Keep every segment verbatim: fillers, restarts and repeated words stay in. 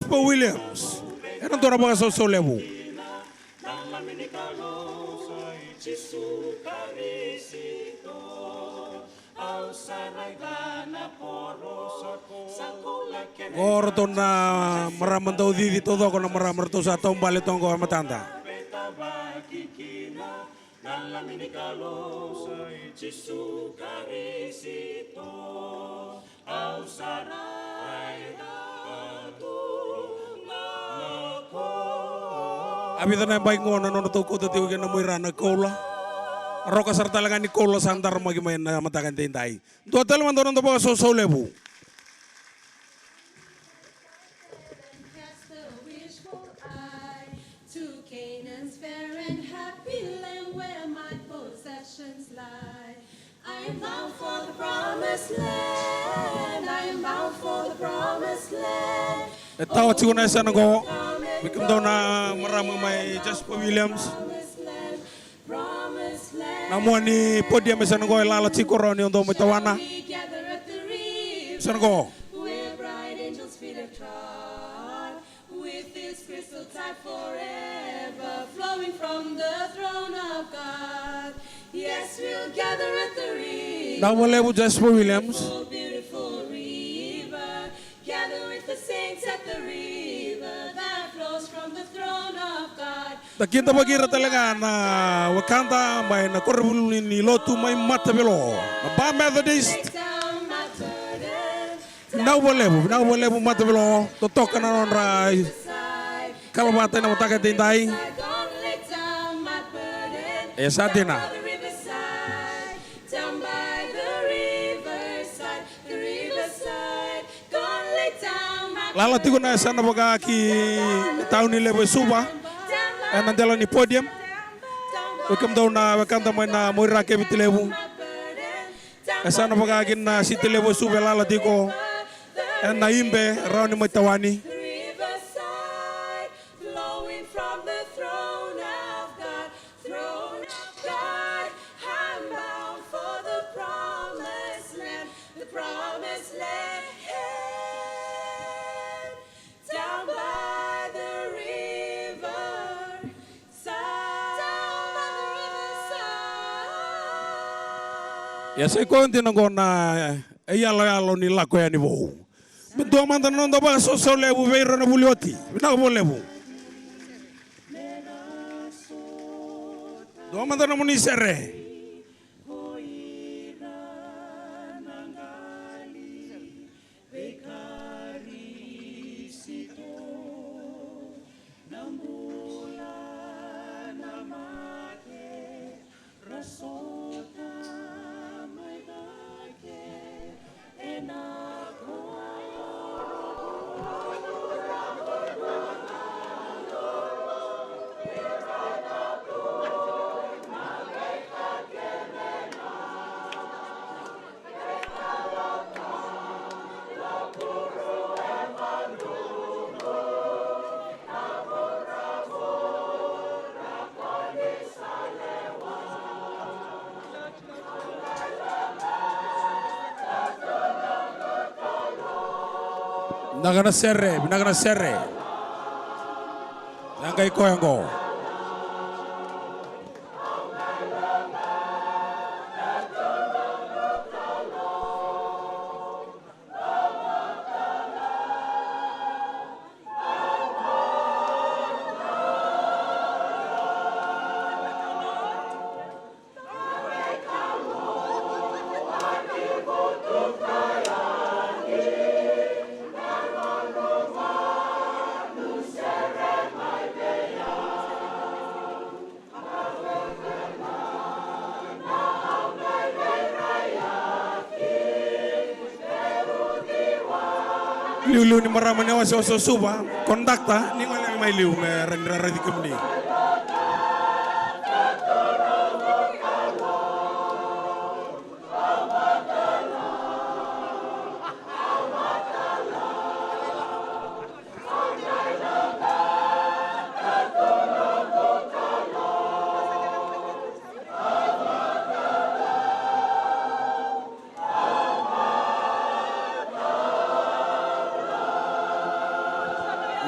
Jasper Williams. Ena dua na vakasausau levu. Qo ratou na marama dau cici taucoko, na marama ratou sa taubale toka qo e matada. A vica na yabaki qo na nodratou kauta tiko kina na muira na koula. Roka sara tale ga ni koula sa daramaki mai na mataka edaidai. Dua tale mada na noda vakasausau levu. Cast a wishful eye to Canaan's fair and happy land where my possessions lie. I am bound for the promised land. I am bound for the promised land. E tawa tiko na yasana qo vei kemudou na marama mai Jasper Williams. Na mua ni podium e sa na qo e lala tiko rawa ni o dou mai tawana. Sa na qo. Vinaka vakalevu Jasper Williams. Gather with the saints at the river that flows from the throne of God. Da kidavaki ira tale ga na wekada mai na koronivuli ni lotu mai Matavelo, na Ba Methodist. Vinaka vakalevu, vinaka vakalevu Matavelo, totoka na nodra kalavata ena mataka edaidai. E sa dina. Lala tiko na yasana vaka ki na tauni levu e Suva ena dela ni podium. Vei kemudou na wekada mai na Moirake, Viti Levu. Yasana vaka ki na siti levu e Suva e lala tiko ena ibe rawa ni mai tawani. Throne of God, I'm bound for the promised land, the promised land. Down by the river side. Down by the river side. Ia sa i koya dina qo na e yaloyalo ni lako yani vou. Me dua mada na noda vakasausau levu vei ira na vuli oti. Vinaka vakalevu. Dua mada na muni sere. Vinaka na sere, vinaka na sere. Ia qai koya qo. Liuliu ni marama ni wasewase o Suva, kondakta, ni gole mai liu me rawa ni raici kemuni.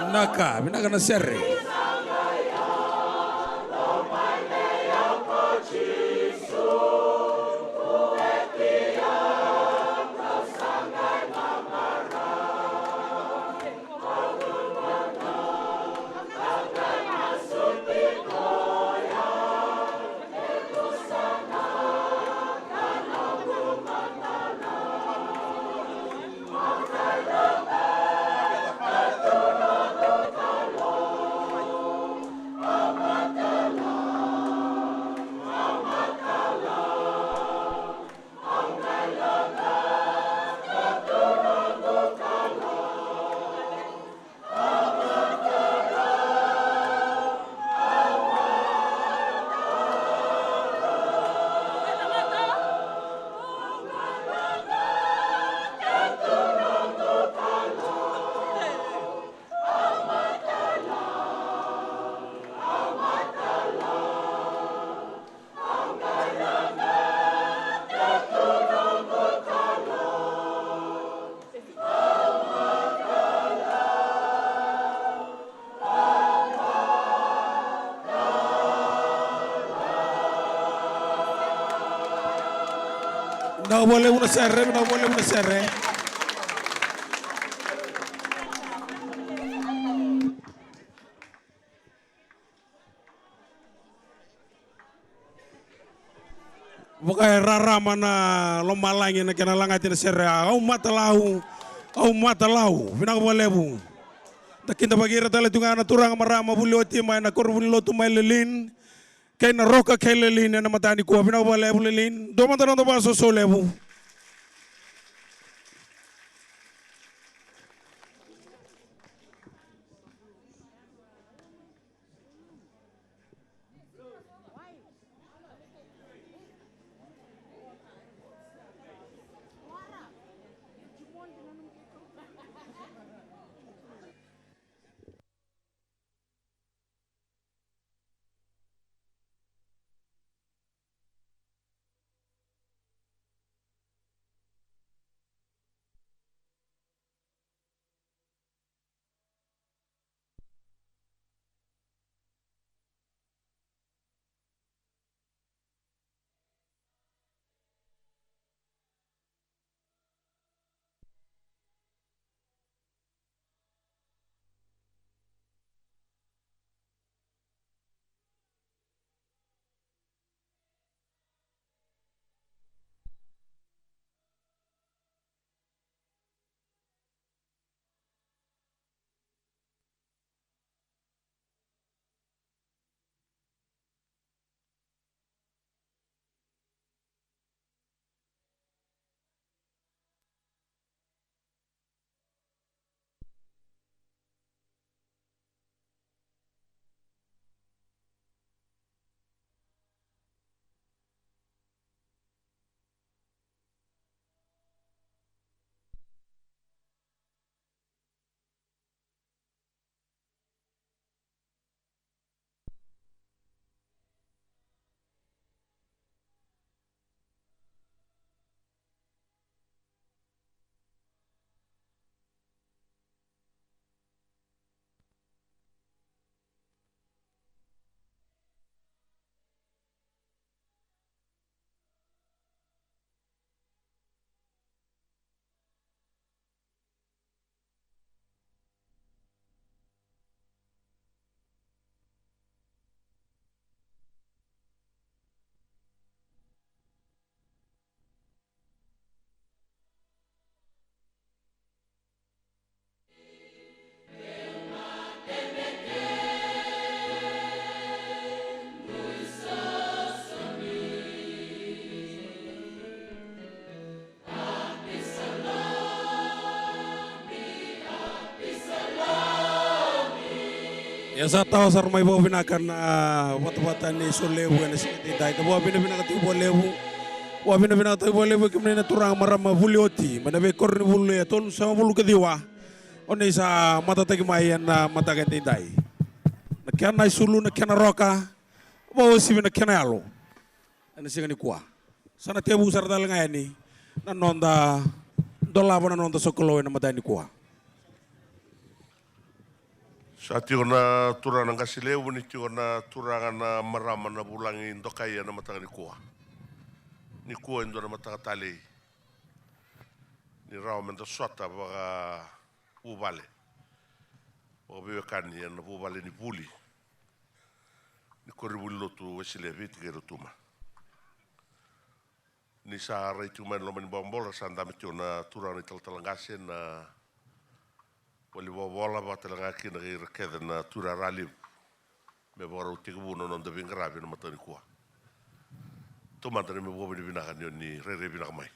Vinaka, vinaka na sere. Vinaka vakalevu na sere, vinaka vakalevu na sere. Vaka e rarama na lomalagi na kena lagati na sere a Au Matalau, Au Matalau. Vinaka vakalevu. Da kidavaki ira tale tu ga na turaga marama vuli oti mai na koronivuli lotu mai Lelean, kei na Roka kei Lelean ena mataka nikua. Vinaka vakalevu Lelean. Dua mada na noda vakasoso levu. Ia sa tawa sara mai vakavinaka na vatavata ni solevu ena siga edaidai. Da vakavinavinakataki vakalevu, vakavinavinakataki vakalevu vei kemuni na turaga marama vuli oti mai na veikoronivuli e tolusagavulu ka ciwa. O ni sa matataki mai ena mataka edaidai. Na kena isulu, na kena roka, vakauasivi na kena yalo. Ena siga nikua sa na tevuki sara tale ga yani na noda dolava na noda sokalou ena mataka nikua. Sa tiko na turaga na qase levu, ni tiko na turaga na marama na vulagi dokai ena mataka nikua. Nikua e dua na mataka talei ni rawa meda sota vakavuvale, vakaveiwekani ena vuvale ni vuli ni koronivuli lotu Wesele e Viti kei Rotuma. Ni sa rai tiko mai na loma ni bobola, sa dabe tiko na turaga na italatala qase, na valivovola, vaka talega kina kei ira kece na tuirara levu, me vakarau tekivu na noda veiqaravi ena mataka nikua. Taumada na neimami vakavinavinaka ni oni rairai vinaka mai.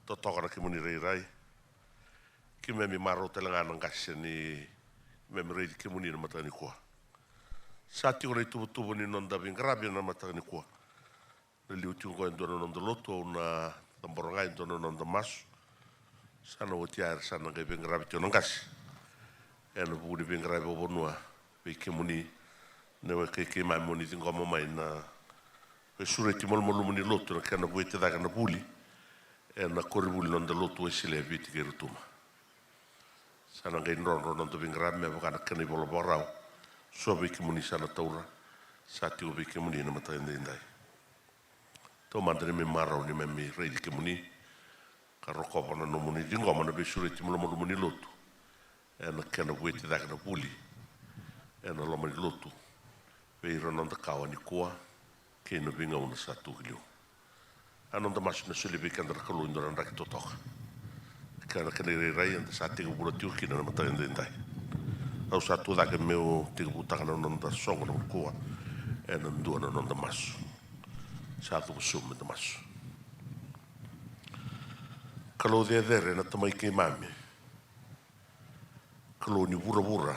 Totoka na kemuni rairai. Keimami marau talega na qase ni keimami raici kemuni na mataka nikua. Sa tiko na ituvatuva ni noda veiqaravi ena mataka nikua. Na liu tiko oqo e dua na noda lotu, au na cabora ga e dua na noda masu. Sa na oti ya era sa na qai veiqaravi tiko na qase ena vuku ni veiqaravi vakavanua vei kemuni, na wekai keimami, mo ni ciqoma mai na veisureti malumalumu ni lotu ena kena vueti cake na vuli ena koronivuli noda lotu Wesele e Viti kei Rotuma. Sa na qai drodro noda veiqaravi me vaka na kena ivola vakarau. So vei kemuni sa na taura, sa tiko vei kemuni na mataka edaidai. Taumada na neimami marau ni keimami raici kemuni ka rokova na nomuni ciqoma na veisureti malumalumu ni lotu ena kena vueti cake na vuli ena loma ni lotu vei ira na noda kawa nikua kei na veigauna sa tu ki liu. A noda masu, na solia vei keda na Kalou e dua na draki totoka. Kena, kena irairai eda sa tekivuna tiko kina na mataka edaidai. Au sa tu cake meu tekivutaka na noda soqo na nikua ena dua na noda masu. Sa cuva sobu meda masu. Kalou cecere, na Tamai keimami, Kalou ni vuravura,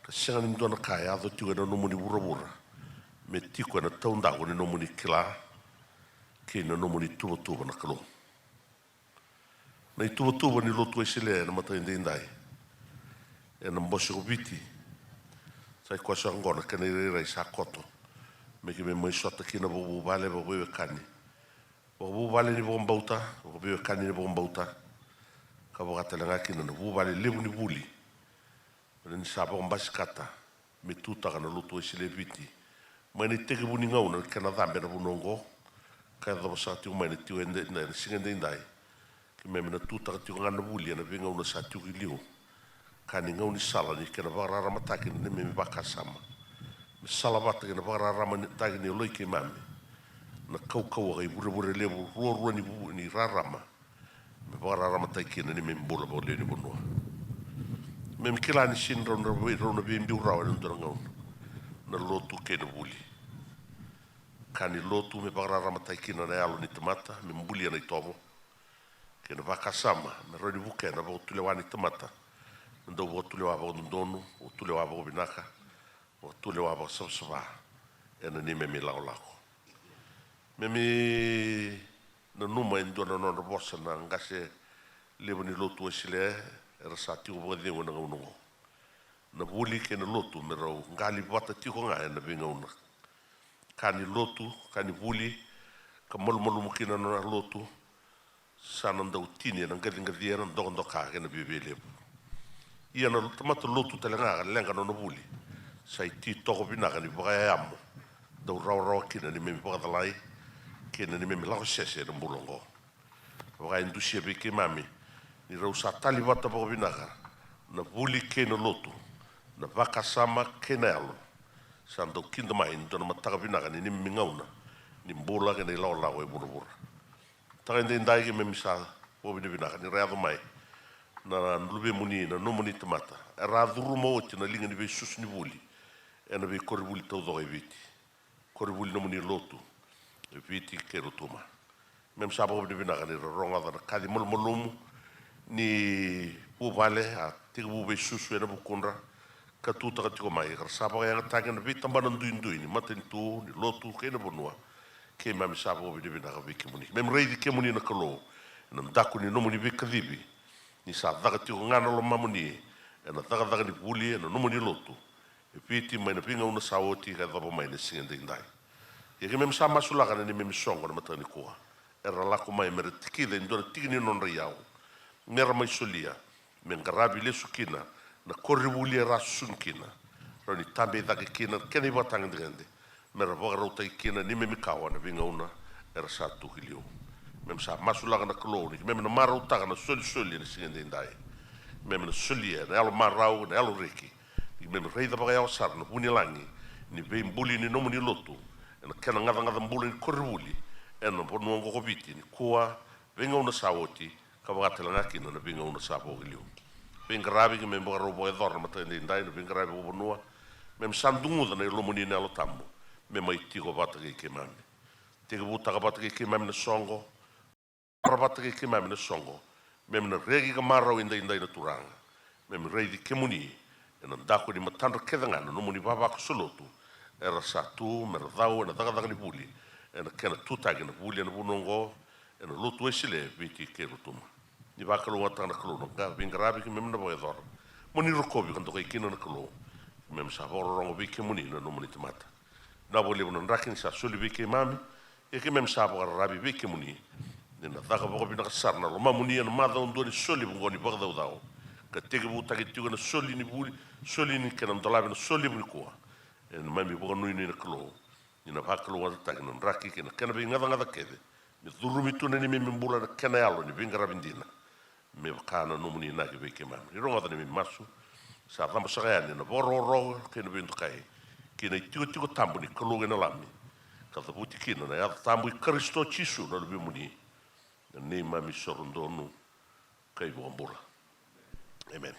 ka sega ni dua na ka e yaco tiko ena nomuni vuravura me tiko ena taudaku ni nomuni kila kei na nomuni tuvatuva, na Kalou. Na ituvatuva ni lotu Wesele ena mataka edaidai ena bose ko Viti, sa i koya saka oqo na kena irairai sa koto me keimami mai sota kina vakavuvale, vakaveiwekani, vakavuvale ni vakabauta, vakaveiwekani ni vakabauta, ka vaka talega kina na vuvale levu ni vuli. Ni sa vakabasikata me tutaka na lotu Wesele e Viti mai na itekivu ni gauna na kena cabe na vanua oqo, ka yacova saka tiko mai na tiko edaidai, na siga edaidai. Keimami na tutaka tiko ga na vuli ena veigauna sa tiko ki liu, ka ni gaunisala ni kena vakararamataki na neimami vakasama, me sala vata kei na vakararamataki ni yaloi keimami na kaukauwa ka ivurevure levu ruarua ni vu-, ni rarama, me vakararamataki kina na neimami bula vakalewe ni vanua. Keimami kila ni sega ni rau na vei-, rau na veibiu rawa ena dua na gauna na lotu kei na vuli. Ka ni lotu me vakararamataki kina na yalo ni tamata, me bulia na itovo kei na vakasama, me rawa ni vukea na vakatulewa ni tamata, na dau vakatulewa vakadodonu, vakatulewa vakavinaka, vakatulewa vakasavasava ena neimami lakolako. Keimami nanuma e dua na nodra vosa na qase levu ni lotu Wesele era sa tiko vakacegu ena gauna oqo. Na vuli kei na lotu me rau qali vata tiko ga ena veigauna. Ka ni lotu, ka ni vuli, ka malumalumu kina na nona lotu, sa na dau tini ena qaciqacia, ena dokadoka kei na viavialevu. Ia na tamata lotu talega ka leqa na nona vuli, sa ititoko vinaka ni vakayayamo dau rawarawa kina na neimami vakacalai kei na neimami lako sese ena bula oqo. Vaka e dusia vei keimami ni rau sa tali vata vakavinaka na vuli kei na lotu, na vakasama kei na yalo, sa dau kida mai e dua na mataka vinaka ni neimami gauna ni bula kei na ilakolako e vuravura. Mataka edaidai keimami sa vakavinavinaka ni ra yaco mai na luvemuni, na nomuni tamata, era a curuma oti na liga ni veisusu ni vuli ena veikoronivuli taucoko e Viti. Koronivuli nomuni lotu e Viti kei Rotuma. Keimami sa vakavinavinaka ni ra rogoca na kaci malumalumu ni vuvale a tekivu veisusu ena vukudra, ka tutaka tiko mai, ka ra sa vakayagataki ena veitabana duidui ni matanitu, ni lotu kei na vanua. Keimami sa vakavinavinaka vei kemuni. Keimami raici kemuni na Kalou ena daku ni nomuni veikacivi, ni sa caka tiko ga na lomamuni ena cakacaka ni vuli ena nomuni lotu e Viti mai na veigauna sa oti ka yacova mai na siga edaidai. Ia keimami sa masulaka na neimami soqo na mataka nikua, era lako mai me ra tikica e dua na tiki ni nodra iyau, me ra mai solia, me qaravi lesu kina na koronivuli era a susugi kina, rawa ni tabe cake kina na kena ivakatagedegede, me ra vakarautaki kina neimami kawa na veigauna era sa tu ki liu. Memi sa masulaka na Kalou ni keimami na marautaka na solisoli ena siga edaidai. Keimami na solia ena yalo marau, ena yalo reki. Ni keimami raica vakayawa sara na vunilagi ni veibuli ni nomuni lotu ena kena gacagaca bula ni koronivuli ena vanua oqo ko Viti nikua, veigauna sa oti, ka vaka tale ga kina na veigauna sa vo ki liu. Veiqaravi keimami vakarau vakayacora na mataka edaidai, na veiqaravi vakavanua, memi sa duguca na Yalomuni na Yalo Tabu me mai tiko vata kei keimami. Tekivutaka vata kei keimami na soqo, mara vata kei keimami na soqo, memi na reki ka marau edaidai na Turaga. Memi raici kemuni ena daku ni matadra kece ga na nomuni vavakoso lotu era sa tu me ra cau ena cakacaka ni vuli, ena kena tutaki na vuli ena vanua oqo, ena Lotu Wesele e Viti kei Rotuma. Ni vakalougatataka na Kalou na qa-, veiqaravi keimami na vakayacora. Mo ni rokovi ka dokai kina na Kalou. Keimami sa vakarorogo vei kemuni na nomuni tamata. Vinaka vakalevu na draki ni sa soli vei keimami, ia keimami sa vakararavi vei kemuni ni na caka vakavinaka sara na lomamuni ena macawa dua ni soli vaqo ni vakacaucau, ka tekivutaki tiko ena soli ni vuli, soli ni kena dolavi na soli levu nikua. Ena neimami vakanuinui na Kalou, ni na vakalougatataki na draki kei na kena veigacagaca kece, me curumi tu na neimami bula na kena yalo ni veiqaravi dina, me vaka na nomuni inaki vei keimami. Ni rogoca na neimami masu, sa caba saka yani na vakarokoroko kei na veidokai ki na itikotiko tabu ni Kalou kei na Lami, ka cavuti kina na yaca tabu i Karisito Jisu na Luvemuni, na neimami isoro donu ka iVakabula. Emeni.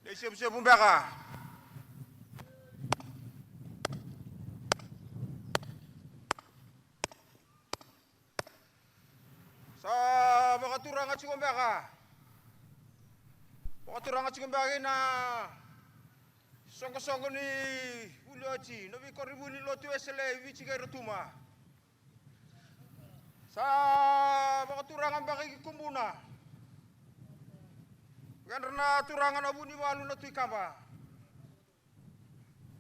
Isevusevu beka. Sa vakaturaga tiko beka. Vakaturaga tiko beka kei na soqosoqo ni vuli oti, na veikoronivuli ni lotu Wesele e Viti kei Rotuma. Sa vakaturaga beka i Kubuna. Kedra na turaga na Vunivalu na Tui Kaba.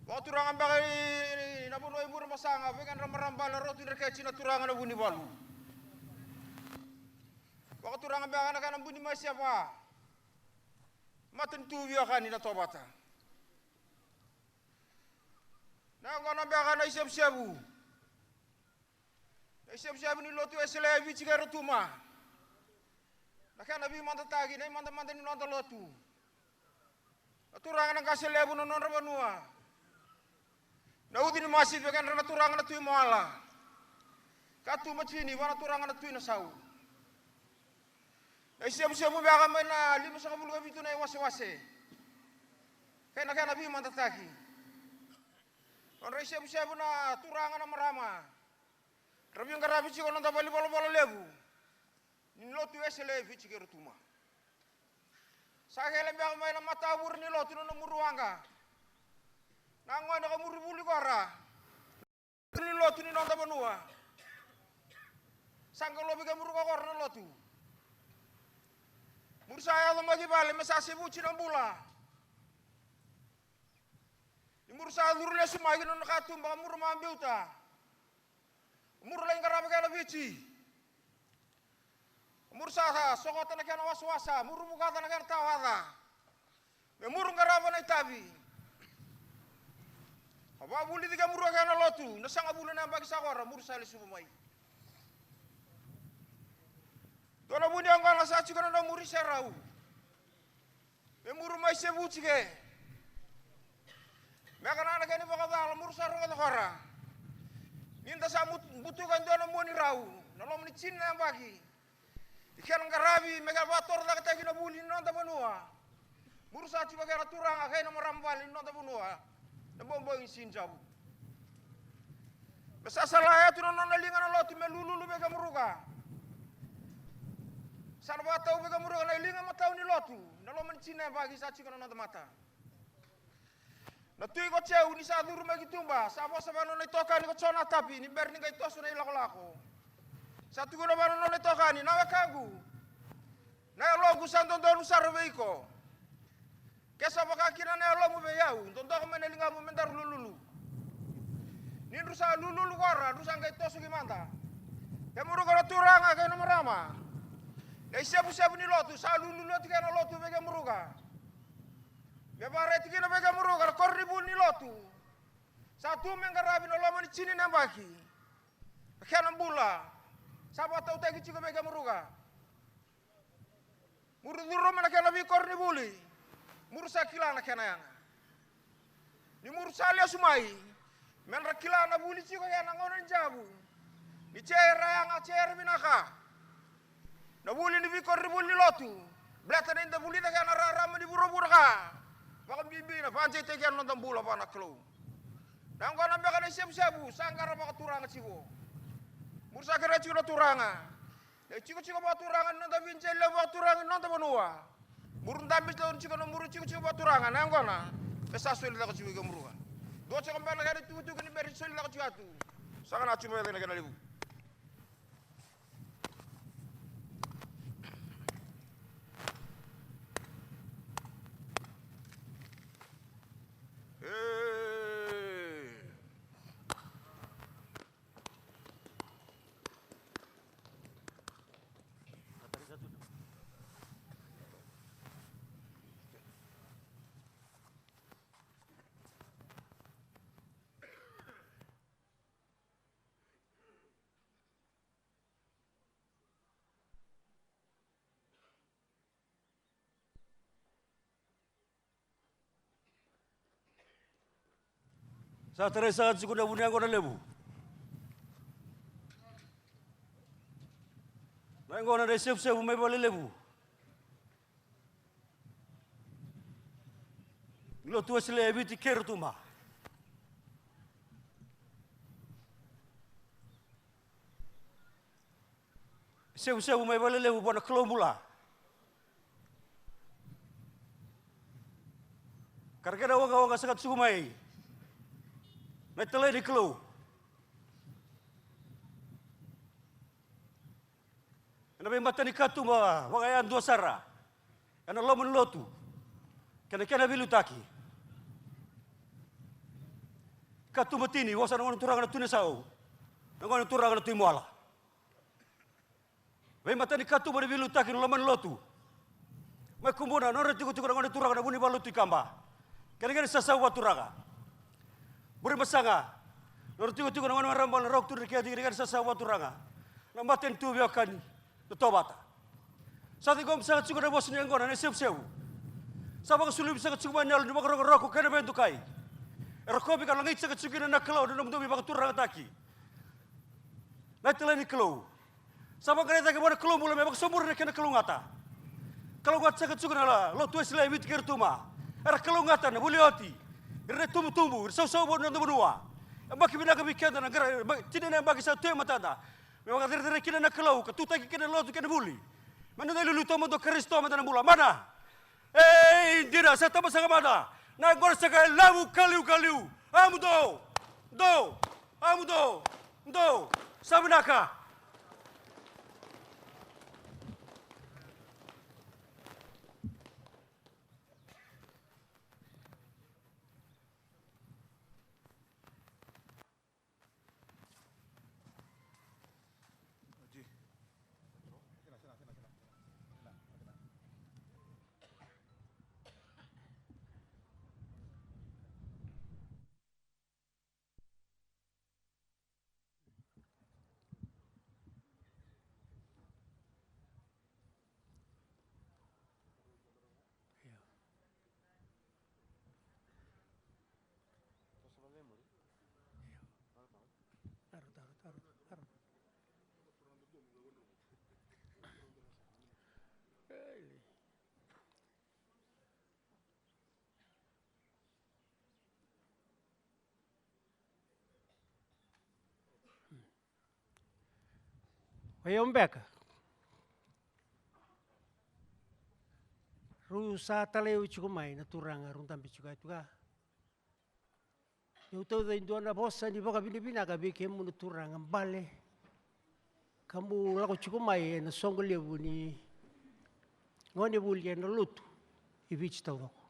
Vakaturaga beka i na vanua i Burebasaga, vei kedra marama bale Ratu Dreketi na turaga na Vunivalu. Vakaturaga beka na kena buni mai Seva. Matanitu veiwekani na Tovata. Na yaqona beka na isevusevu. Na isevusevu ni lotu Wesele e Viti kei Rotuma. Na kena veimadataki, na imadamada ni noda lotu. Na turaga na qase levu na nodra vanua. Na uci ni masi vei kedra na turaga na Tui Moala. Katuba tini vua na turaga na Tui Nasau. Na isevusevu beka mai na limasagavulu ka vitu na iwasewase. Kei na kena veimadataki. Nodra isevusevu na turaga na marama. Ra veiqaravi tiko na noda valenivolavola levu ni lotu Wesele e Viti kei Rotuma. Sa kele beka mai na matavure ni lotu na nona muri waqa. Na gone ka muri vuli kora. Ni lotu ni noda vanua. Sa qalovi kemuruka kora na lotu. Muri sa yaco mai ki vale me sa sevuti na bula. Ni muri sa curu lesu mai ki na nona katuba ka muri ma biuta. Muri lai qarava kena Viti. Muri sa sokota na kena wasawasa, muri vukaca na kena tawaca. Me muri qarava na itavi. A vakavulici kemuruka kena lotu, na sagavulu na yabaki sa kora, muri sa lesuva mai. Dua na vu ni yaqona sa tiko na nomuri serau. Me muri mai sevuti ke. Me ka na kena ivakacala, muri sa rogoca kora. Ni da sa mut-, butuka e dua na mua ni rau, na loma ni tini na yabaki. Ni kena qaravi, me ka vakatorocaketaki na vuli ni noda vanua. Muri sa tiko kei na turaga, kei na marama vale ni noda vanua. Na bobo i Sinijavu. Me sa salaya tu na nona liga na lotu me lululu vei kemuruka. Sa na vakatau vei kemuruka na iliga matau ni lotu. Na loma ni tini na yabaki sa tiko na noda mata. Na tui ko Jeu ni sa curu mai ki tuba, sa vosa vei na nona itokani ko Jonatapi, ni bera ni qai toso na ilakolako. Sa tukuna vei na nona itokani, na wekaqu. Na yaloqu sa dodonu sara vei iko. Ke sa vaka kina na yalomu vei au, dodoka mai na ligamu me daru lululu. Ni dru sa lululu kora, dru sa qai toso ki mada. Kemuruka na turaga kei na marama. Na isevusevu ni lotu, sa lululu oti kei na lotu vei kemuruka. Me vakareti kina vei kemuruka na koronivuli ni lotu. Sa tu me qaravi na loma ni tini na yabaki. Na kena bula. Sa vakatautaki tiko vei kemuruka. Muri curuma na kena veikoronivuli. Muri sa kila na kena yaga. Ni muri sa lesu mai. Me ra kila na vuli tiko ya na gauna ni javu. Ni jei era yaga, jei era vinaka. Na vuli ni veikoronivuli ni lotu. Baleta ni da vulica kei na rarama ni vuravura ka vakabibi na vakadeitaki kei na noda bula vua na Kalou. Na yaqona beka na isevusevu sa qara vakaturaga tiko. Muri sa kerea tiko na turaga. Na itikotiko vakaturaga ni noda vijei levu vakaturaga ni noda vanua. Muri dabe tiko na muri itikotiko vakaturaga na yaqona. Me sa soli caka tiko i kemuruka. Dua tiko beka na kena itukutuku ni bera ni soli caka tiko atu. Sa kana tiko beka na kena levu. Sa tarai saka tiko na vu ni yaqona levu. Na yaqona na isevusevu mai Valelevu. Lotu Wesele e Viti kei Rotuma. Sevusevu mai Valelevu vua na Kalou bula. Ka ra kena waqawaqa saka tsuku mai na italai ni Kalou. Ena veimatani katuba vakayadua sara ena loma ni lotu kei na kena veiliutaki. Katuba tini, vosa na gone turaga na Tunisau, na gone turaga na Tui Moala. Veimatani katuba ni veiliutaki na loma ni lotu. Mai Kubuna, nodra tikotiko na gone turaga na Vunivalu Tui Kaba kei na kena sasawa vakaturaga. Burimasaga, nodra tikotiko na gone marama na Roko Tui Dreketi kei na kena sasawa vakaturaga. Na matanitu veiwekani na Tovata. Sa ciqomi saka tsuku na vosa ni yaqona na isevusevu. Sa vakasuluvi saka tsuku mai na yalo ni vakarokoroko kei na veidokai. E rokovi ka lagiti saka tsuku kina na Kalou na nomudou veivakaturagataki. Na italai ni Kalou. Sa vaqarai cake vua na Kalou bula me vakasoburi na kena kalougata. Kalougata saka tsuku na Lotu Wesele e Viti kei Rotuma. Era kalougata na vuli oti. Ira na itubutubu, ira sausau vou na noda vanua. Yabaki vinaka vei keda na qara, ba-, tini na yabaki sa tu e matada. Me vakacerecerei kina na Kalou, ka tutaki kina na lotu kei na vuli. Me noda iliuliu taumada o Karisito meda na bula. Mana. Ei, dina, sa taba saka mada. Na yaqona saka e Lavu Kaliu Kaliu. A mudou. Dou. A mudou. Dou. Sa vinaka. O yau beka. Rau sa talai au tiko mai na turaga, rau dabe tiko ya tu ga. Au tauca e dua na vosa ni vakavinavinaka vei kemuni na turaga bale. Ka bau lako tiko mai ena soqo levu ni gone vuli ena lotu i Viti taucoko.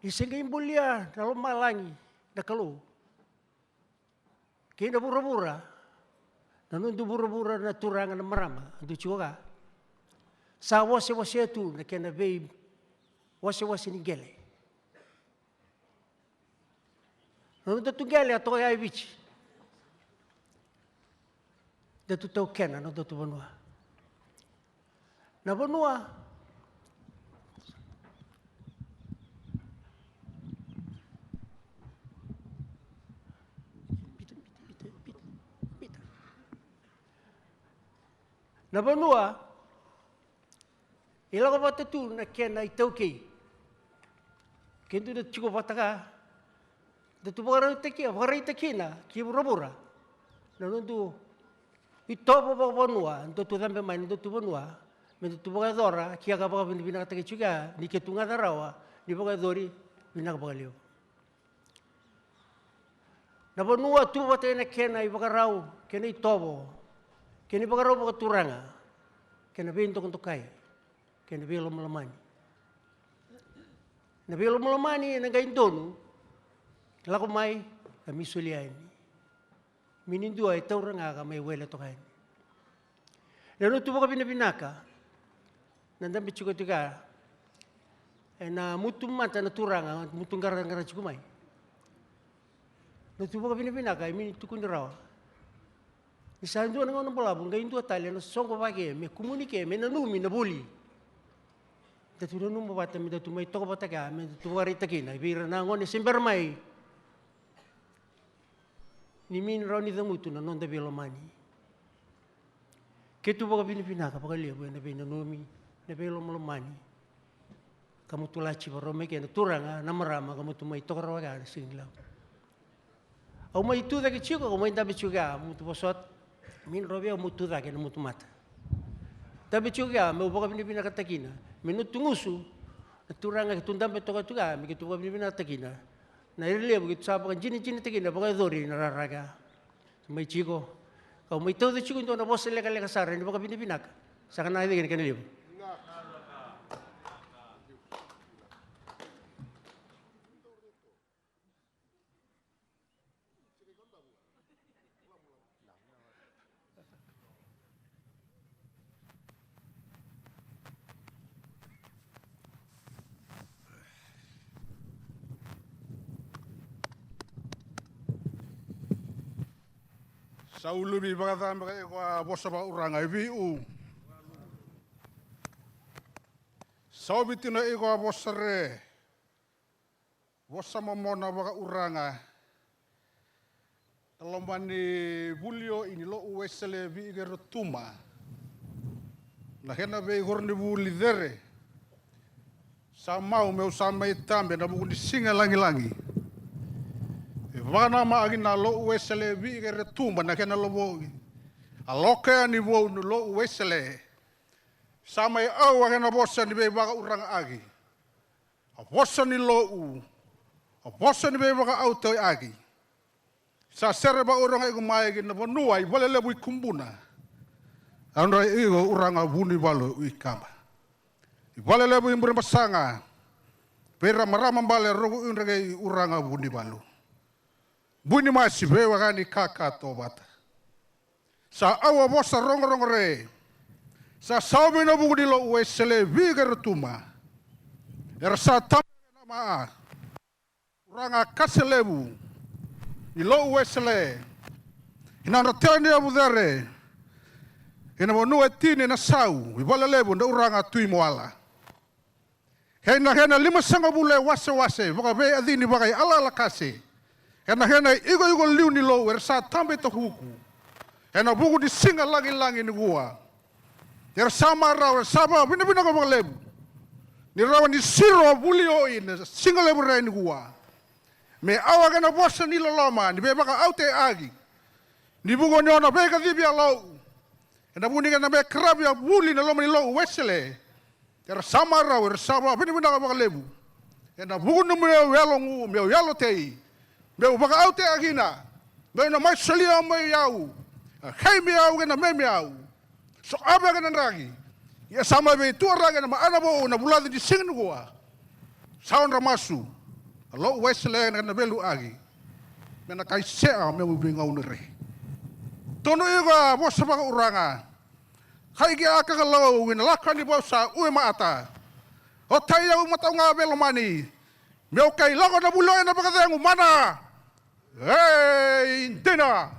Ni se qai bulia na lomalagi na Kalou kei na vuravura, na noda vuravura na turaga na marama, dou tiko ga. Sa wasewasea tu na kena veiwasewase ni qele. Na noda tu qele a toka ya e Viti. Da tu taukena na noda tu vanua. Na vanua. Na vanua e lako vata tu na kena itaukei. Ke dua na tiko vata ga, da tu vakaraitaki, vakaraitaki kina ki vuravura na noda itovo vakavanua, da tu cabe mai na noda tu vanua, me da tu vakayacora ki ya ka vakavinavinakataki tiko ya, ni ke tu ga na rawa ni vakayacori vinaka vakalevu. Na vanua tu vata ena kena ivakarau, kena itovo, kena ivakarau vakaturaga, kena veidokadokai, kena veilomalomani. Na veilomalomani ena qai donu, lako mai ka mai solia yani. Me ni dua e taura ga ka mai wele toka yani. Na noda tu vakavinavinaka, na dabe tiko tiko ya ena mutu mata na turaga, mutu qaraqara tiko mai. Na tu vakavinavinaka e mini tukuni rawa. Ni sa dua na gauna balavu, qai dua tale na soqo vake, me kumuni ke, me nanumi na vuli. Da tu nanuma vata, me da tu mai toka vata kea, me da tu vakaraitaki kina vei ira na gone se bera mai. Ni mini rawa ni cagutu na noda veilomani. Keitou vakavinavinaka vakalevu ena veinanumi, na veilomalomani. Ka mutu laci varau mai kei na turaga na marama ka mutu mai tokoroa kea na siga ni lau. Au mai tu cake tiko, au mai dabe tiko kea, mutu vosota. Mai dro vei au, mutu cake na mutu mata. Dabe tiko kea meu vakavinavinakatakina me na tu gusu na turaga keitou dabe toka tu kea, me keitou vakavinavinakatakina na ira levu keitou sa vakadinadinatakina vakayacori na rara kea. Mai tiko. Kau mai tauca tiko e dua na vosa lekaleka sara ni vakavinavinaka. Sa ka na cake na kena levu. Sa uluvi vakaca me ka iko a vosa vakauraga e viu. Sa ovi tino iko a vosa re. Vosa momona vakauraga. Na loma ni vuli o ini Lo'u Wesele Vi'i kei Rotuma. Na kena veikoronivuli cere. Sa mau meu sa mai tabe na vuku ni siga lagilagi. E vakanamaaki na Lo'u Wesele Vi'i kei Rotuma na kena lovogi. A loka yani vou ni Lo'u Wesele. Sa mai au a kena vosa ni veivakauragaaki. A vosa ni lo'u, a vosa ni veivakaautautaki. Sa sere vakauraga iko mai ki na vanua i Valelevu i Kubuna. Audra iko uraga Vunivalu i Kaba. I Valelevu i Burebasaga. Vei ira marama bale Roko Udra kei uraga Vunivalu. Bunimasi vei waka ni kakatovata. Sa au a vosa rogorogo re. Sa saumi na vuku ni Lo'u Wesele Vi'i kei Rotuma. Era sa tama na ma. Uraga kase levu. Ni Lo'u Wesele. Ina nodra tela ni yavu cere. Ina vanua e tini na sau. I Valelevu na uraga Tui Moala. Kei na kena limasagavulu e wasewase, vakaveiyacini vakaiyalayala kase. Kei na kena ikoiko liu ni lo'u, era sa tabe tokuku. Ena vuku ni siga lagilagi nikua. Era sa marau, era sa vakavinavinaka vakalevu. Ni rawa ni siro a vuli o ina, siga levu rai nikua. Me aua kena vosa ni loloma, ni veivakaauteaki. Ni vuku ni ona veikacivi a lo'u. Ena vuku ni kena me karavi a vuli na loma ni Lo'u Wesele. Era sa marau, era sa vakavinavinaka vakalevu. Ena vuku ni meu yalogu, meu yalotei, meu vakaautea kina, meu na mai solia mai au, a kei me au kei na mei me au. So ave kei na draki. Ia sa mai veituaraki ena maana vou na vulaci ni siga nikua. Sa odra masu. A Lo'u Wesele na kena veluaki. Me na kai sea meu veigauna re. Tonu iko a vosa vakauraga. Kai ki a kakalou ina lako ni vau sa ue maata. O tai au matau ga veilomani. Meu kai lako na vuli o ena vakacegu mana. Ei, dina.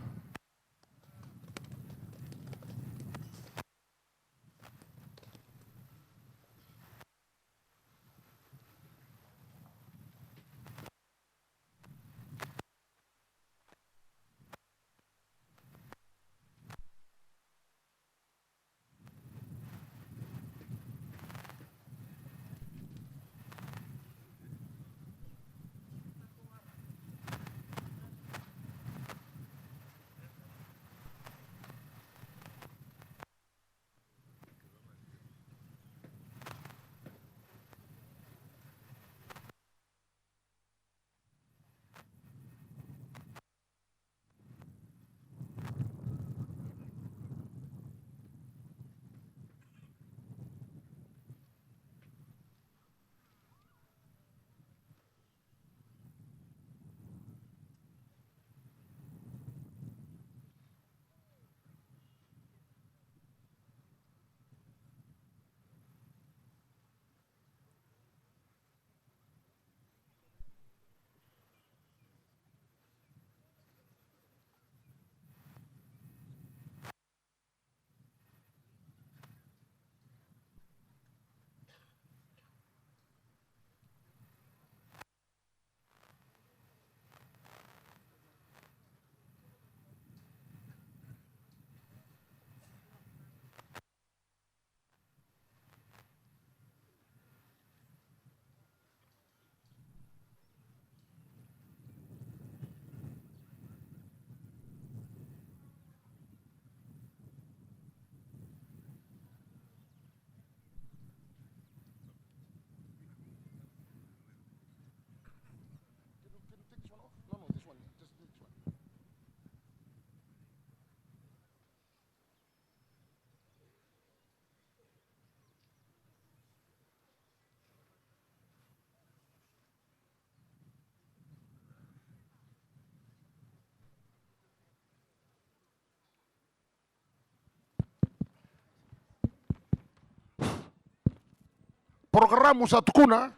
Porokaramu sa tukuna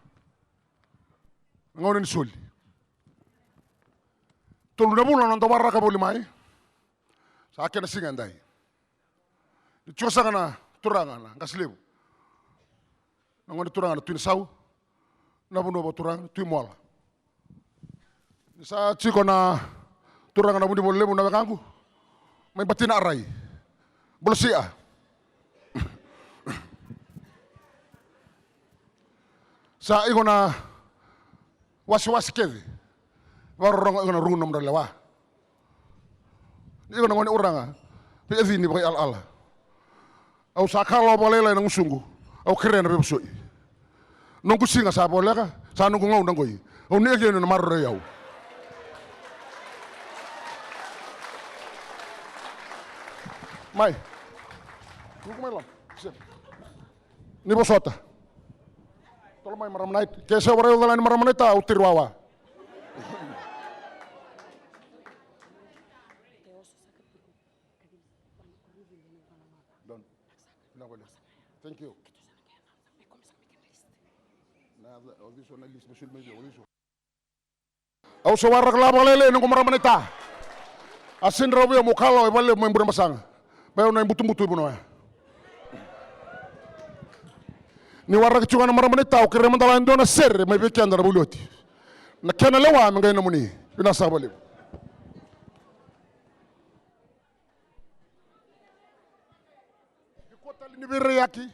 na gauna ni soli. Tolu na vula na noda waraka voli mai. Sa kena siga edai. Ni tiko saka na turaga na qase levu, na gone turaga na Tui Nasau, na vanua vakaturaga na Tui Moala. Ni sa tiko na turaga na Vunivola Levu na wekaqu mai Batinarai. Bolosia. Sa iko na wasiwasi kece. Vakarorogo iko na ruku na nomudra lewa. Iko na gone uraga vei Eci ni vakaialala. Au sa kalawa vakalailai na gusuqu. Au kerea na veivosoi. Noqu siga sa voleka, sa noqu gauna qoi. Au nuitaki ni na maroroi au. Mai. Ruku mai loma. Ni vosota. Tolo mai marama naita. Ke se varai au cala ni marama naita, au tiri wawa. Done. Vinaka vakalevu. Thank you. Na, o, this one, na list, me soli mai vei au, this one. Au sa waraka lava vakalailai noqu marama naita. A sega ni rawa vei au meu kalawa e valelevu mai Burebasaga. Mai au na ibutubutu i vanua ya. Ni waraki tiko ga na marama naita, au kerea mada la e dua na sere mai vei keda na vuli oti. Na kena lewa me qai nomuni. Vinaka saka vakalevu. Ni kua tale ni veiraiyaki.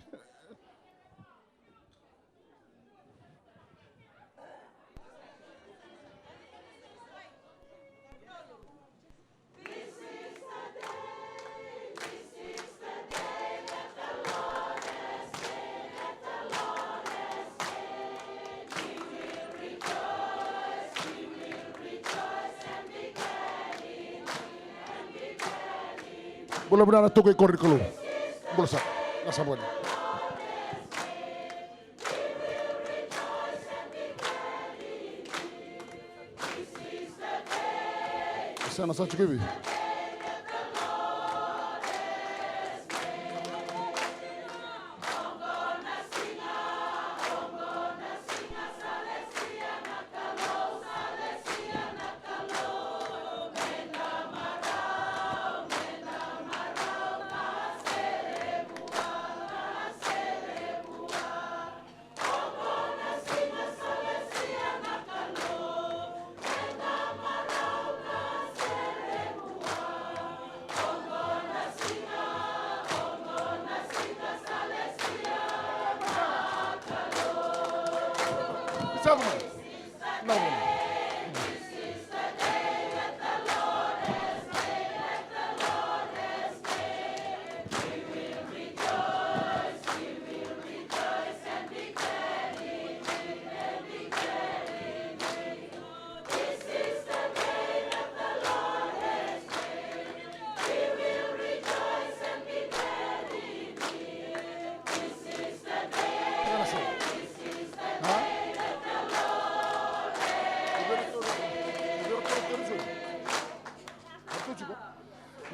Bula vinaka na tuka i koro ni Kalou. Bula saka. Na sa voli. Sa na sa tiko i vei?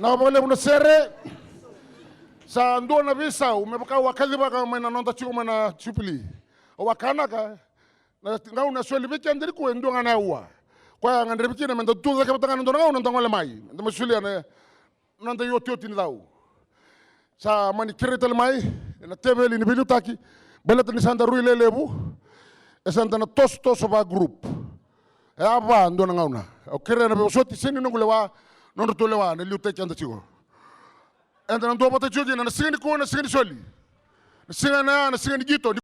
Na vakalevu na sere. Sa dua na veisau me vaka au a kacivaka mai na noda tiko mai na Jubilee. Au a kanaka na gauna e soli vei keda nikua e dua ga na aua. Koya e gadrevi kina meda tu cake vata ga na dua na gauna da gole mai, meda mai solia na noda iotioti ni cau. Sa mani kerei tale mai ena teveli ni veiliutaki, baleta ni sa da rui lelevu, e sa da na tosotoso va group. E a va dua na gauna au kerea na veivosoti, sega ni noqu lewa, nodratou lewa na liutaki keda tiko. Eda na duavata tiko kina na siga nikua, na siga ni soli, na siga na, na siga ni qito.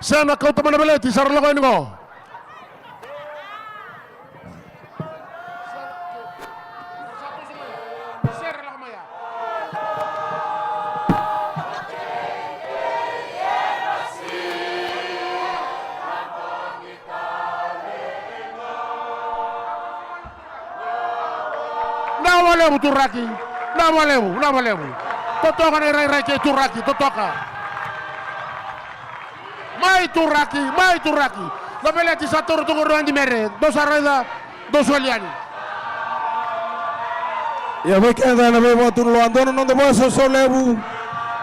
Sena, kauta mai na veleti, sa ra lako yani qo. Naka vakalevu Turaki. Naka vakalevu, naka vakalevu. Totoka na irairai kei Turaki, totoka. Mai Turaki, mai Turaki. Na veleti sa taura tu qori o Adi Mere. Dou sa raica, dou soli yani. Ia vei keda na veivakatulewa, dua na noda vakasausau levu.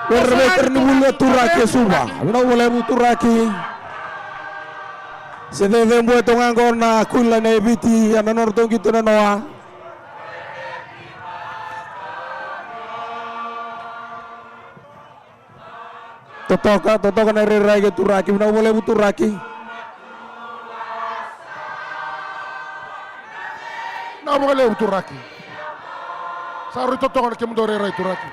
Vei ira na veikoronivuli o Turaki e Suva. Vinaka vakalevu Turaki. Se cecebuya toka ga qo na kuila na Viti, a na nodra toqito na noa. Totoka, totoka na irairai kei Turaki, vinaka vakalevu Turaki. Vinaka vakalevu Turaki. Sa rui totoka na kemudou irairai Turaki.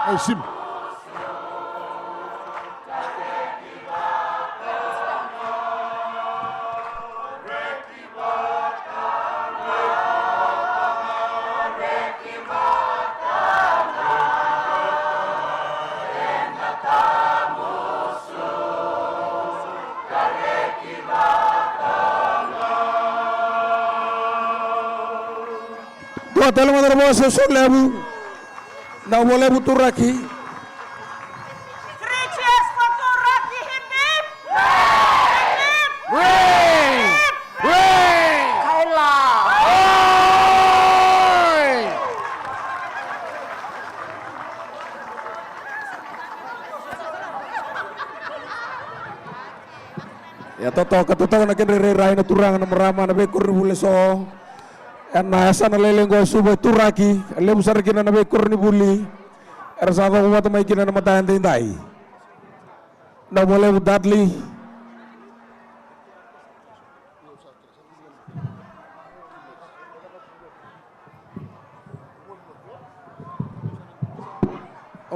Ai, Simi. Dua tale mada na vakasausau levu. Vinaka vakalevu Turaki. Three cheers for Turaki, hip, hip. Hip, hip. Hooray! Hip, hip. Hooray! Kaila. Hooray! Ia totoka, totoka na kedra irairai na turaga, na marama, na veikoronivuli eso. Ena yasana lailai qo e Suva e Turaki, e levu sara kina na veikoronivuli era sa cokovata mai kina na mata edaidai. Vinaka vakalevu Dudley.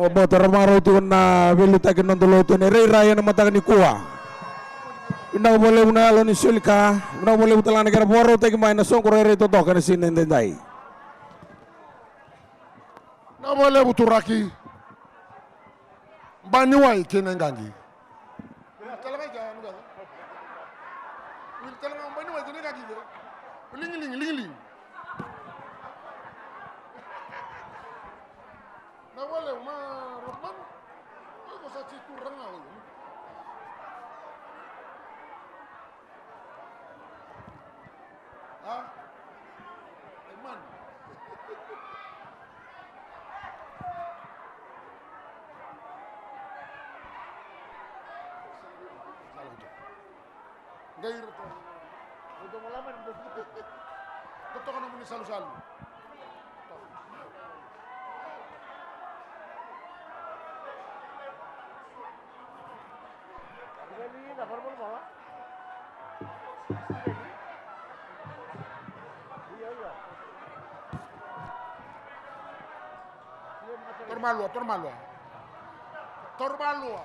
Oqo era marau tiko na veiliutaki ni noda lotu ena irairai ena mataka nikua. Vinaka vakalevu na yalo ni soli ka, vinaka vakalevu tale ga na kena vakarautaki mai na soqo rairai totoka ena siga edaidai. Vinaka vakalevu Turaki. Baniwai kei na iqaqi. Wili tale ga i kea, wili tale ga o Baniwai kei na iqaqi. Ligiligi, ligiligi. Na wale ma Ramani. Iko sa ti tu ranga o. A? E mani. Qai ira toka. Totoka nomuni salusalu. Taura malua, taura malua. Taura malua.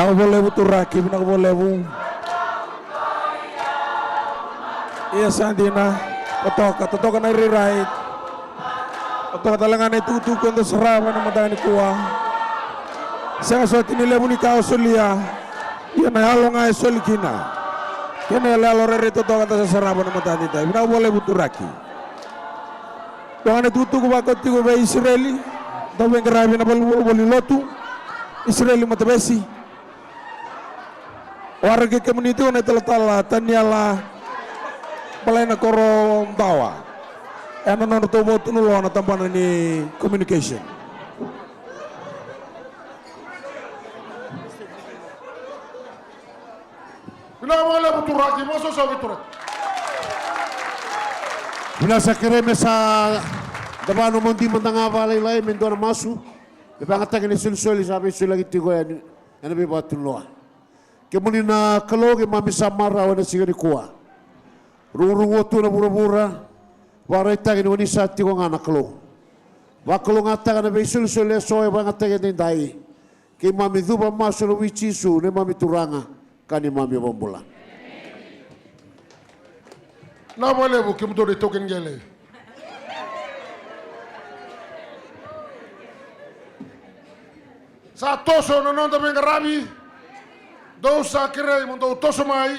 Au valevu turaki, vinaka valevu. Ia sa dina, totoka, totoka na irairai. Totoka tale ga na itukutuku eda sarava ena mataka nikua. Sega soti ni levu ni ka o solia. Ia na yalo ga e soli kina. Kena yaloyalo rairai totoka eda sa sarava ena mataka nikua. Vinaka valevu turaki. Dua ga na itukutuku vakoti tiko vei Isireli, dau veiqaravi ena valivolivoli lotu, Isireli Matavesi. Waraki kemuni tiko na italatala Taniela Balaina Korodawa. Ena nodratou vakatunuloa na tabana ni communication. Vinaka vakalevu turaki, vakasausau vei turaki. Vinaka sa kerei me sa da vakanomodi mada ga vakalailai me dua na masu. Me vakayagataki na isolisoli sa veisoliyaki tiko yani ena veivakatunuloa. Kemuni na Kalou keimami sa marau ena siga nikua. Rugurugua tu na vuravura. Vakaraitaki ni oni sa tiko ga na Kalou. Vakalougatataka na veisolisoli eso e vakayagataki edaidai. Keimami cuva masu ena vuku i Jisu neimami Turaga ka neimami iVakabula. Vinaka vakalevu kemudou na itaukei ni qele. Sa toso na noda veiqaravi. Dou sa kerei mo dou toso mai.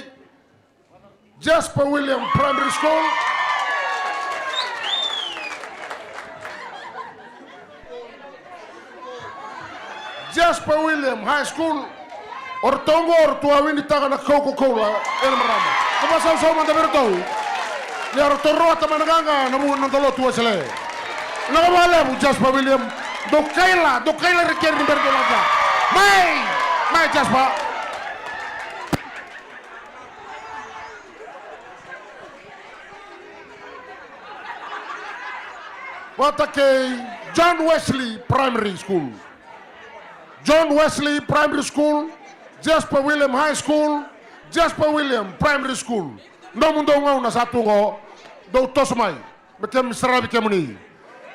Jasper William Primary School. Jasper William High School. O ratou oqo o ratou a winitaka na Coca-Cola ena marama. Ka vakasausau mada vei ratou. Ni a ratou rawata mai na qaqa ena vuku ni noda lotu Wesele. Vinaka vakalevu Jasper William. Dou kaila, dou kaila ira kece ni bera dou laga. Mai, mai Jasper. Vata kei John Wesley Primary School. John Wesley Primary School, Jasper William High School, Jasper William Primary School. Nomudou gauna sa tu oqo, dou toso mai. Me keimami saravi kemuni.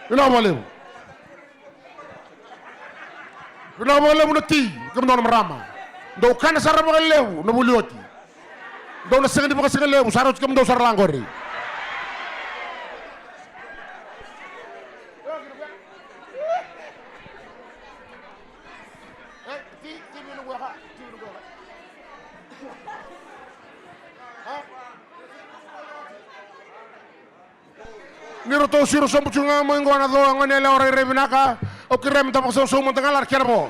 Vinaka vakalevu. Vinaka vakalevu na ti, kemudou na marama. Dou kana sara vakalevu na vuli oti. Dou na sega ni vakasigalevu, sa rauti kemudou sara la qori. Ni ratou siro sobu tu ga mai qo na co, a gone yalewa rairai vinaka. Au kerea me da vakasausau mada ga la na kena vo.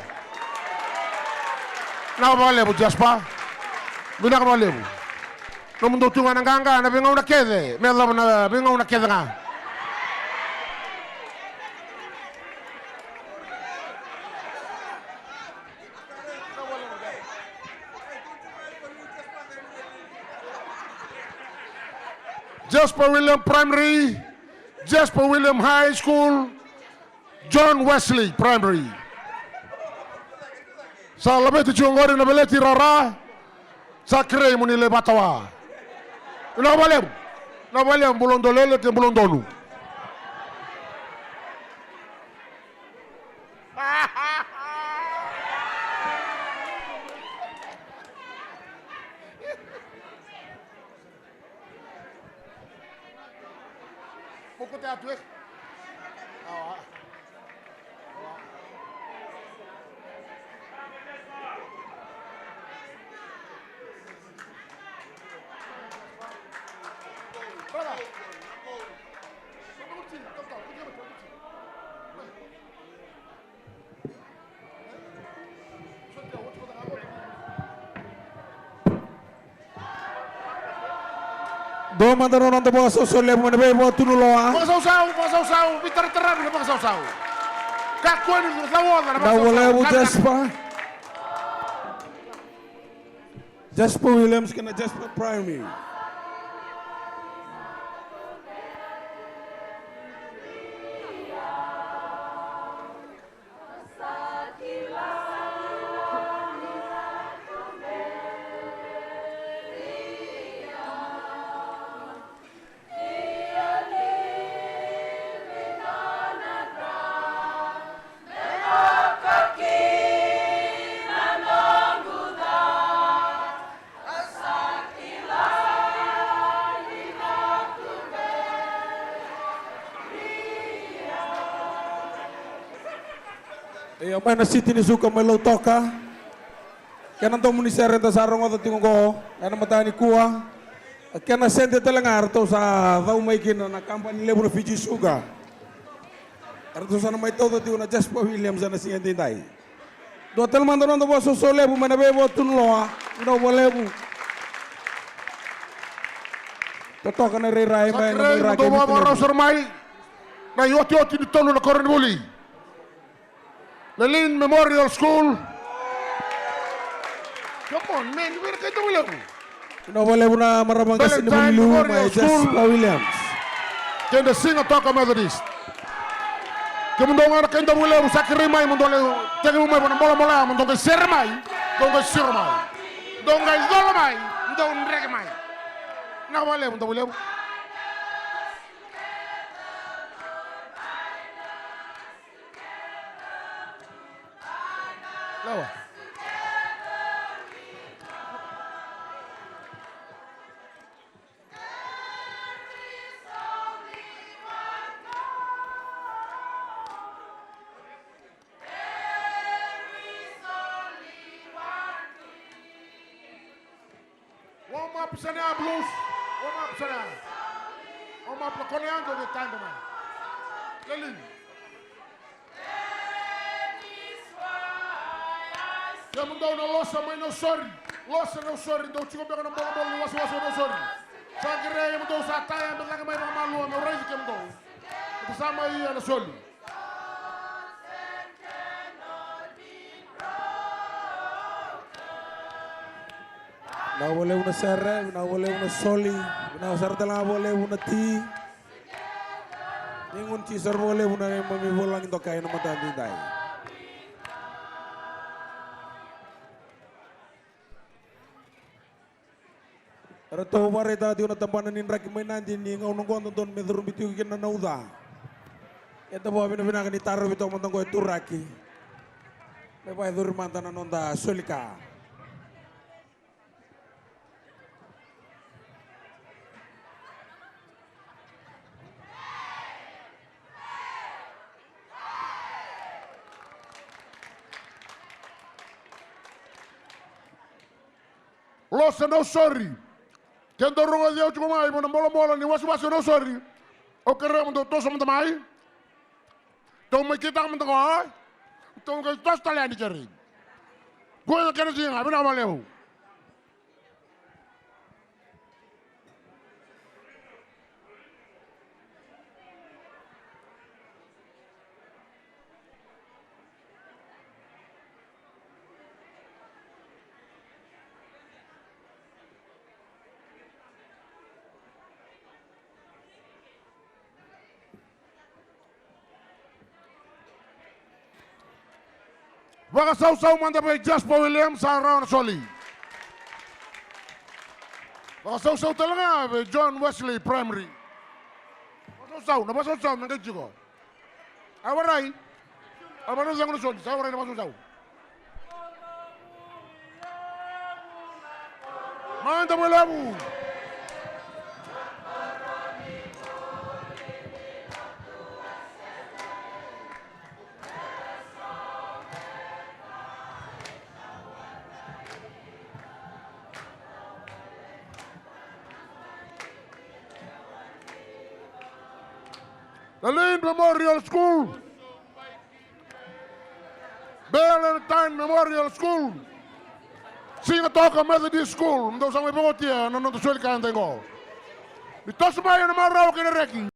Vinaka vakalevu Jasper. Vinaka vakalevu. Nomudou tu ga na qaqa na veigauna kece me yacova na veigauna kece ga. Jasper William Primary, Jasper William High School, John Wesley Primary. Sa laveti tiko qori na veleti rara. Sa kerei mo ni lai vatawa. Vinaka vakalevu. Vinaka vakalevu, bula dolele kei bula donu. Mo kote atu e. Awa. Awa. Brother. Dua mada na noda vakasausau levu mai na veivakatunuloa. Vakasausau, vakasausau, veitarataravi na vakasausau. Kakua ni cau oca na vakasausau. Vinaka vakalevu Jasper. Jasper Williams kei na Jasper Primary. Io, mai na City ni Suka mai Lautoka. Kena domo ni sere eda sa rogoca tiko oqo ena mataka nikua. Kena sede tale ga eratou sa cau mai kina na kabani levu na Fiji Sugar. Eratou sa na mai tauca tiko na Jasper Williams ena siga edaidai. Dua tale mada na noda vakasausau levu mai na veivuatu ni loa. Vinaka vakalevu. Totoka na irairai mai na irairai. Sa kerei mo dou vakarau sara mai na iotioti ni tolu na koronivuli. Lelean Memorial School. Come on, man, you better get the level. Vinaka vakalevu na marama qase ni Valenilu mai Jasper Williams. Kei na Sigatoka Methodist. Kemudou ga na kai Davuilevu, sa kerei mai mo dou lai tekivu mai vua na bolabola ya, mo dou qai sere mai, dou qai siro mai, dou qai cola mai, dou dreke mai. Vinaka vakalevu Davuilevu. Lewa. Warm up sana ya, Blues. Warm up sana ya. Warm up na kona ya, dou qai taida mai. Lelean. Kemudou na Losa mai Nausori. Losa Nausori, dou tiko beka na bolabola ni wasewase o Nausori. Sa kerei kemudou sa taya, me caka mai vakamalua, meu raici kemudou. Kemudou sa mai ia na soli. Vinaka vakalevu na sere, vinaka vakalevu na soli, vinaka sara tale ga vakalevu na ti. Ni gunu ti sara vakalevu na neimami vulagi dokai ena mataka edaidai. Eratou vakaraitaka tiko na tabana ni draki mai Nadi ni gauna oqo dodonu me curubi tiko kina na uca. Eda vakavinavinaka ni tarovi toka mada oqo e Turaki me vakayacori mada na noda soli ka. Losa Nausori. Ke dou rogoci au tiko mai vua na bolabola ni wasewase o Nausori, au kerea mo dou toso mada mai. Tou mai kitaka mada qo, a? Tou qai toso tale yani keri. Kua na kena siga, vinaka vakalevu. Vakasausau mada vei Jasper Williams, sa rawa na soli. Vakasausau tale ga vei John Wesley Primary. Vakasausau, na vakasausau me qai tiko. A warai. A warai, sa qai na soli, sa warai na vakasausau. Mai Davuilevu. Lelean Memorial School. Valentine Memorial School. Sigatoka Methodist School. Dou sa mai vakotia na noda soli ka eda qo. Ni toso mai ena marau kei na reki.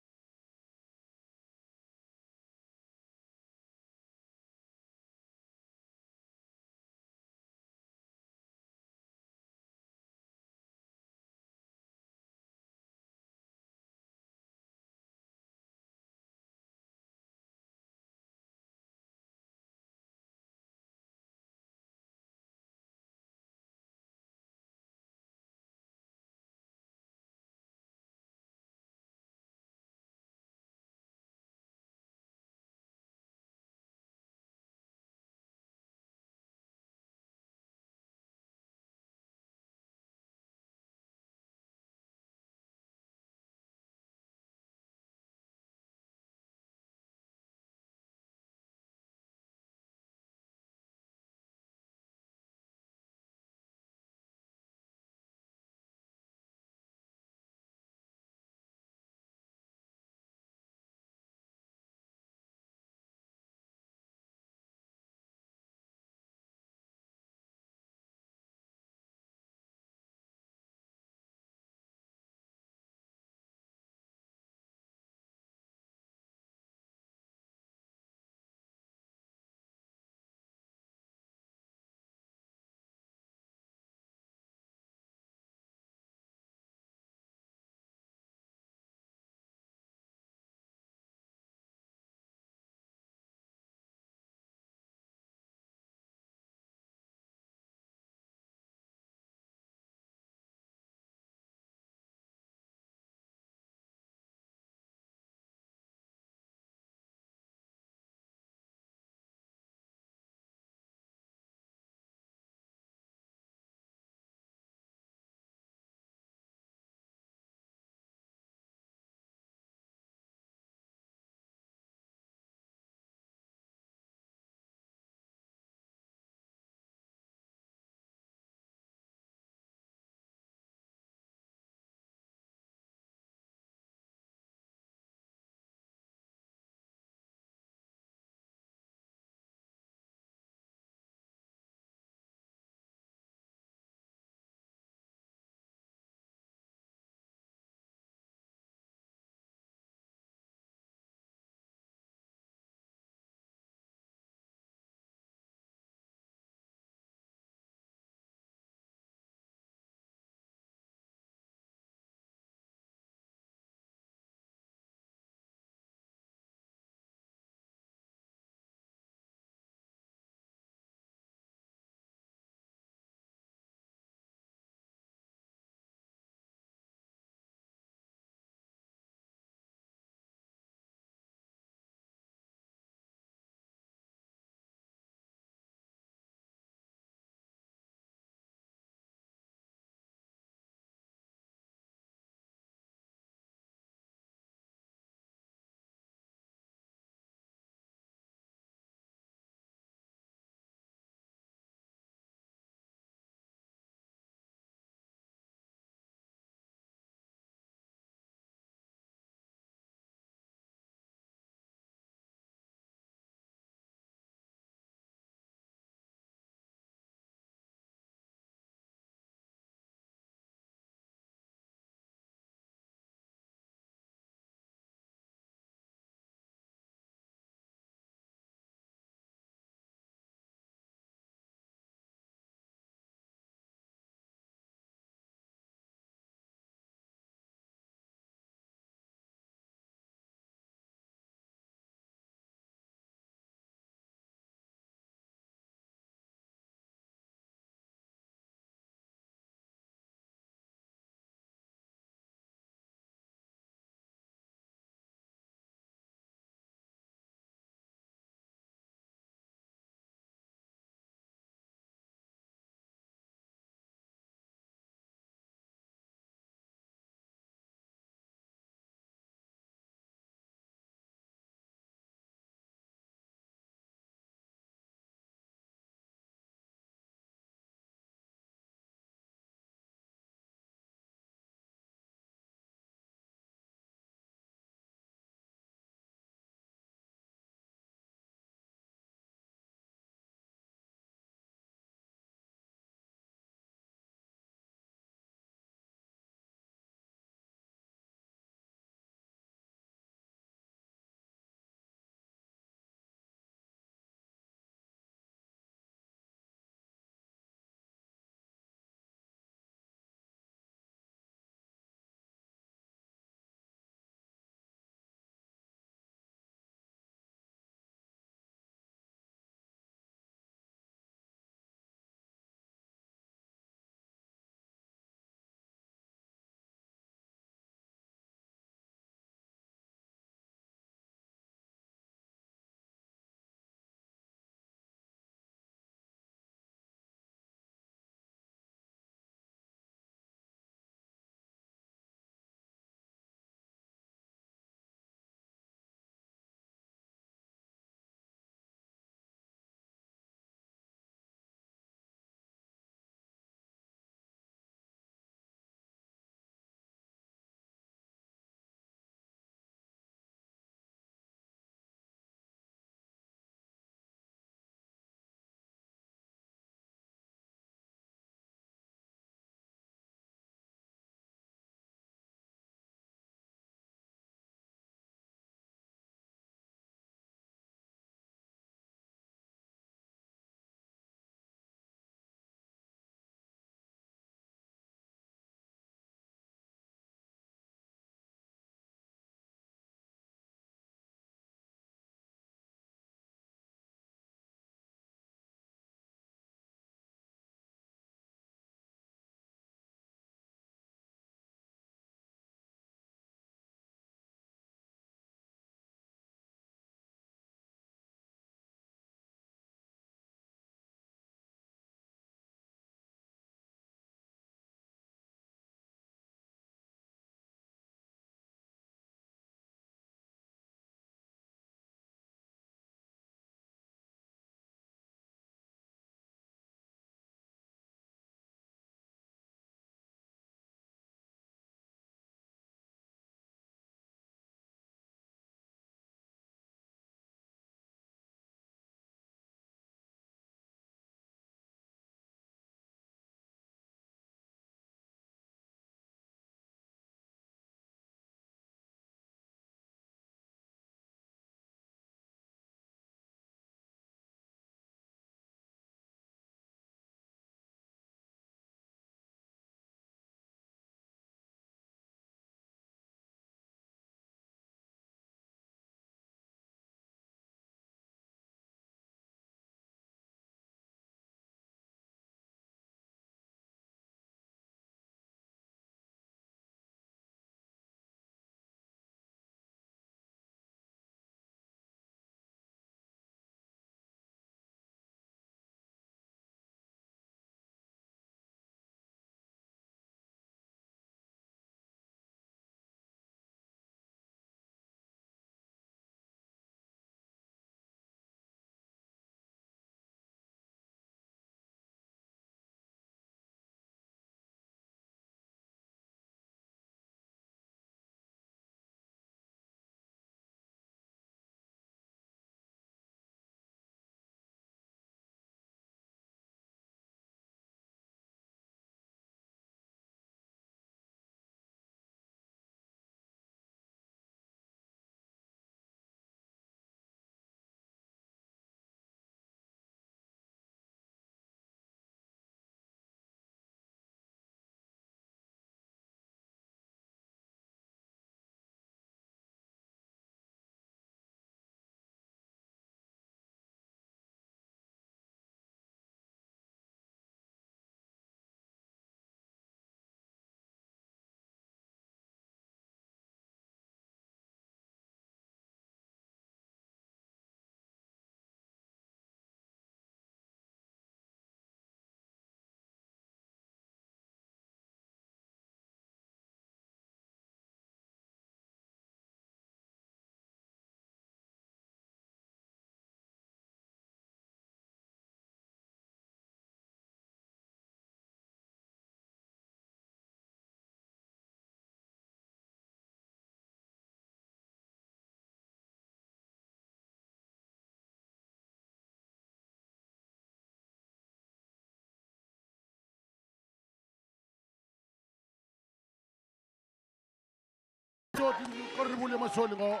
Koronivuli mai soli qo.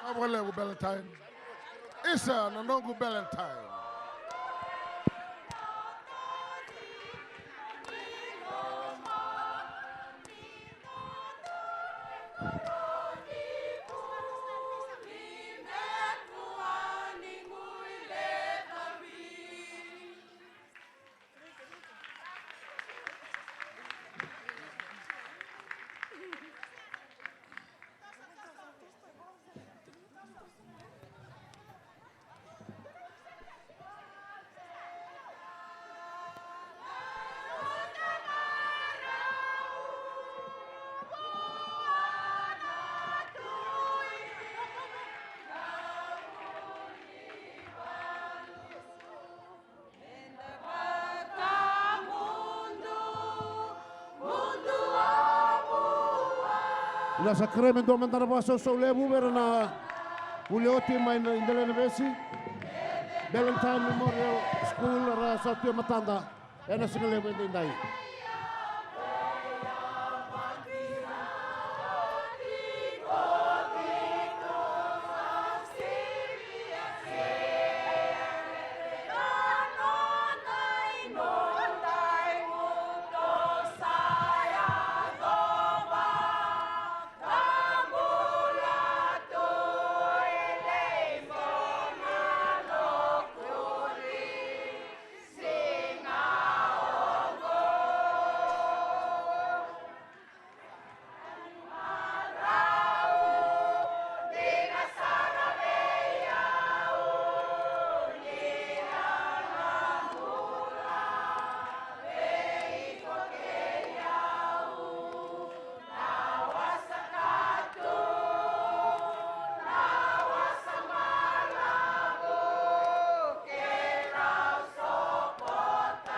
Sa vakalevu Valentine. Isa na noqu Valentine. Ena sa kerei me dua mada na vakasausau levu vei ira na vuli oti mai na Delana Vesi. Valentine Memorial School, ra sa tu e matada ena siga levu edaidai.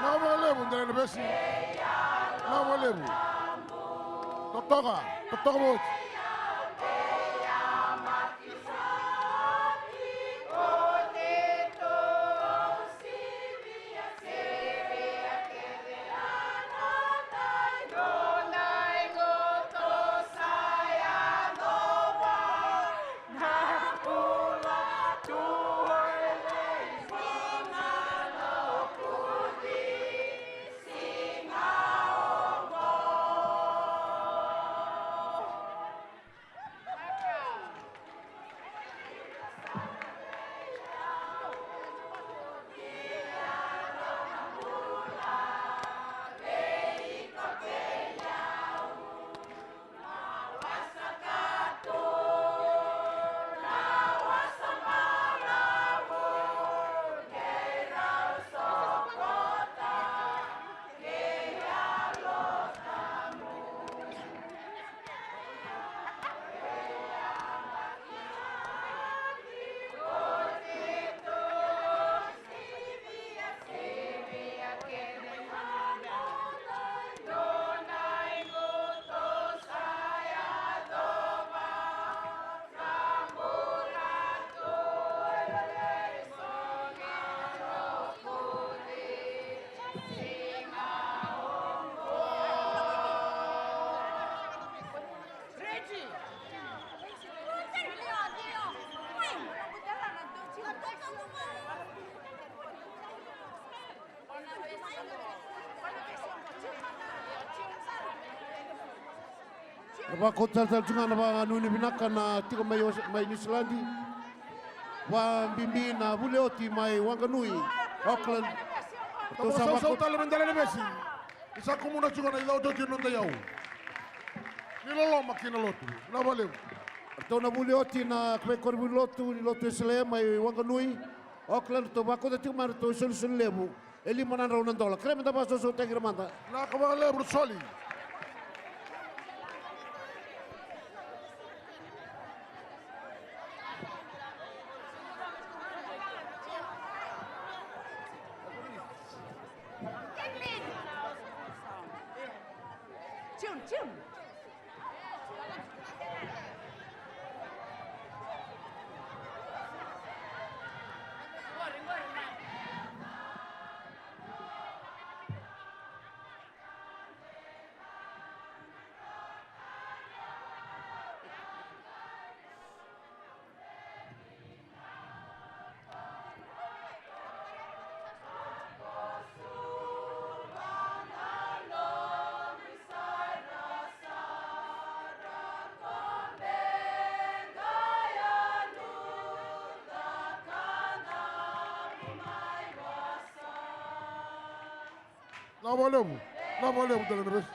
Vinaka vakalevu Delana Vesi. Vinaka vakalevu. Totoka, totoka voti. Ra vakauta tale tale tu ga na vakanuinui vinaka na tiko mai Aus-, mai Niusiladi. Vakabibi na vuli oti mai Wanganui, Auckland. Ratou sa vakauta tale me Delana Vesi. Ni sa kumuna tiko na icau oti na noda iyau. Ni loloma kei na lotu. Vinaka vakalevu. Ratou na vuli oti na veikoronivuli lotu ni lotu Wesele mai Wanganui, Auckland, ratou vakauta tiko mai na ratou isolisoli levu e lima na drau na dola. Kerei meda vakasausautaki ira mada. Vinaka vakalevu na soli. Tune, tune. Vinaka vakalevu. Vinaka vakalevu, dou na vesi.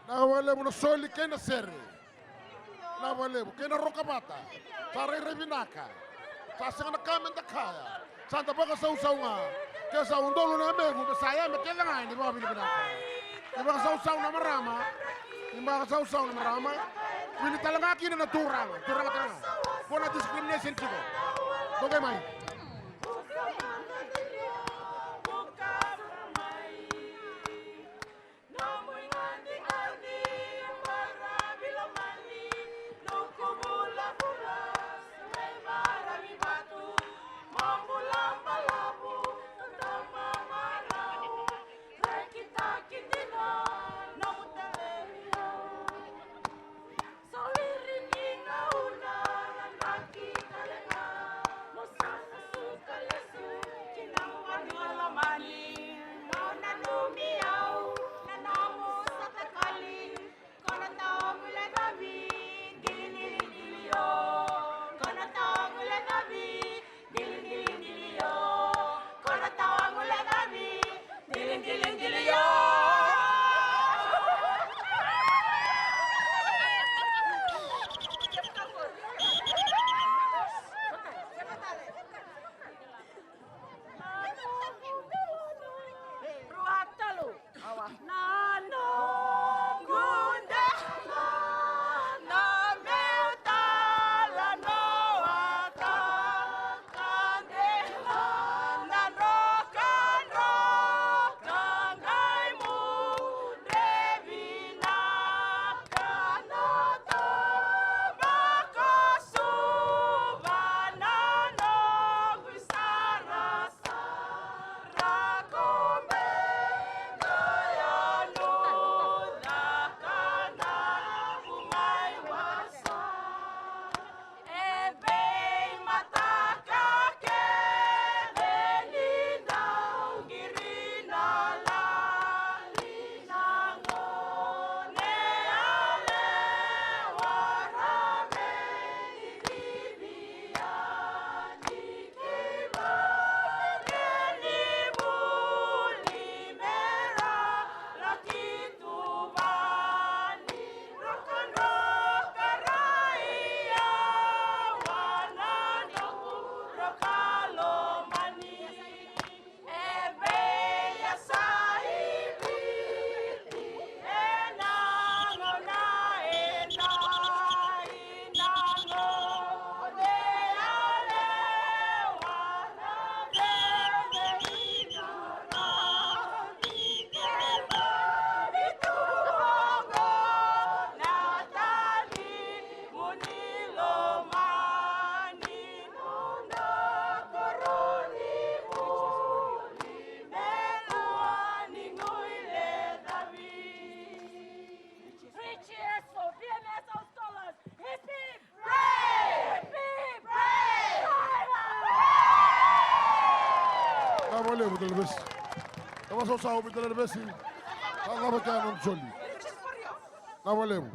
Vinaka vakalevu na soli kei na sere. Vinaka vakalevu kei na rokavata. Sa rairai vinaka. Sa sega na ka me da kaya. Sa da vakasausau ga. Ke sa udolu na yamequ me sa yabe kece ga ni vakavinavinaka. Ni vakasausau na marama. Ni vakasausau na marama. Wili tale ga kina na turaga. Turaga tale ga. Ko na discrimination tiko. Dokai mai. Vinaka vakalevu Delainavesi. Vinaka vakalevu.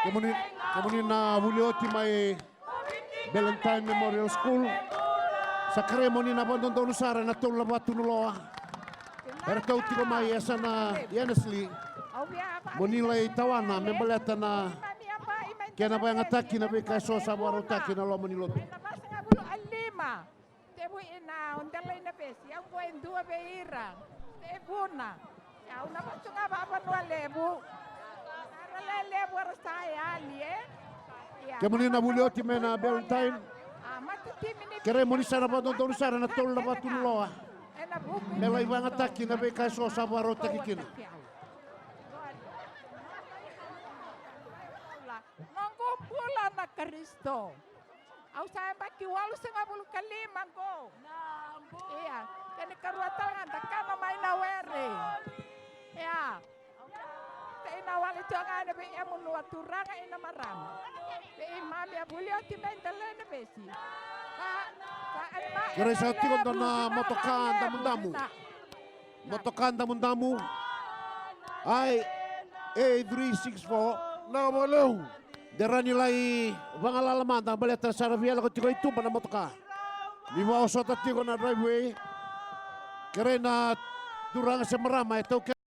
Kemuni, kemuni na vuli oti mai Ballantine Memorial School, sa kerei mo ni na vakadodonu sara ena tolu na vatu ni loa. Eratou tiko mai e yasana i Annesley, mo ni lai tawana me baleta na kena vakayagataki na veika eso sa vakarautaki ena loma ni lotu. Tevu ina o Delainavesi, au qo e dua vei ira. Tevu na. Au na vasu ga vakavanua levu. Sara le levu era sa yali, e? Ia. Kemuni na vuli oti mai na Ballantine. A, mata timi ni. Kerei mo ni sa na vakadodonu sara ena tolu na vatu ni loa. Ena vuku. Me lai vakayagataki na veika eso sa vakarautaki kina. Noqu bula na Karisito. Au sa yabaki walusagavulu ka lima qo. Ia, kena ikarua tale ga da kana mai na were. Ia. Teina wale tiko ga ena veiyamu nua turaga ina marama. Veimami a vuli oti mai Delainavesi. Ka, ka, kerei sa tiko dua na motoka damudamu. Motoka damudamu. I A three six four. Na valeu. De rawa ni lai vagalala mada baleta sa ra via lako tiko i tuba na motoka. Ni vakaosota tiko na driveway. Kerei na turaga se marama e taukena.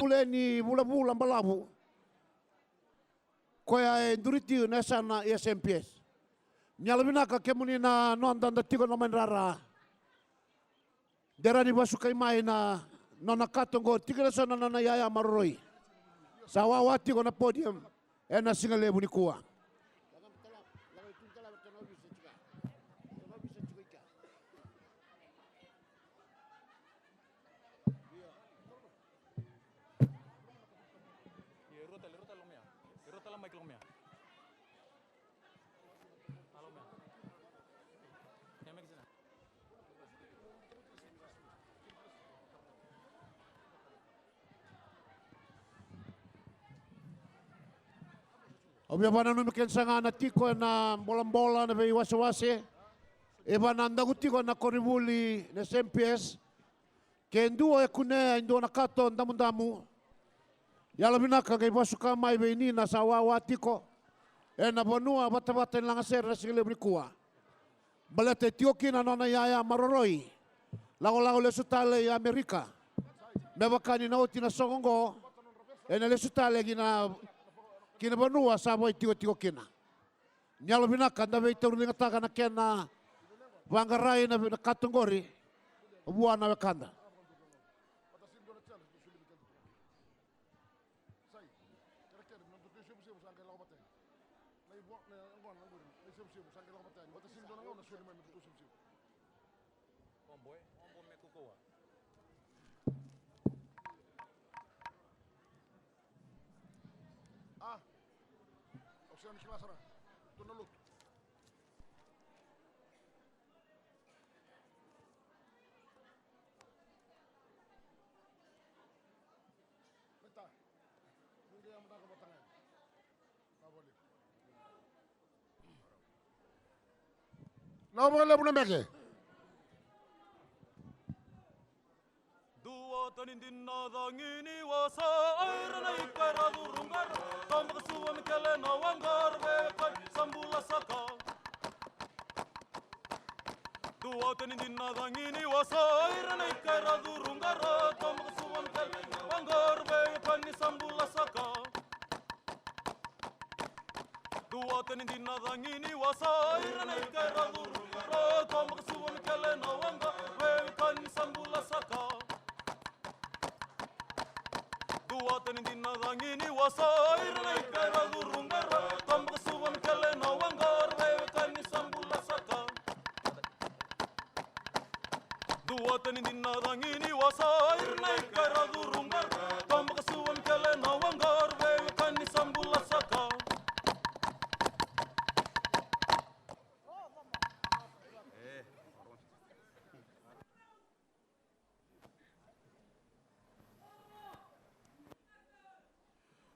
Ule ni vulavula balavu. Koya e duri tiko na yasana S M P S. Ni yalo vinaka kemuni na noda da tiko na madrara. Dera ni vasukai mai na nona kato qori, tiko na so na nona yaya maroroi. Sa wawa tiko na podium ena siga levu nikua. Au via vakananumi keda saga na tiko ena bolabola na veiwasewase. E vanadaku tiko na koronivuli na S M P S. Ke dua e kunea e dua na kato damudamu, yalo vinaka qai vasuka mai vei Nina sa wawa tiko ena vanua vatavata ni lagasere na siga levu nikua. Baleta e tiko kina na nona yaya maroroi, lakolako lesu tale i Amerika. Me vaka ni na oti na soqo oqo, ena lesu tale ki na, ki na vanua sa vakaitikotiko kina. Ni yalo vinaka da veitauriligataka na kena vaqarai na, na kato qori vua na wekada. A, au sega ni kila sara. Dua na lotu. Reta. Ni qai yamadaka vata ga yani. Vinaka vakalevu. Vinaka vakalevu na meke. Dua tani dina cagi ni wasa, o ira na ika era curu qara, toba ka suva me kele na waqa, ra veiwekani sa bula saka. Dua tani dina cagi ni wasa, o ira na ika era curu qara, toba ka suva me kele na waqa, ra veiwekani sa bula saka. Dua tani dina cagi ni wasa, o ira na ika era curu qara, toba ka suva me kele na waqa, ra veiwekani sa bula saka. Dua tani dina cagi ni wasa, o ira na ika era curu qara, toba ka suva me kele na waqa, ra veiwekani sa bula saka. Dua tani dina cagi ni wasa, o ira na ika era curu qara, toba ka suva me kele na waqa, ra veiwekani sa bula saka.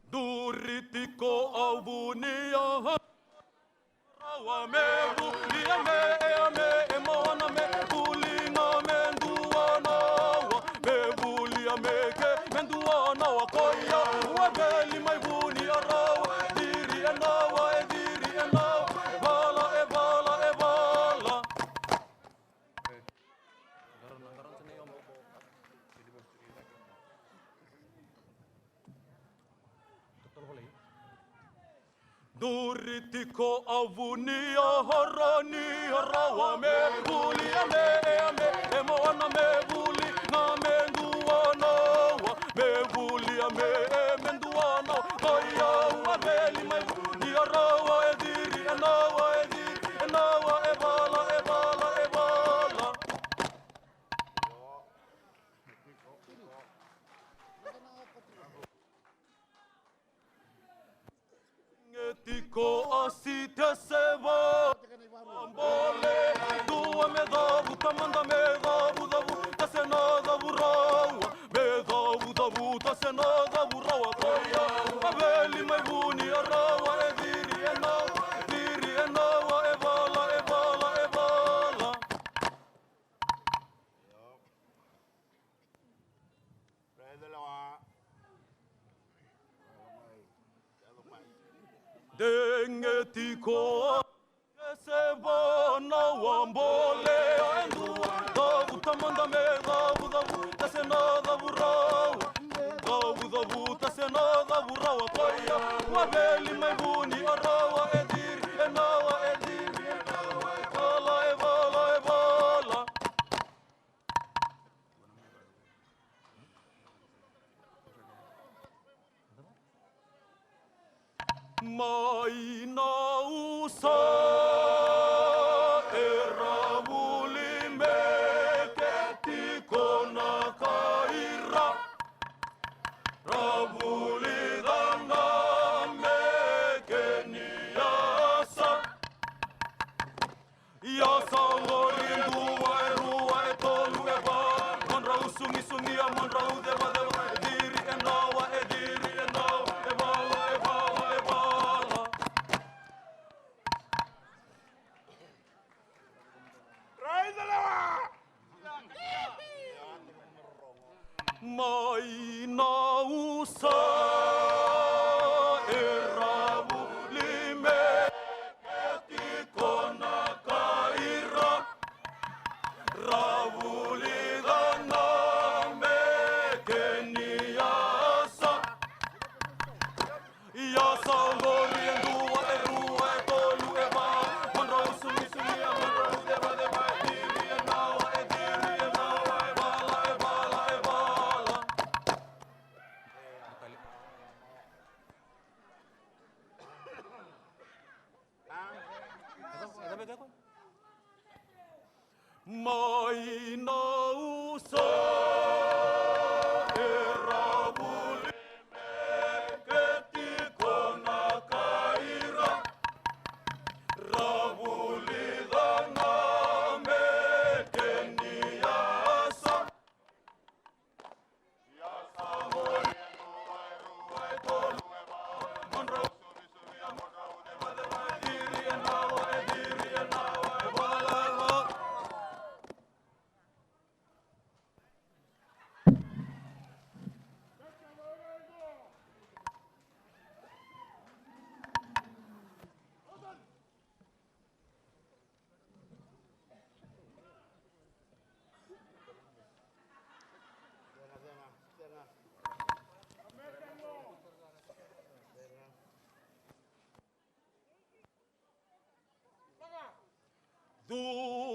Duri tiko au vuni a rawa me vuli a me e a me e mona me vuli ga me dua na wa me vuli a me ke me dua na wa koya ua veli mai vuni a rawa e ciri e na wa e ciri e na wa e vala e vala e vala. Duri tiko a vuni a harani a rawa me vuli a me e a me e moana me vuli ga me dua na wa me vuli a me e me dua na wa koya ua veli mai vuni a rawa e ciri e na wa e ciri e na wa e vala e vala e vala. Ge tiko a siteseva bole dua me cavuta mada me cavucavuta se na cavuraua me cavucavuta se na cavuraua koya a veli mai vuni a rawa e ciri e naua e ciri e naua e vala e vala e vala. Degeti koa ke se vanaua bole e dua. Cavuta mada me cavucavuta se na cavuraua. Cavucavuta se na cavu rawa koya. Waveli mai Vuni o rawa e ciri e nawa e ciri e nawa e vala e vala e vala. Mai na usa e ra vuli me ke tiko na kaira. Ra vuli cana me ke ni asa. Ia sa qori e dua e rua e tolu e va. Mo drau sugisugia mo drau cevaceva e ciri e nawa e ciri e nawa e vala e vala e vala. Mai na usa e ra vuli me ke tiko na kaira. Ra vuli cana me ke ni asa. Ia sa qori e dua e rua e tolu e va. Mo drau sugisugia mo drau cevaceva e ciri e nawa e ciri e nawa e vala e vala e vala. Mai na usa e ra vuli me ke tiko na kaira. Ra vuli cana me ke ni asa.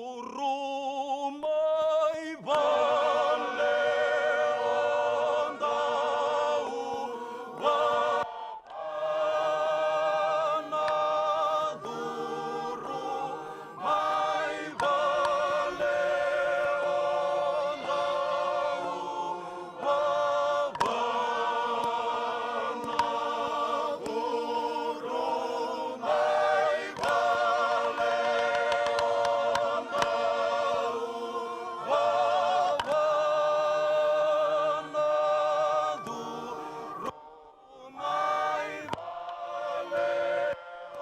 Curu mai vale o dau vavana, curu mai vale o dau vavana, curu mai vale o dau vavana, curu mai vale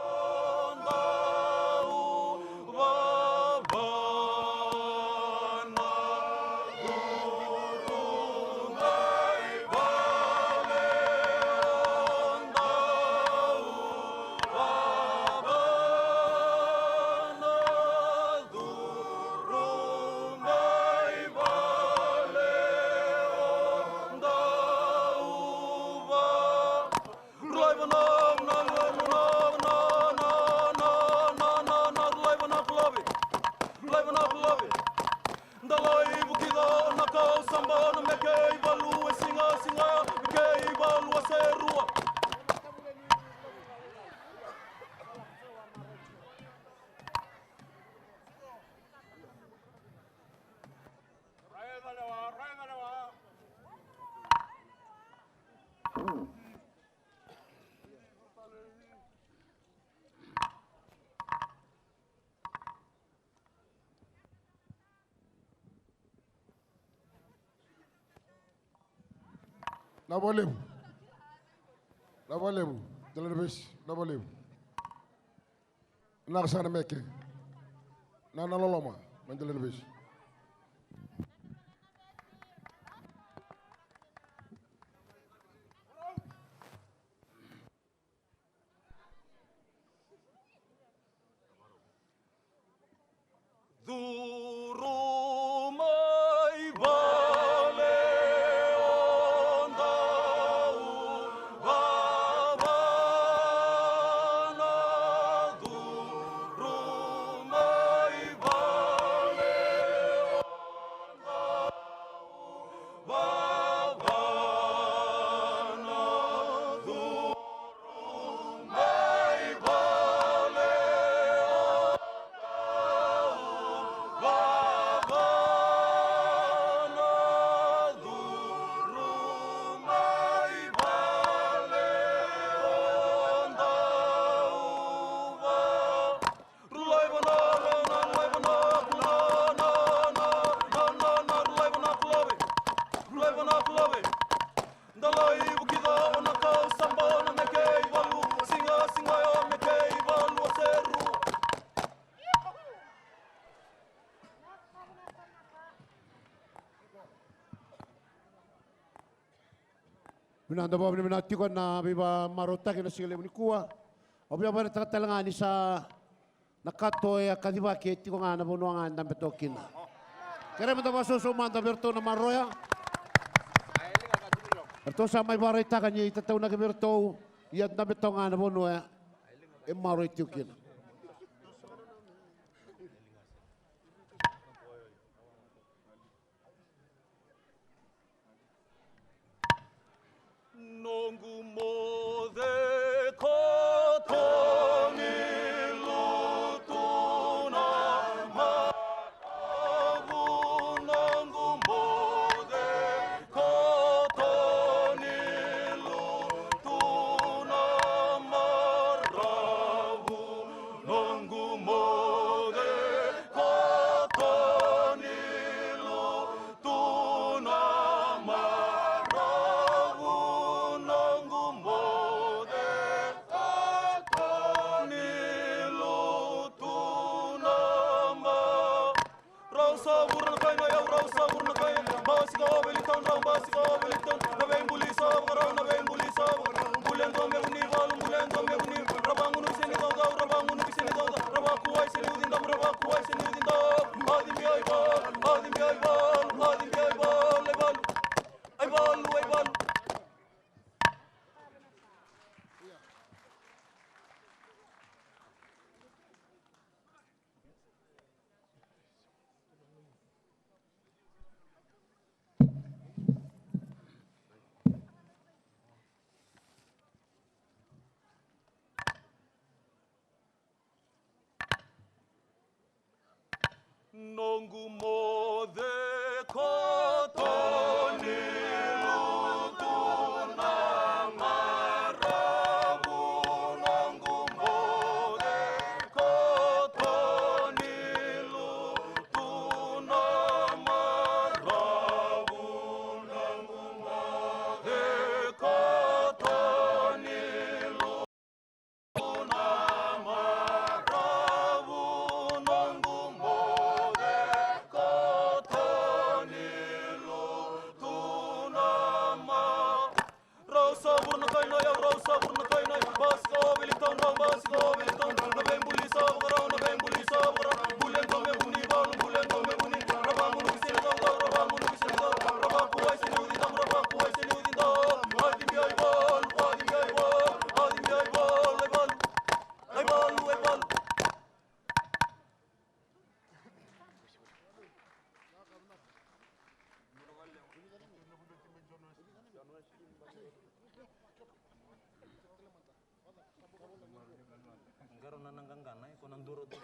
o dau vavana, curu mai vale o dau vavana, curu mai vale o dau va- Rulai vanua, vanua, rulai vanua, rulai vanua, rulai vanua. Dalai vukica o na kau saba o na me kei valu e siga, siga, me kei valu a se rua. Vinaka vakalevu. Vinaka vakalevu. Dela ni vesi. Vinaka vakalevu. Vinaka saka na meke. Na, na loloma. Mai dela ni vesi. Curu mai vale o dau Vinaka, da vakavinavinaka tiko na veivakamarautaki na siga levu nikua. Au via vakaraitaka tale ga ni sa na kato e a kacivaki e tiko ga na vanua ga e dabe toka kina. Kerea meda vakasausau mada vei iratou na maroroya. Eratou sa mai vakaraitaka ni tataunaki vei iratou, ia dabe toka ga na vanua e maroroi tiko kina. Noqu moce koto ni lutu na maravu, noqu moce koto ni lutu na maravu, noqu moce koto ni lutu tu na maravu, noqu moce koto ni lutu na ma. Rau sa vura na kaina, yau rau sa vura na kaina. Basika o veli taun, rau basika o veli taun. Na veibuli sa vakarau, na veibuli sa vakarau. Buli e domequ ni valu, buli e domequ ni. Ra vagunu se ni caucau, ra vagunu se ni caucau. Ra vakuai se ni uci damu, ra vakuai se ni uci damu. Adi mi ai valu, adi mi ai valu, adi mi ai valu, ai valu. Ai valu, ai valu. Noqu moce koto ni lutu na maravu, noqu moce koto ni lutu na maravu, noqu moce koto ni lutu na maravu, noqu moce koto ni lutu na ma. Rau sa vura na kaina, yau rau sa vura na kaina. Basika o veli taun, rau basika o veli taun. Na veibuli sa vakarau, na veibuli sa vakarau. Buli e domequ ni valu, buli e domequ ni. Ra vagunu ki se ni caucau, ra vagunu ki se ni caucau. Ra vakuai se ni uci damu, ra vakuai se ni uci damu. Adi mi ai valu, adi mi ai valu, adi mi ai valu, ai valu. Ai valu, ai valu. Qaro na, na qaqana, e, ko na duro tu.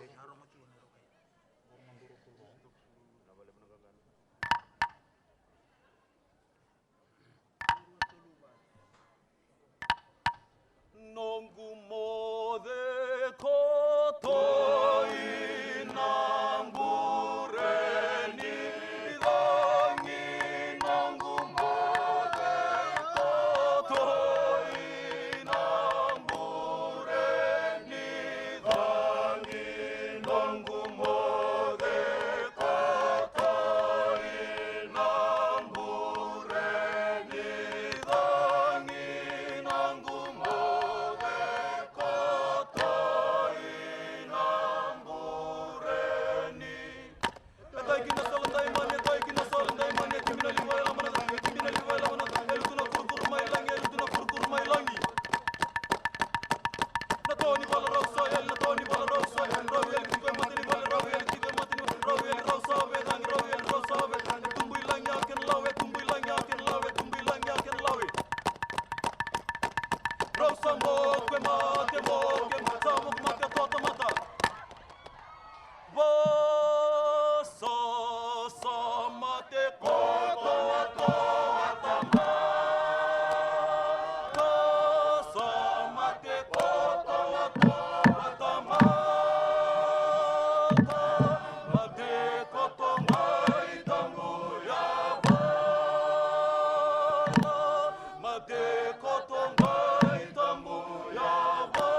Noqu moce koto i na bure ni cagi, noqu moce koto i na bure ni cagi, noqu moce koto i na bure ni cagi, noqu moce koto i na bure ni. E tai ki na sala daimani, e tai ki na sala daimani, e timi na liva e lamana, e timi na liva e lamana, e lutu na kurukuru mai lagi, e lutu na kurukuru mai lagi. Na to ni vala rau sa yali, na to ni vala rau sa yali, rau yali tiko e mata ni vale, rau yali tiko e mata ni vale, rau yali rau sa vecagi, rau yali rau sa vecagi, e tubu i lagi a kena lawe, e tubu i lagi a kena lawe, e tubu i lagi a kena lawe. Rau sa moku e mate, moku e mate, sa moku mate a toa tamata. Vasa sa mate koto a toa tamata. Sa mate koto a toa tamata. Mate koto mai tabu yavala. Mate koto mai tabu yavala.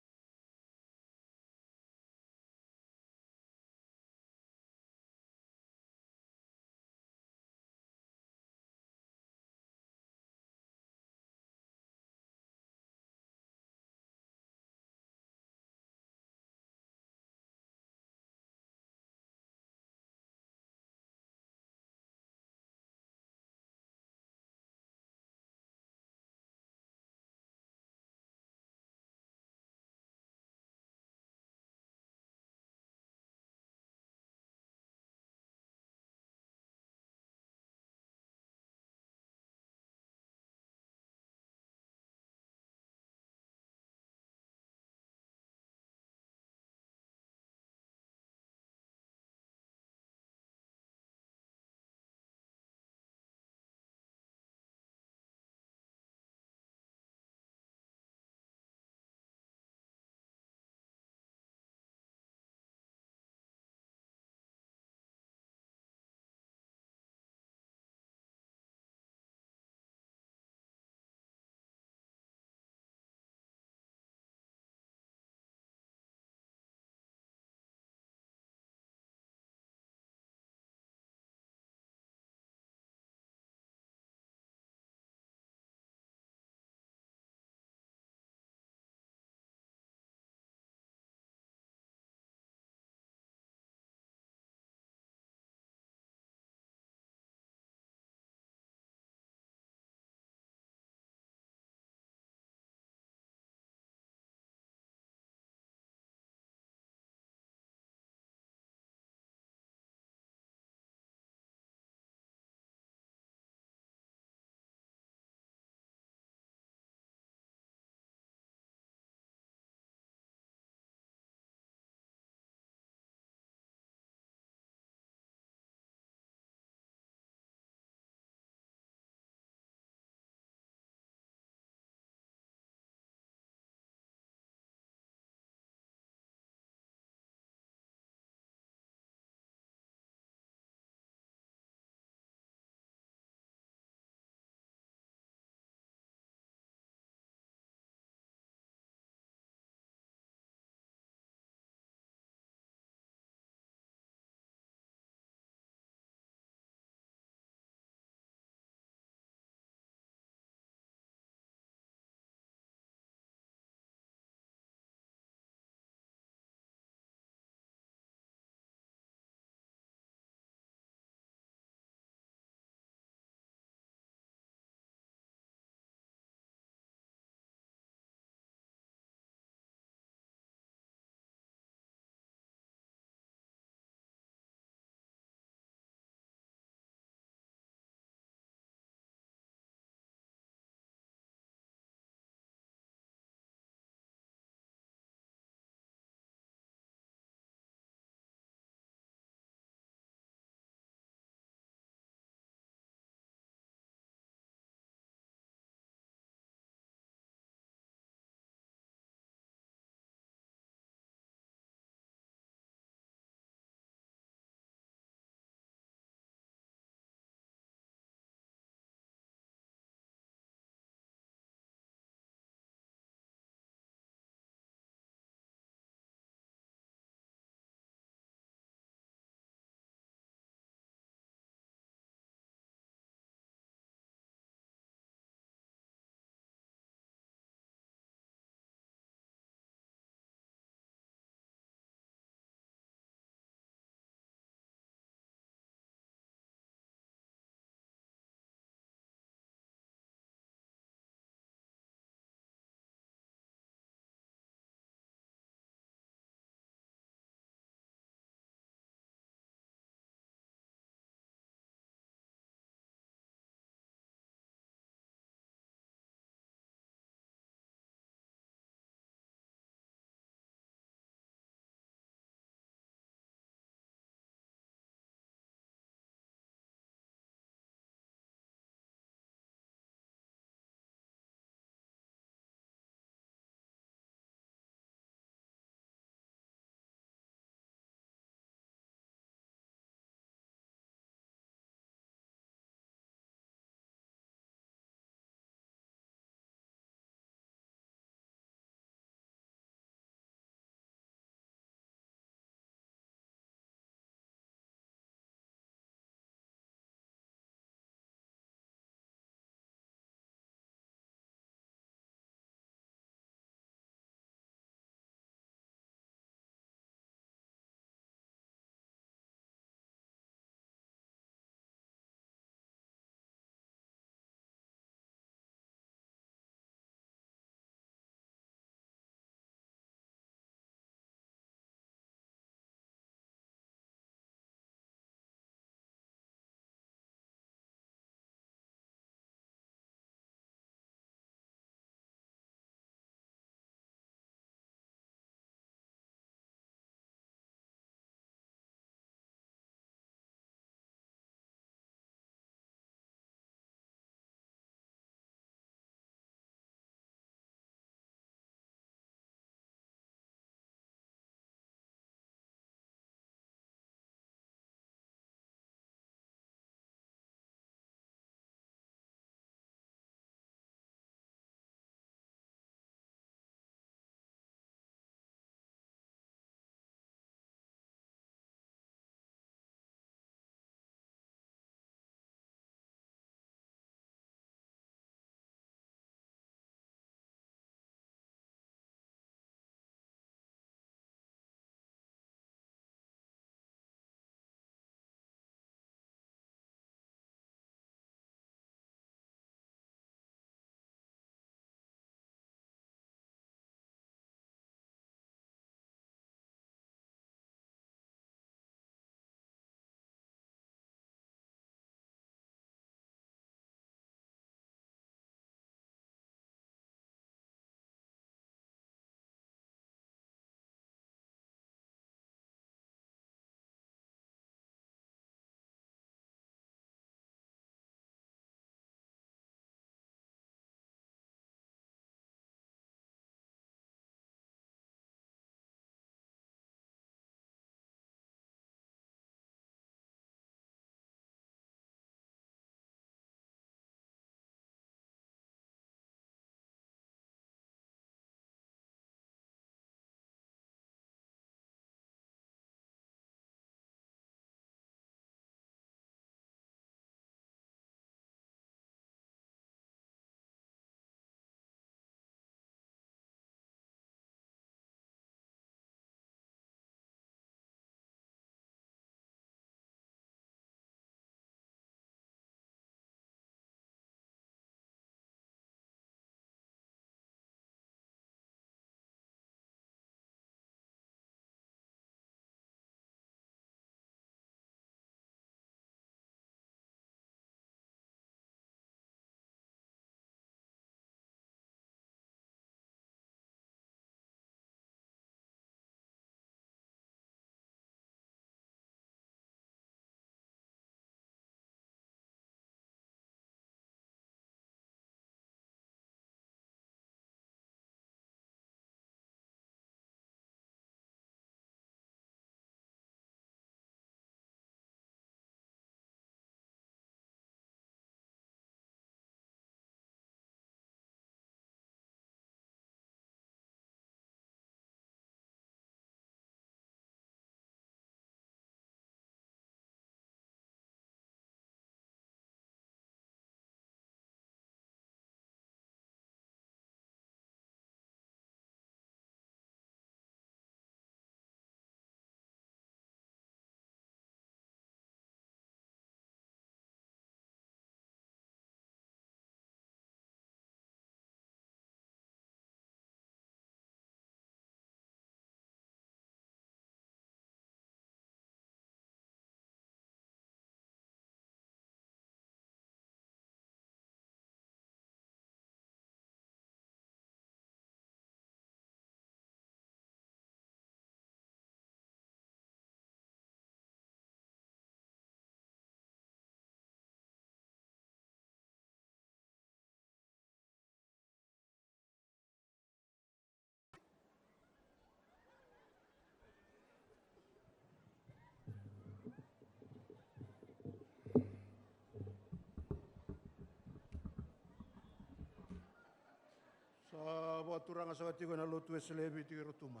Sa vakaturaga saka tiko ena lotu Wesele e Viti kei Rotuma.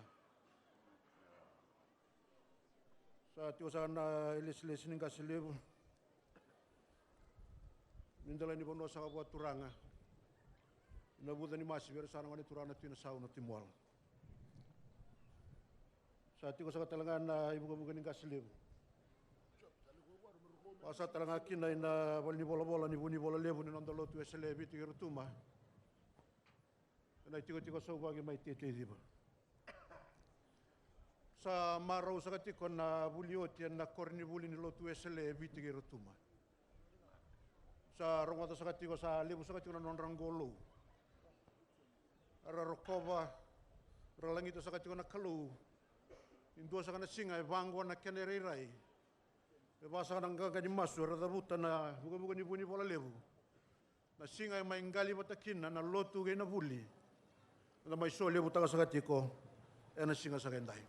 Sa tiko saka na ilesilesi ni qase levu ni dela ni vanua saka vakaturaga na vuca ni masi vei ira saka na gone turaga na Tui Nasau na Tui Muala. Sa tiko saka tale ga na ivukavuka ni qase levu. Vaka saka tale ga kina ina valenivolavola ni Vunivola Levu ni noda lotu Wesele e Viti kei Rotuma. Ena itikotiko sauvaki mai Teiteiciva. Sa marau saka tiko na vuli oti ena koronivuli ni lotu Wesele e Viti kei Rotuma. Sa rogoca saka tiko, sa levu saka tiko na nodra qolou. Ra rokova, ra lagita saka tiko na Kalou. E dua saka na siga e vaqo na kena irairai. E vaka saka na qaqa ni masu era cavuta na vukavuka ni Vunivola Levu. Na siga e mai qali vata kina na lotu kei na vuli. Eda mai solevutaka saka tiko ena siga saka edai.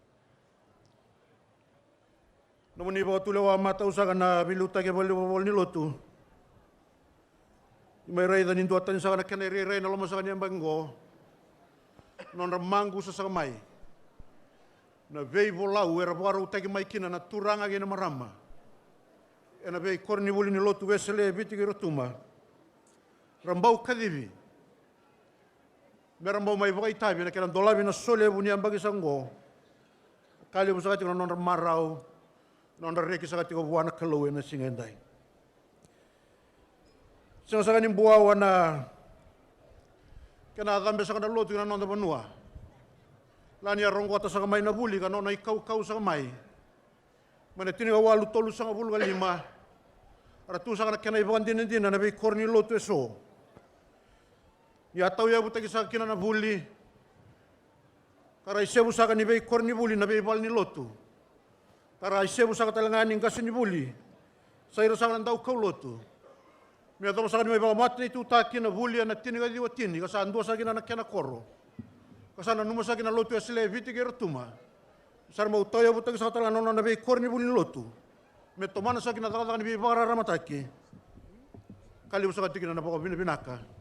Nomuni vakatulewa matau saka na veiliutaki e valenivolavola ni lotu. Ni mai raica ni duatani saka na kena irairai na loma saka ni yabaki qo. Nodra maqusa saka mai na veivolau era vakarautaki mai kina na turaga kei na marama ena veikoronivuli ni lotu Wesele e Viti kei Rotuma. Ra bau kacivi me ra bau mai vakaitavi ena kena dolavi na solevu ni yabaki saka qo. Ka levu saka tiko na nodra marau, nodra reki saka tiko vua na Kalou ena siga edai. Sega saka ni buawa na kena cabe saka na lotu ki na noda vanua. La ni a roqota saka mai na vuli ka nona ikaukau saka mai. Mai na tinikawalu tolusagavulu ka lima, era tu saka na kena ivakadinadina na veikoro ni lotu eso. Ni a tauyavutaki saka kina na vuli, ka ra isevu saka ni veikoronivuli na veivale ni lotu, ka ra isevu saka tale ga ni qasenivuli, sa ira saka na daukau lotu. Me yacova saka ni mai vakamatanitutaki na vuli ena tinikaciwa tini, ka sa dua saka kina na kena koro, ka sa nanuma saka kina na lotu Wesele e Viti kei Rotuma. Sa ra mau tauyavutaki saka tale ga na nona veikoronivuli ni lotu me tomana saka kina na cakacaka ni veivakararamataki. Ka levu saka tiko kina na vakavinavinaka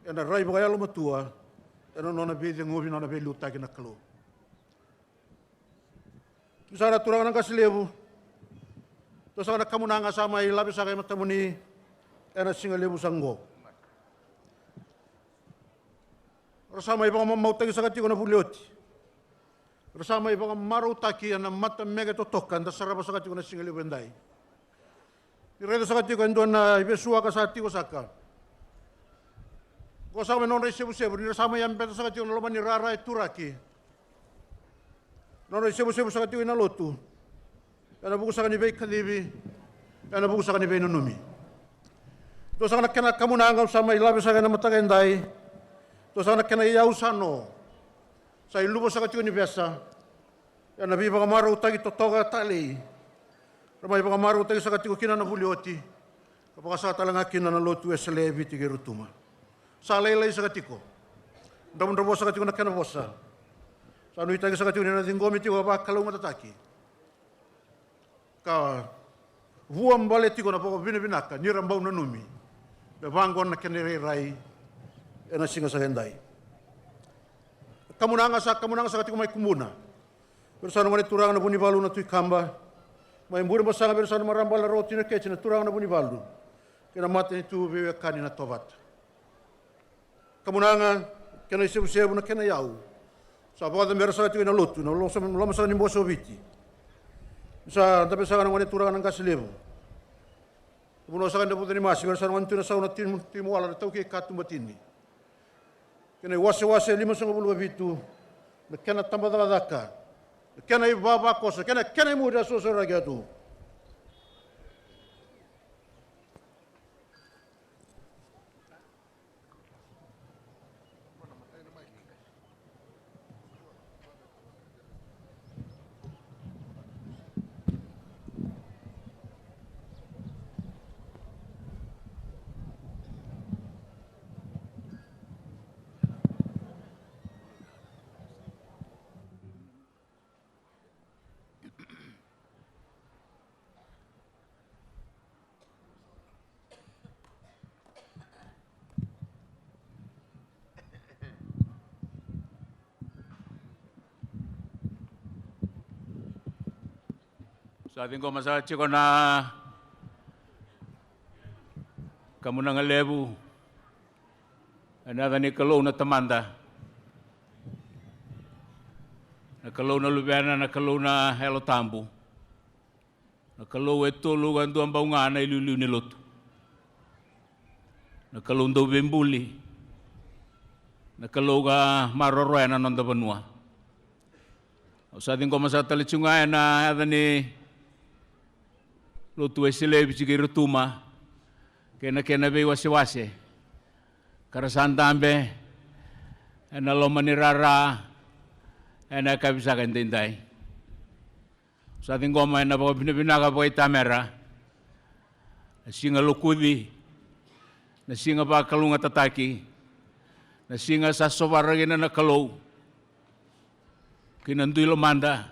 ena rai vakayalomatua ena nona veiceguvi, nona veiliutaki na Kalou. Ni saka na turaga na qase levu, dua saka na kamunaga sa mai lave saka e matamuni ena siga levu saka qo. Ra sa mai vakamamautaki saka tiko na vuli oti. Ra sa mai vakamarautaki ena matameke totoka eda sarava saka tiko na siga levu edai. Ni raica saka tiko e dua na ivesuaka sa tiko saka. Qo saka me nodra isevusevu ni ra sa mai yabeta saka tiko na loma ni rara e turaki. Nodra isevusevu saka tiko ina lotu. Ena vuku saka ni veikacivi, ena vuku saka ni veinanumi. Dua saka na kena kamunaga au sa mai lave saka ena mataka edai. Dua saka na kena iyau sa no. Sa iluva saka tiko ni vesa. Ena veivakamarautaki totoka talei. Ra mai vakamarautaki saka tiko kina na vuli oti. Ka vakasaka tale ga kina na lotu Wesele e Viti kei Rotuma. Sa lailai saka tiko. Dravudravua saka tiko na kena vosa. Sa nuitaki saka tiko ni na ciqomi tiko ka vakalougatataki. Ka vuabale tiko na vakavinavinaka ni ra bau nanumi me vaqo na kena irairai ena siga saka edai. Kamunaga sa kamunaga saka tiko mai Kubuna. Vei ira saka na gone turaga na Vunivalu na Tui Kaba. Mai Burebasaga vei ira saka na marama bale na Roko Tui Naketi na turaga na Vunivalu. Kei na matanitu veiwekani na Tovata. Kamunaga, kena isevusevu na kena iyau. Sa vakacabera saka tiko ina lotu, na loma saka ni bose o Viti. Sa dabe saka na gone turaga na qase levu. Vanua saka eda vuca ni masi, vei ira saka na gone Tui Nasau na Tui Muala na taukei katuba tini. Kena iwasewase e limasagavulu ka vitu, na kena tabacakacaka, na kena ivavakoso, kena, kena imuri a sosoraki atu. Sa ciqoma saka tiko na kamunaga levu ena yaca ni Kalou na Tamada, na Kalou na Luvena, na Kalou na Yalo Tabu, na Kalou e tolu ka dua bau ga na iliuliu ni lotu, na Kalou dauveibuli, na Kalou ka maroroya na noda vanua. Au sa ciqoma saka tale tiko ga ena yaca ni Lotu Wesele e Viti kei Rotuma kei na kena veiwasewase ka ra sa dabe ena loma ni rara ena yakavi saka edaidai. Au sa ciqoma ena vakavinavinaka vakaitamera na siga lokuci, na siga vakalougatataki, na siga sa sovara kina na Kalou ki na dui lomada,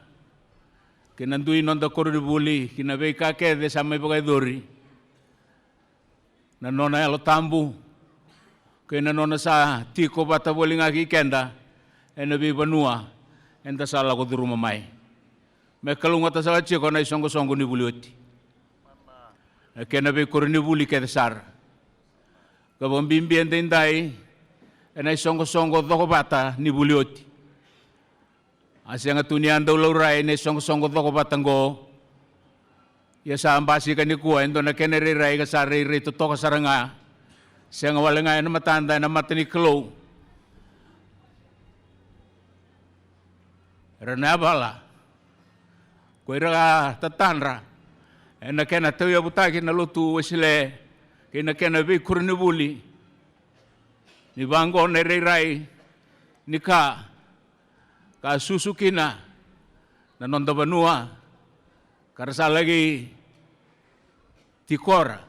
ki na dui noda koronivuli, ki na veika kece sa mai vakayacori na nona Yalo Tabu kei na nona sa tiko vata voli ga kei keda ena veivanua eda sa lako curuma mai. Me kalougata saka tiko na isoqosoqo ni vuli oti, na kena veikoronivuli kece sara, ka vakabibi edaidai ena isoqosoqo cokovata ni vuli oti. A sega tu ni a dau laurai na isoqosoqo cokovata oqo, ia sa basika nikua e dua na kena irairai ka sa rairai totoka sara ga, sega wale ga ena matada, ena mata ni Kalou. Era na yavala ko ira ka tatadra ena kena tauyavutaki na Lotu Wesele kei na kena veikoronivuli, ni vaqo na irairai ni ka ka susu kina na noda vanua, ka ra sa laki tikora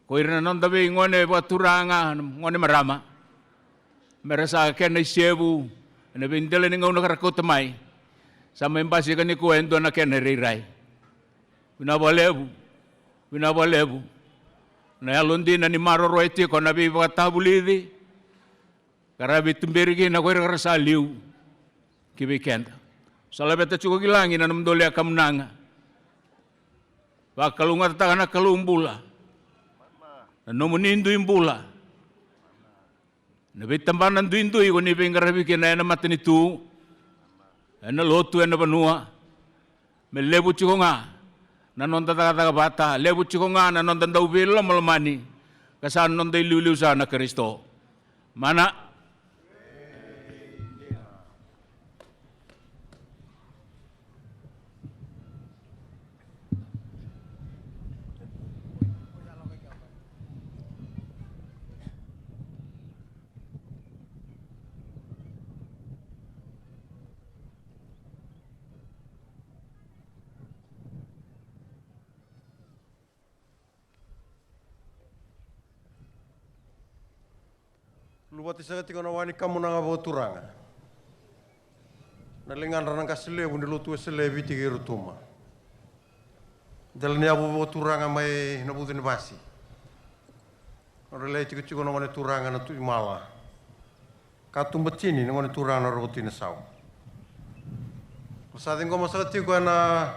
ko ira na noda veigone vakaturaga, gone marama, me ra sa kena isevu ena veidela ni gauna ka ra kauta mai. Sa mai basika nikua e dua na kena irairai. Vinaka vakalevu, vinaka vakalevu na yalodina ni maroroya tiko na veivakatavulici ka ra veituberi kina ko ira ka ra sa liu ki vei keda. Sa laveta tiko ki lagi na nomudou lewe kamunaga. Vakalougatataka na Kalou bula na nomuni dui bula, na veitabana duidui ko ni veiqaravi kina ena matanitu, ena lotu, ena vanua. Me levu tiko ga na noda cakacaka vata, levu tiko ga na noda dau veilomalomani, ka sa noda iliuliu saka na Karisito. Mana. Luvati saka tiko na wa ni kamunaga vakaturaga na ligadra na qase levu ni Lotu Wesele e Viti kei Rotuma. Dela ni yavu vakaturaga mai na Vucu ni Vasi. Nodra lai tikotiko na gone turaga na Tui Mala. Katuba Tini na gone turaga na Roko Tui Nasau. Ko sa ciqoma saka tiko ena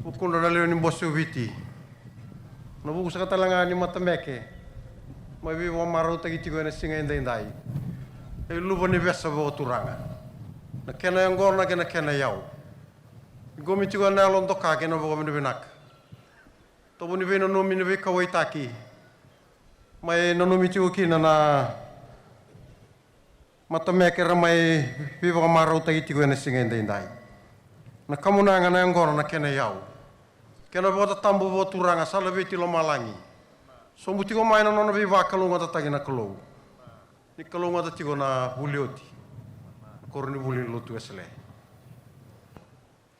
vukudra na lewe ni Bose o Viti, na vuku saka tale ga ni matameke mai veivakamarautaki tiko ena siga edaidai. E luva ni vesu vakaturaga, na kena yaqona kei na kena iyau. Ciqomi tiko ena yalo doka kei na vakavinavinaka. Tovo ni veinanumi, ni veikauwaitaki mai nanumi tiko kina na matameke ra mai veivakamarautaki tiko ena siga edaidai. Na kamunaga, na yaqona, na kena iyau, kena vakatatabu vakaturaga sa laveti lomalagi. Sobu tiko mai na nona veivakalougatataki na Kalou ni kalougata tiko na vuli oti, na koronivuli ni Lotu Wesele.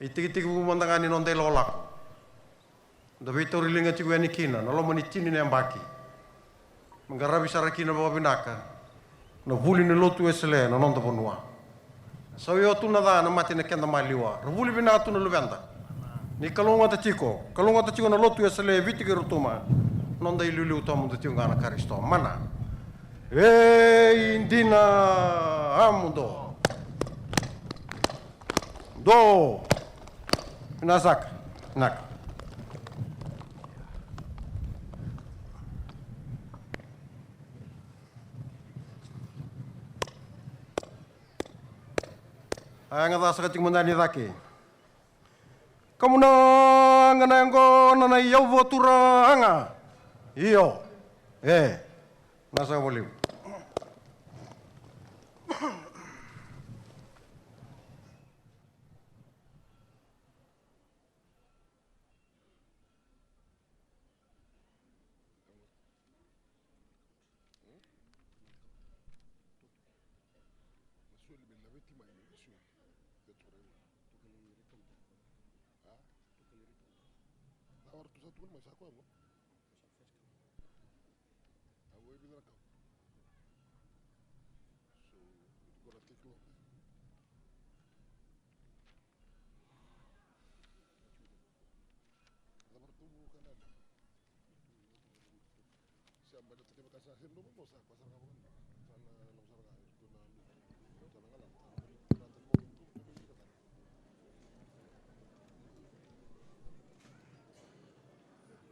Itekitekivu mada ga ni noda ilakolako, da veitauriliga tiko yani kina na loma ni tini na yabaki, me qaravi sara kina vakavinaka na vuli ni Lotu Wesele na noda vanua. Sa veiwa tu na ca, na mate na keda maliwa, ra vuli vinaka tu na luveda. Ni kalougata tiko, kalougata tiko na Lotu Wesele e Viti kei Rotuma, noda iliuliu tawamudu tiko ga na Karisito. Mana. Ei dina, a muduo. Duo. Vinaka saka. Vinaka. A yaga ca saka tiko mada ni cake. Kamunaga na yaqona na iyau vakaturaga. Io. E. Na saka valevu.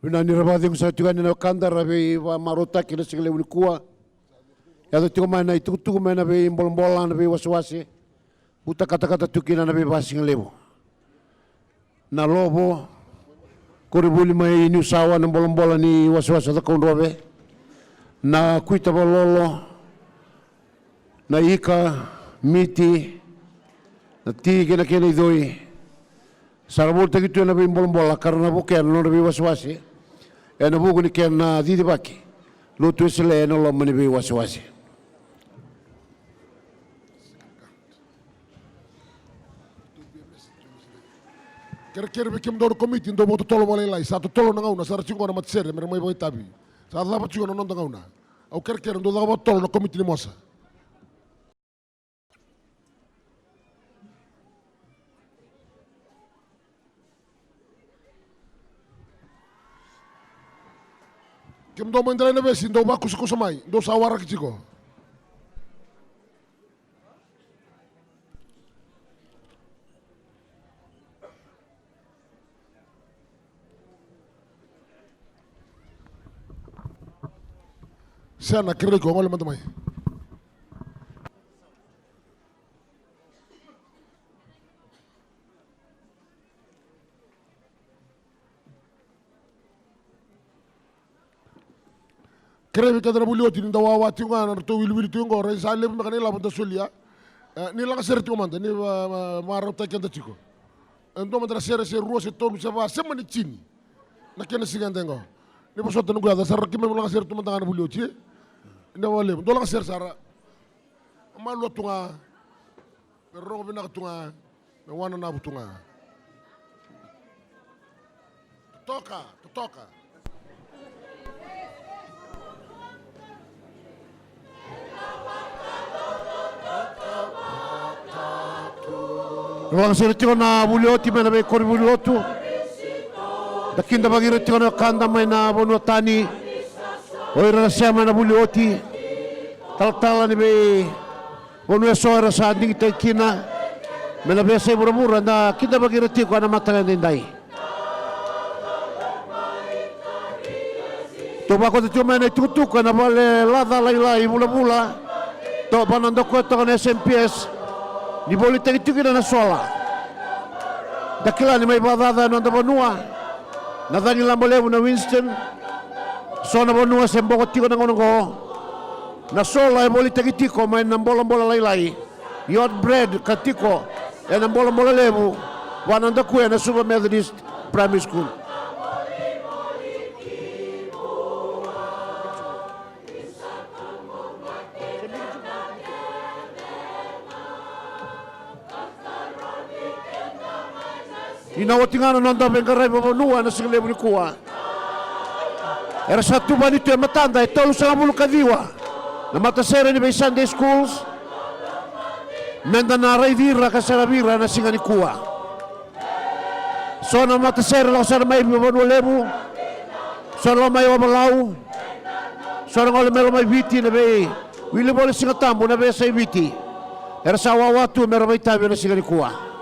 Vinaka ni ra vakacegu saka tiko yani na wekada ra veivamarautaki na siga levu nikua. Yaco tiko mai na itukutuku mai na veibolabola, na veiwasewase. Uta katakata tu kina na veivakasigalevu. Na lovo, koronivuli mai Niusawa, na bolabola ni wasewase o Cakaudrove, na kuita vakalolo, na ika, miti, na ti kei na kena icoi. Sa ra volitaki tu ena veibolabola ka ra na vukea na nodra veiwasewase ena vuku ni kena cicivaki Lotu Wesele ena loma ni veiwasewase. Kerekere vei kemudou na komiti, dou vakatotolo vakalailai. Sa totolo na gauna, sa ra tiko qo na matasere me ra mai vakaitavi. Sa cava tiko na noda gauna. Au kerekere dou caka vakatotolo na komiti ni mosa. Kemudou mai Delai na vesi, dou vakusakusa mai, dou sa waraki tiko. Sena, kerei iko, gole mada mai. Kerei vei keda na vuli oti ni da wawa tiko ga na nodratou wiliwili tiko qo, raica sa levu beka na ilavo da solia. E, ni laga sere tiko mada, ni va, va, varautaki keda tiko. E dua mada na sere se rua se tolu se va, sema ni tini. Na kena siga eda qo. Ni vosota noqu yaca, sa ra keimami laga sere tu mada ga na vuli oti, e? Ni valevu, dou laga sere sara. Malua tu ga. Me rogo vinaka tu ga, me wananavu tu ga. Totoka, totoka. Laga sere tiko na vuli oti mai na veikoro ni vuli lotu. Da kidavaki ira tiko na wekada mai na vanua tani. O ira na sema ena vuli oti. Talatala ni vei vanua eso era sa digitaki kina me na veiyasai vuravura, da kidavaki ira tiko ena mataka edaidai. Tou vakauta tiko mai na itukutuku ena vale laca lailai vulavula. Tou vanadakuya toka na S M P S ni volitaki tiko kina na sola. Da kila ni mai vakacaca ena noda vanua na cagilaba levu na Winston. So na vanua se boko tiko na gauna oqo. Na sola e volitaki tiko mai na bolabola lailai, Yard Bread, ka tiko ena bolabola levu, vanadakuya na Suva Methodist Primary School. Ni na oti ga na noda veiqaravi vavanua ena siga levu nikua, era sa tuvani tu e matada e tolusagavulu ka ciwa na matasere ni vei Sunday schools. Meda na raici ira ka seravi ira ena siga nikua. So na matasere lako sara mai Vanua Levu, so na lako mai Ovalau, so na gole mai Lomaiviti, na veiwili voli Siga Tabu, na veiyasai Viti. Era sa wawa tu mera vakaitavi ena siga nikua.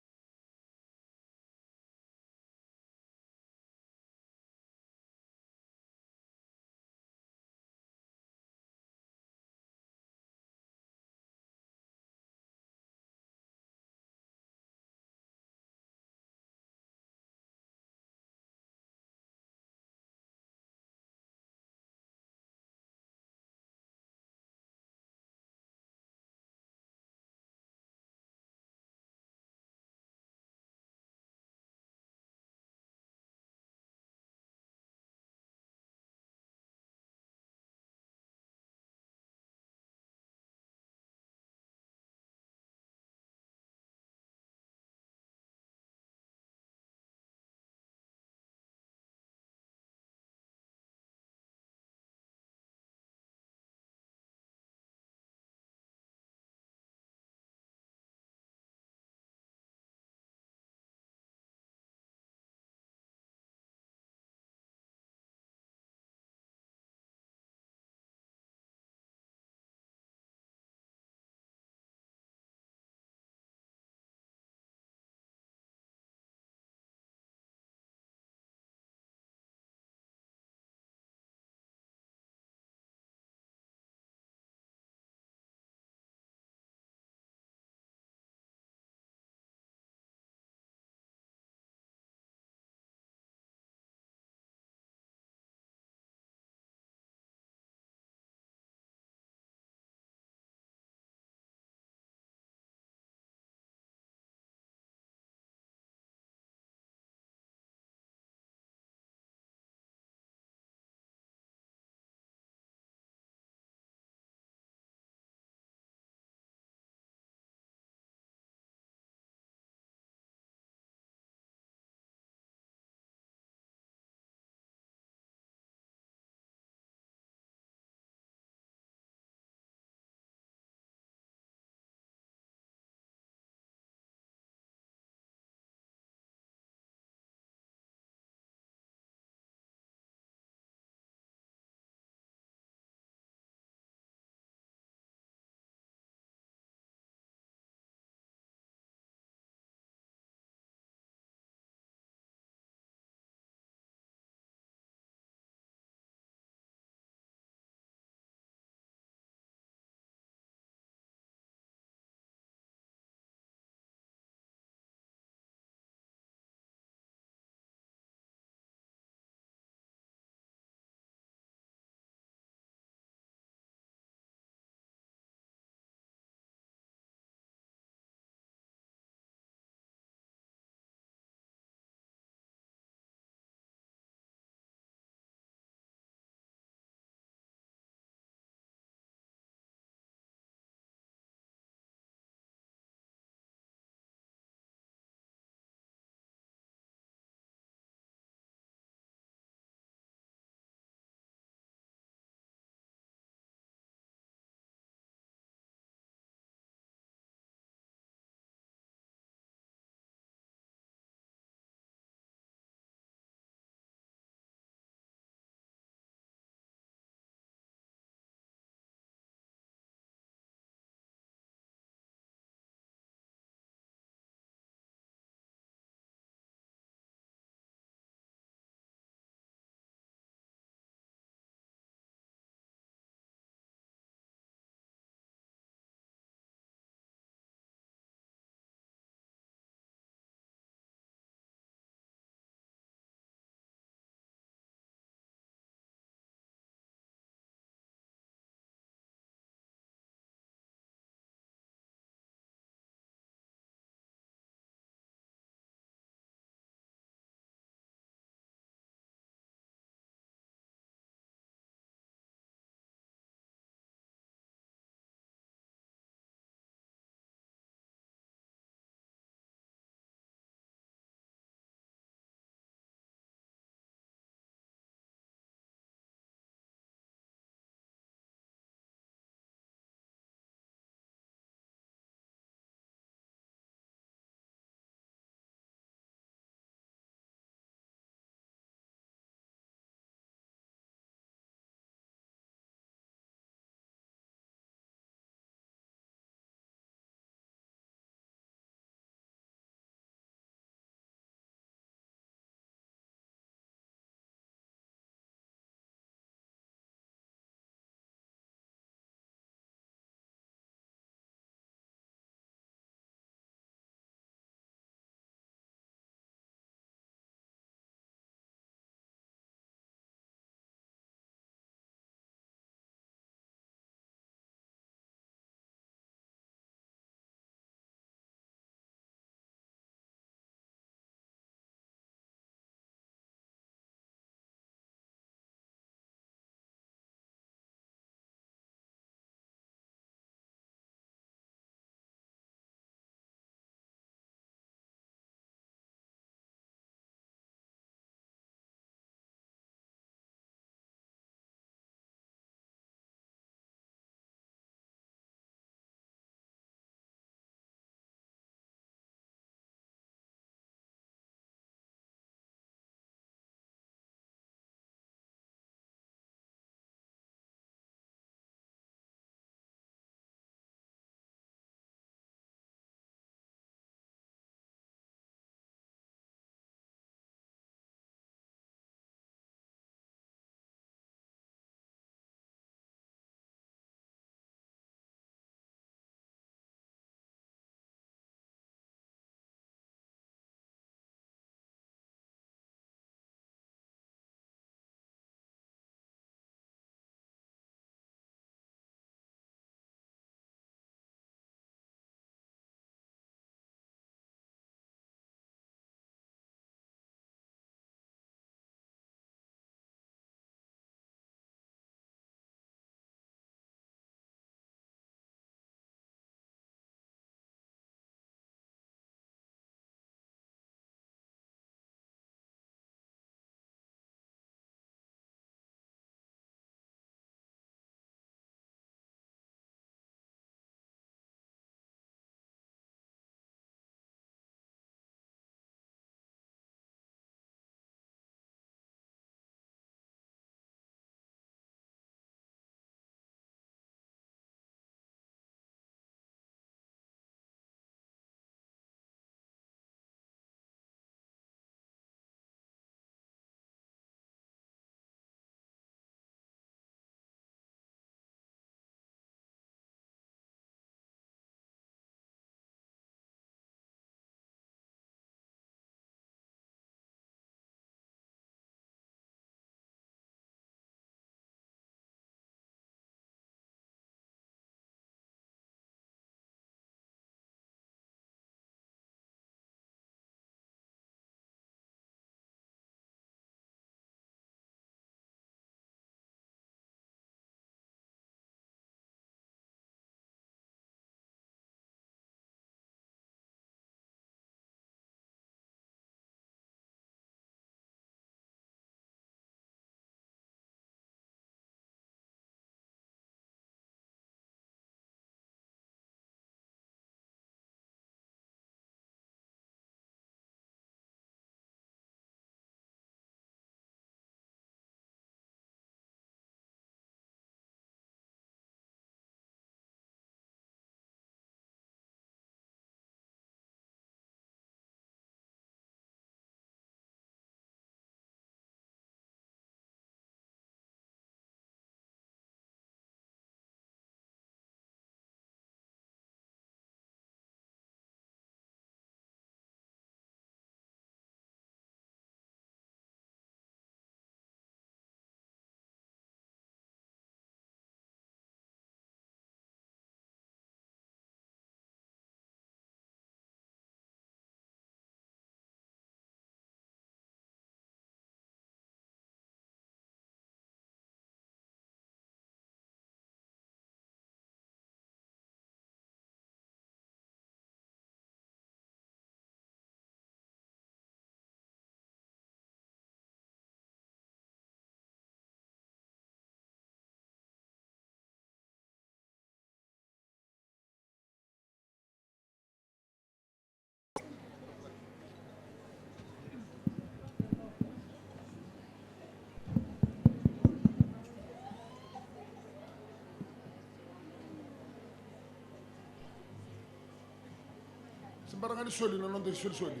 Bara ga ni soli na noda isolisoli.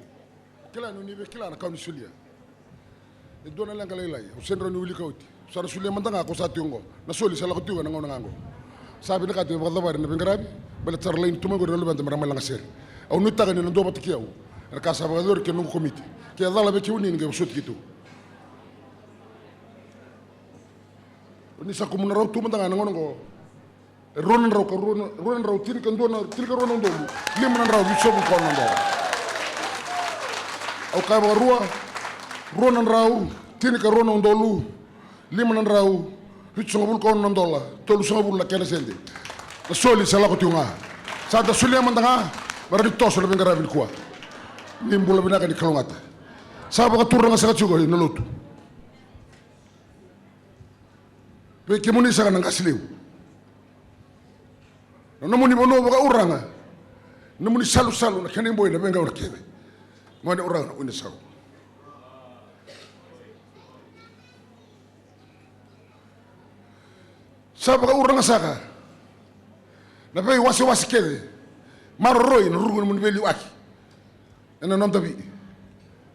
Kila ni o ni via kila na ka o ni solia. E dua na leqa lailai, au sega ni rawa ni wilika oti. Au sa na solia mada ga ko sa tiko oqo. Na soli sa lako tiko ena gauna ga oqo. Sa vinakati me vakacavari na veiqaravi. Baleta sa ra laini tu mai oqori na luveda me ra mai lagasere. Au nuitaka ni na duavata kei au ena ka sa vakayacori kei na noqu komiti. Ke cala vei kemuni ni qai vosoti keitou. O ni sa kumuna rau tu mada ga ena gauna oqo. E rua na drau ka rua na, rua na drau tinikadua na, tinikarua na udolu lima na drau vitusagavulu ka ono na dola. Au kaya vakarua, rua na drau tinikarua na udolu lima na drau vitusagavulu ka ono na dola, tolusagavulu na kena sede. Na soli sa lako tiko ga. Sa da solia mada ga me rawa ni toso na veiqaravi nikua. Ni bula vinaka, ni kalougata. Sa vakaturaga saka tiko na lotu. Vei kemuni saka na qase levu. Na nomuni vanua vakauraga, nomuni salusalu na kena iboi na veigauna kece. Gone Uraga na Uinesau. Sa vakauraga saka na veiwasewase kece. Maroroi na ruku nomuni veiliuaki. Ena noda vii,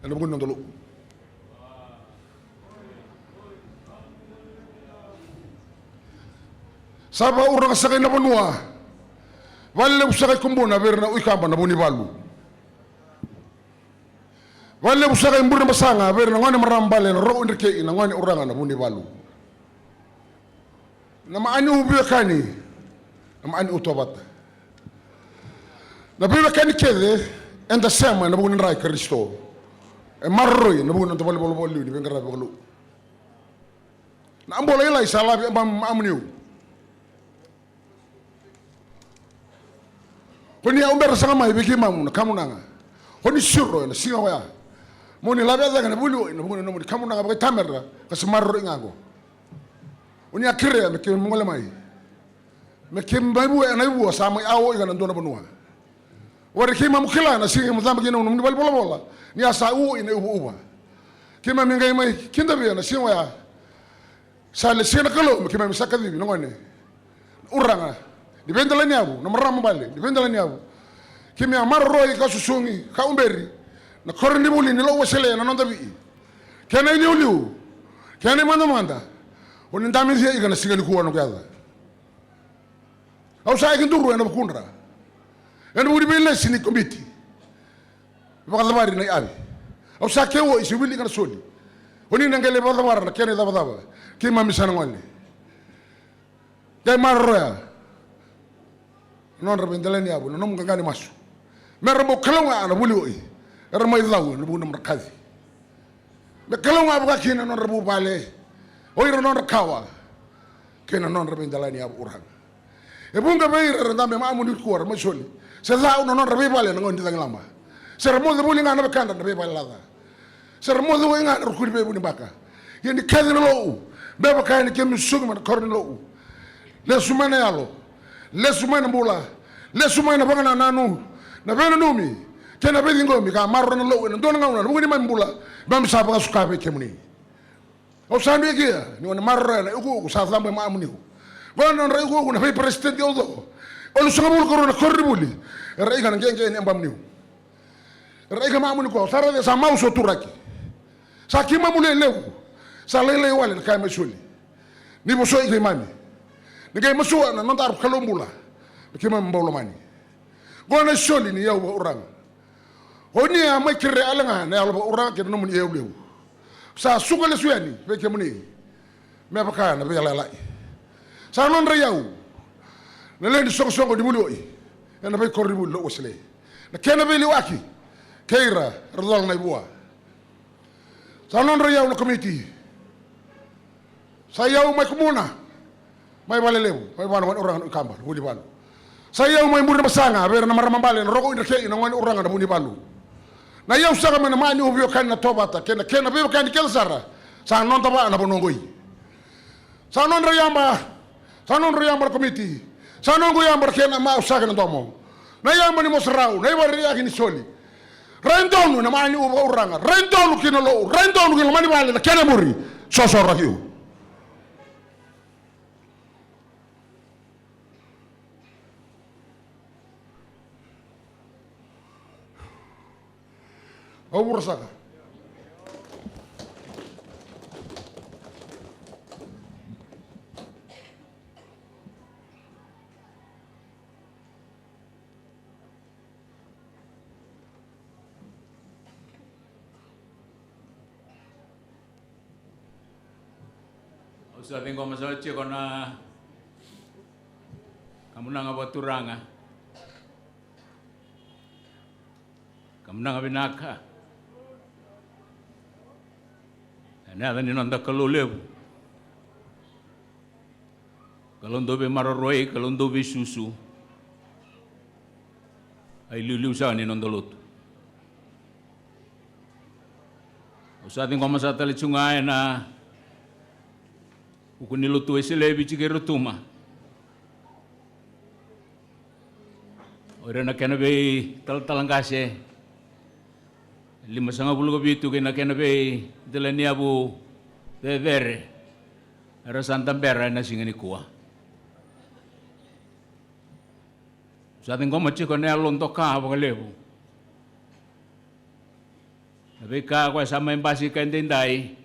ena vuku ni noda lo'u. Sa vakauraga saka i na vanua. Valelevu saka i Kubuna vei ira na uikaba na Vunivalu. Valelevu saka i Burebasaga vei ira na gone marama bale na Rokoidrekei na Gone Uraga na Vunivalu. Na maani u veiwekani, na maani u tovata. Na veiwekani kece eda sema ena vuku ni dra i Karisito. E maroroi ena vuku ni noda vale volavola liu ni veiqaravi vakalo'u. Na abula ilai sa lavi e mamu, mamuniu. Ko ni a ubera saka mai vei keimamu na kamunaga. Ko ni siro ena siga oya. Mo ni lavea cake na vuli oi na vuku ni nomuni kamunaga vakaitamera ka se maroroi ga oqo. O ni a kerea me keimami gole mai, me keimami vua ena ivua sa mai au oi ga na dua na vanua. Warai keimamu kila na siga keimami caba kina na nomuni vale volavola ni a sa uoi na iuvauva. Keimami qai mai kidavia na siga oya. Sa lesia na Kalou me keimami sa kacivi na gone, na uraga ni Veidelaniyavu, na marama bale ni Veidelaniyavu. Keimami a maroroi ka susugi ka uberi na koronivuli ni Lo'u Wesele ena noda vii. Kena iliuliu, kena imadamada, o ni damicia ika na siga nikua na noqu yaca. Au sa eke duru ena vukudra ena vuku ni veilesi ni komiti. Vakacavari na iavi. Au sa keu oi se wilika na soli. O ni na qai lai vakacavara na kena icavacava. Keimami sa na gole. Qai maroroya na nodra veidelaniyavu na nomu qaqa ni masu. Me ra bau kalougata na vuli oi era mai cau ena vuku ni nomudra kaci. Me kalougata vaka kina na nodra vuvale, o ira na nodra kawa kei na nodra veidelaniyavu uraga. E vuqa vei ira era dabe e mamu nikua era mai soli se cau na nodra veivale na gauna ni cagilaba. Se ra moce voli ga na wekadra na veivale laca. Se ra moce voli ga na ruku ni veivunibaka. Ia ni kaci na lo'u, me vaka ni keimami susugi mai na koro ni lo'u. Lesu mai na yalo, lesu mai na bula, lesu mai na vakanananu, na veinanumi kei na veiciqomi ka maroroya na lo'u ena dua na gauna ena vuku ni neimami bula. Keimami sa vakasuka vei kemuni. Au sa duikia ni o ni maroroya na iukuuku sa cabo e mamuniu. Qo na nodra iukuuku na veiperesitedi au co. Walusagavulu ka rua na koronivuli era ika na qeqe ni yabamuniu. Era ika mamuni koya, sa raica sa mau so turaki. Sa keimamu lewe levu. Sa lailai wale na ka e mai soli. Ni vosoi keimami. Ni qai masua na noda Aru Kalou bula. Me keimami bau lomani. Qo na isoli ni yau vakauraga. O ni a mai kerea tale ga na yalo vakauraga kei na nomuni iyau levu. Sa suka lesu yani vei kemuni me vaka na veiyalayalai. Sa nodra iyau na lewe ni soqosoqo ni vuli oi ena veikoronivuli Lo'u Wesele, na kena veiliuaki kei ira era cola na ivua. Sa nodra iyau na komiti. Sa iyau mai Kumuna, mai Valelevu, mai Vanu, Gone Uraga na Uikaba na Vunivalu. Sa iyau mai Burebasaga vei ira na marama bale na Rokoidrekei na Gone Uraga na Vunivalu. Na iyau saka mai na maani u veiwekani na tovata kei na kena veiwekani kece sara. Sa noda vaa na vanua qoi. Sa nodra iyaba, sa nodra iyaba na komiti. Sa noqu iyaba na kena mau saka na domo. Na iyaba ni mosa rau, na ivakaraitaki ni soli. Rai donu na maani u vakauraga, rai donu ki na lo'u, rai donu ki na loma ni vale na kena muri. Sosoraki u. Au vura saka. Au sa ciqoma saka tiko na kamunaga vakaturaga. Kamunaga vinaka. Ena yaca ni noda Kalou levu. Kalou dau veimaroroi, Kalou dau veisusu. A iliuliu saka ni noda lotu. Au sa ciqoma saka tale tiko ga ena vuku ni lotu Wesele e Viti kei Rotuma. O ira na kena veitalatala qase limasagavulu ka vitu kei na kena veidela ni yavu cecere era sa dabera ena siga nikua. Sa ciqoma tiko na yalo doka vakalevu. Na veika koya sa mai basika edaidai.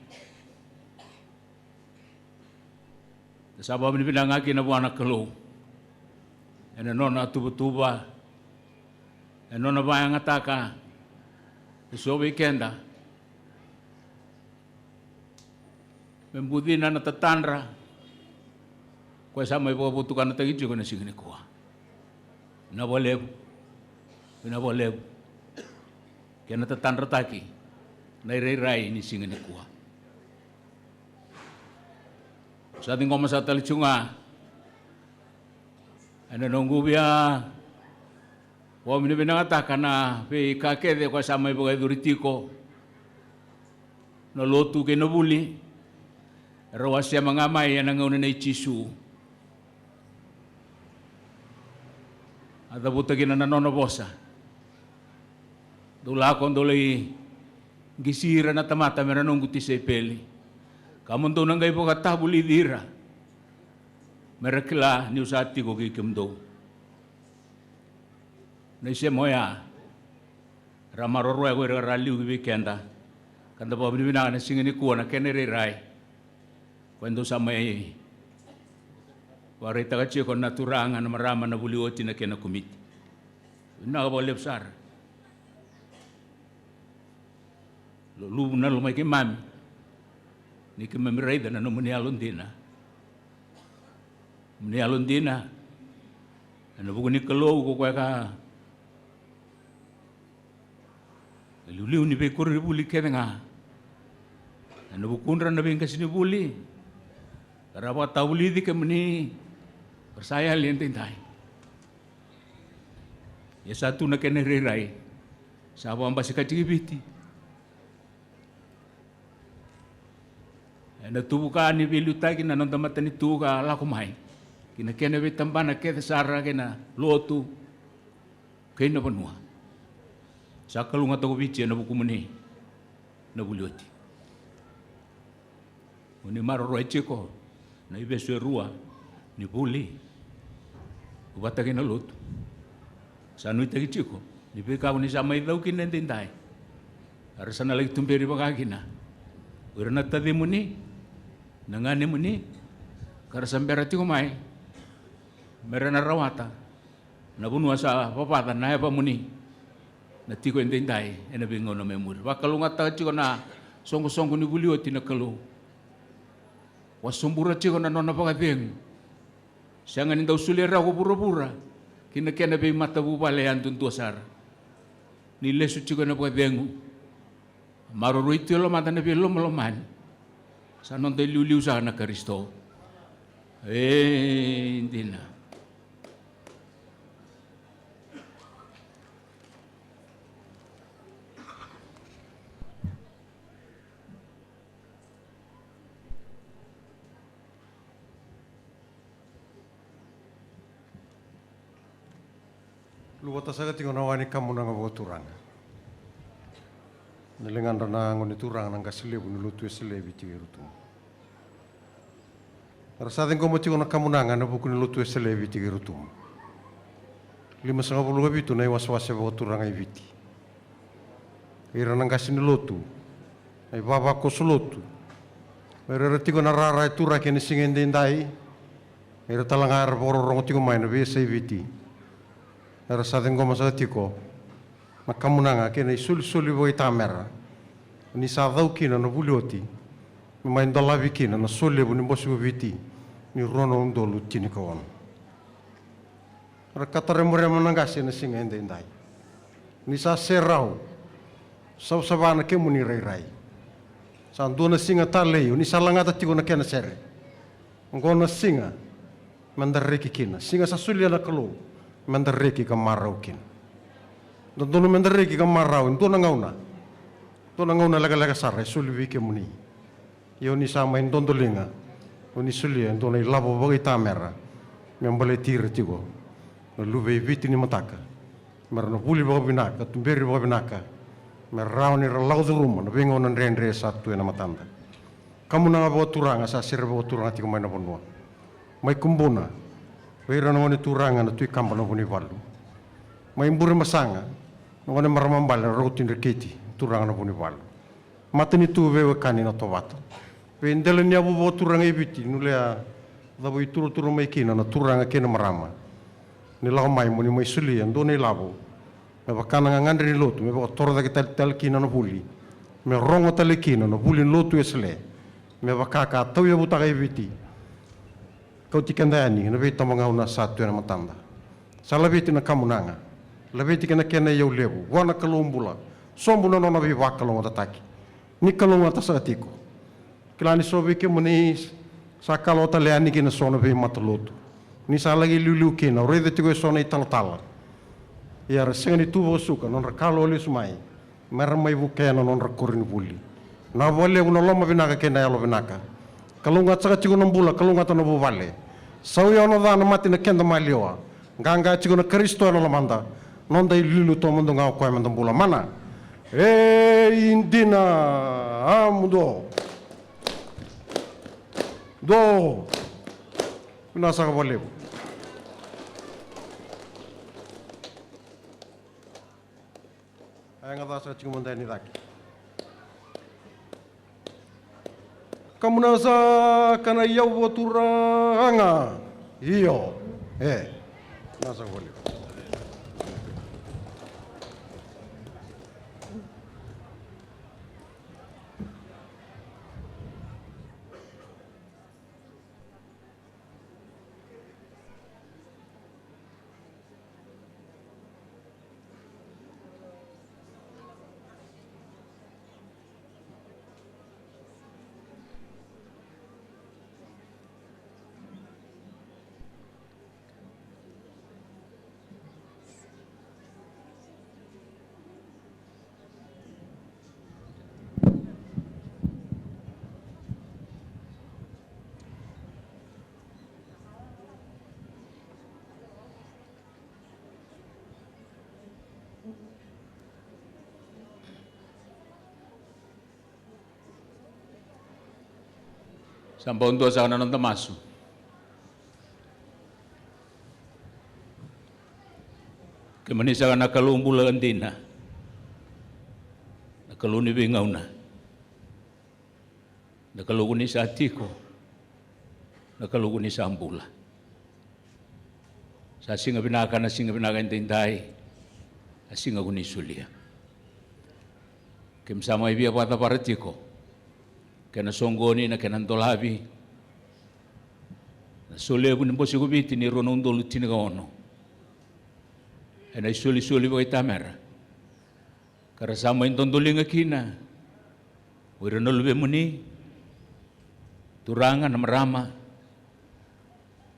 Da sa vakavinavinaka ga kina vua na Kalou ena nona tuvatuva, ena nona vakayagataka eso vei keda me bucina na tatadra koya sa mai vakavotukanataki tiko ena siga nikua. Vinaka vakalevu. Vinaka vakalevu. Kena tatadrataki na irairai ni siga nikua. Sa ciqoma saka tale tiko ga ena noqu via vakavinavinakataka na veika kece koya sa mai vakayacori tiko na lotu kei na vuli. Era wasea ma ga mai ena gauna nei Jisu. A cavuta kina na nona vosa. Dou lako, dou lai qisi ira na tamata me ra noqu tisaipeli, ka mo dou na qai vakatavulici ira, me ra kila niu sa tiko kei kemudou. Na isema oya era maroroya ko ira ka ra liu ki vei keda. Ka da vakavinavinaka na siga nikua na kena irairai. Ko e dou sa mai vakaraitaka tiko na turaga, na marama, na vuli oti, na kena komiti. Vinaka vakalevu sara. Luluvu na loma i keimami ni keimami raica na nomuni yalodina. Nomuni yalodina ena vuku ni Kalou ko koya ka liuliu ni veikoronivuli kece ga ena vukudra na veiqasenivuli. Ka ra vakatavulici kemuni, ka ra sa yali edaidai. Ia sa tu na kena irairai, sa vakabasikati ki Viti. Ena tuvuka ni veiliutaki na noda matanitu ka lako mai ki na kena veitabana kece sara kei na lotu kei na vanua. Sa kalougata ko Viti ena vukumuni na vuli oti. Mo ni maroroya tiko na ivesu e rua ni vuli vata kei na lotu. Sa nuitaki tiko ni veika ko ni sa mai cau kina edaidai, era sa na laki tuberi vaka kina o ira na tacimuni, na ganemuni, ka ra sa bera tiko mai me ra na rawata na vanua sa vavaca na yavamuni, na tiko edaidai ena veigauna mai muri. Vakalougatataka tiko na soqosoqo ni vuli oti na Kalou. Vakasobura tiko na nona vakacegu. Sega ni dau solia rawa ko vuravura ki na kena veimatavuvale yadudua sara. Ni lesu tiko ena vakacegu. Maroroi tu e lomada na veilomalomani. Sa noda iliuliu saka na Karisito. E dina. Luvata saka tiko na wa ni kamunaga vakaturaga. Na ligadra na yago ni turaga na qase levu ni lotu Wesele e Viti kei Rotuma. Era sa ciqoma tiko na kamunaga ena vuku ni lotu Wesele e Viti kei Rotuma. Limasagavulu ka vitu na iwasewase vakaturaga e Viti. ira na qase ni lotu, na ivavakoso lotu, o ira era tiko na rara e turaki ena siga edaidai, ira tale ga era vakarorogo tiko mai na veiyasai Viti, era sa ciqoma saka tiko na kamunaga kei na isolisoli vakaitamera ni sa cau kina na vuli oti me mai dolavi kina na solevu ni Bose ko Viti ni rua na udolu tinikaono. Ra kataremarema na qase ena siga edaidai. Ni sa serau, savasava na kemuni rairai. Sa dua na siga talei, o ni sa lagata tiko na kena sere. Oqo na siga meda reki kina. Siga sa solia na Kalou meda reki ka marau kina. Dodonu meda reki ka marau e dua na gauna. Dua na gauna lekaleka sara e soli vei kemuni. Ia o ni sa mai dodoliga, o ni solia e dua na ilavo vakaitamera me baleti ira tiko na luve i Viti ni mataka, me ra na vuli vakavinaka, tuberi vakavinaka, me rawa ni ra lako curuma na veigauna dredre sa tu ena matada. Kamunaga vakaturaga sa sere vakaturaga tiko mai na vanua. Mai Kubuna, vei ira na gone turaga na Tui Kaba na Vunivalu. Mai Burebasaga, na gone marama bale na Roko Tui Dreketi, turaga na Vunivalu. Matanitu veiwekani na Tovata. Vei dela ni yavu vakaturaga i Viti, nulea cavu i turatura mai kina na turaga kei na marama. Ni lako mai mo ni mai solia e dua na ilavo me vaka na gagadre ni lotu, me vakatorocake tale, tale kina na vuli, me rogo tale kina na vuli ni lotu Wesele, me vaka ka tauyavutaka e Viti. Kauti keda yani ena veitabagauna sa tu ena matada. Sa laveti na kamunaga, laveti kei na kena iyau levu vua na Kalou bula, sobu na nona veivakalougatataki. Ni kalougata saka tiko. Kila ni so vei kemuni sa kalougata tale yani kina so na veimata lotu. Ni sa laki liuliu kina, au raica tiko eso na italatala. Ia era sega ni tu vakasuka na nodra kalougata lesu mai me ra mai vukea na nodra koronivuli. Na vakalevu na loma vinaka kei na yalo vinaka. Kalougata saka tiko na bula, kalougata na vuvale. Sau yawa na ca, na mate, na keda maliwa. Qaqa tiko na Karisito ena lomada. Noda iliuliu taumada ga o koya meda bula. Mana. E i dina. A muduo. Duo. Vinaka saka vakalevu. A yaga ca saka tiko mada yani cake. Kamunaga saka na iyau vakaturaga. Io. E. Vinaka saka vakalevu. Sa bau dua saka na noda masu. Kemuni saka na Kalou bula dina, na Kalou ni veigauna, na Kalou ko ni sa tiko, na Kalou ko ni sa bula. Sa siga vinaka na siga vinaka edaidai, a siga ko ni solia. Keimami sa mai via vakacavara tiko kei na soqoni, na kena dolavi na solevu ni Bose ko Viti ni rua na udolu tinikaono. Ena isolisoli vakaitamera ka ra sa mai dodoliga kina o ira na luvemuni, turaga, na marama,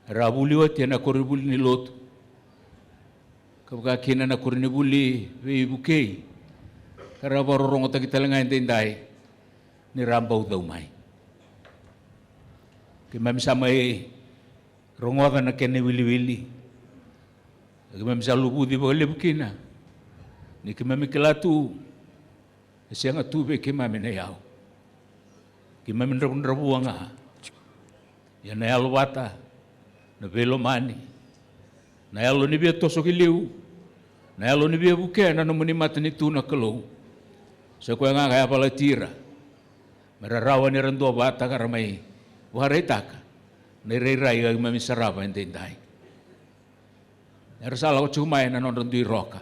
era a vuli oti ena koronivuli ni lotu, ka vaka kina na koronivuli veivukei ka ra vakarorogotaki tale ga edaidai ni ra a bau cau mai. Keimami sa mai rogoca na kena iwiliwili. Keimami sa luvuci vakalevu kina ni keimami kila tu e sega tu vei keimami na iyau. Keimami dravudravua ga. Ia na yalo vata, na veilomani, na yalo ni via toso ki liu, na yalo ni via vukea na nomuni matanitu na Kalou. Sa koya ga ka yavalati ira me ra rawa ni ra duavata ka ra mai vakaraitaka na irairai ka keimami sarava edaidai. Era sa lako tiko mai na nodra dui roka.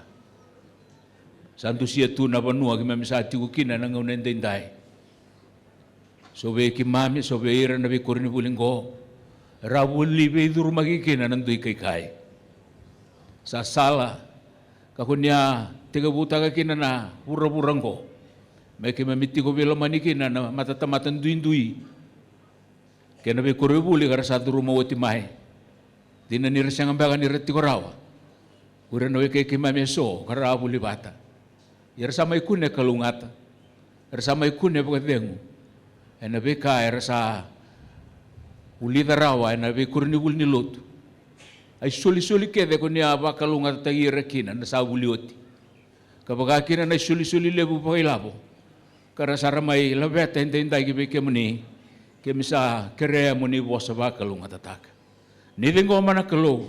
Sa dusia tu na vanua keimami sa tiko kina na gauna edaidai. So vei keimami, so vei ira na veikoronivuli qo, era vuli veicurumaki kina na dui kaikai. Sa sala ka ko ni a tekivutaka kina na vuravura qo me keimami tiko veilomani kina na matatamata duidui kei na veikoronivuli ka ra sa curuma oti mai. Dina ni ra sega beka ni ra tiko rawa ko ira na wekai keimami eso ka ra a vuli vata. Ia ra sa mai kune kalougata, ra sa mai kune vakacegu ena veika era sa vulica rawa ena veikoronivuli ni lotu. A isolisoli kece ko ni a vakalougatataki ira kina na sa vuli oti, ka vaka kina na isolisoli levu vakailavo ka ra sa ra mai laveta edaidai ki vei kemuni, keimami sa kerea mo ni vosa vakalougatataka. Ni ciqoma na Kalou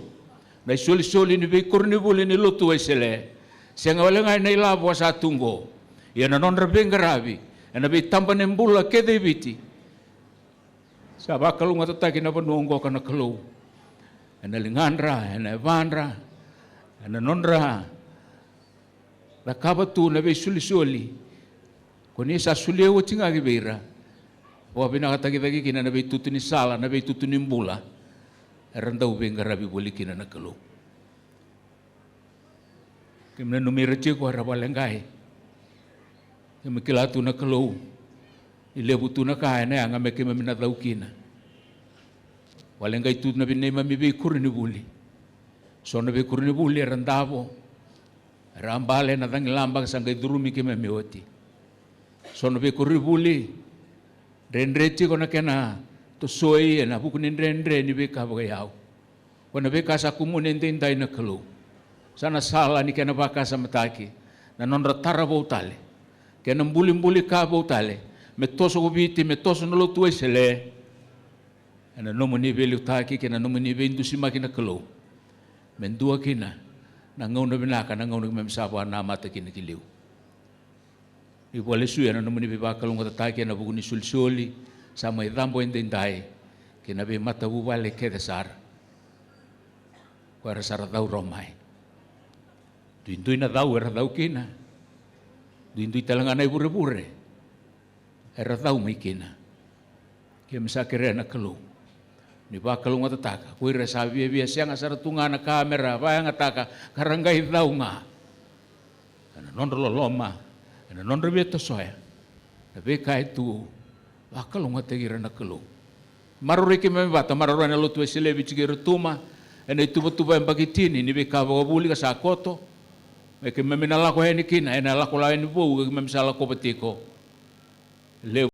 na isolisoli ni veikoronivuli ni lotu Wesele. Sega wale ga ena ilavo a sa tu qo, ia na nodra veiqaravi ena veitaba ni bula kece i Viti. Sa vakalougatataki na vanua oqo ka na Kalou, ena ligadra, ena yavadra, ena nodra cakava tu na veisolisoli ko ni sa solia oti ga ki vei ira. Vakavinakataki cake kina na veitutu ni sala, na veitutu ni bula era dau veiqaravi voli kina na Kalou. Keimami nanumi ira tiko era vakaleqai. Keimami kila tu na Kalou ni levu tu na ka ena yaga me keimami na cau kina. Vakaleqai tu na neimami veikoronivuli. So na veikoronivuli era davo, era a bale na cagilaba ka sa qai curumi keimami oti. So na veikoronivuli dredre tiko na kena tosoi ena vuku ni dredre ni veika vakaiyau. Ko na veika sa kumuni edaidai na Kalou, sa na sala ni kena vakasamataki na nodra tara vou tale kei na bulibuli ka vou tale me toso ko Viti, me toso na lotu Wesele. Ena nomuni veiliutaki kei na nomuni veidusimaki na Kalou, me dua kina na gauna vinaka, na gauna keimami sa vakanamata kina ki liu. Ni vakalesuya na nomuni veivakalougatataki ena vuku ni solisoli sa mai cabo edaidai kei na veimatavuvale kece sara ko era sa ra cau rawa mai. Duidui na cau era cau kina. Duidui tale ga na ivurevure era cau mai kina. Keimami sa kerea na Kalou ni vakalougatataka ko ira sa viavia sega sara tu ga na ka me ra vakayagataka ka ra qai cau ga. Ena nodra loloma, ena nodra via tosoya na veika e tu, vakalougatataki ira na Kalou. Maroroi keimami vata, maroroya na lotu e Selevi tiko ira Tuma ena ituvatuva e bakitini ni veika vakavuli ka sa koto, me keimami na lako yani kina ena lako lako yani vou ka keimami sa lakova tiko. Levu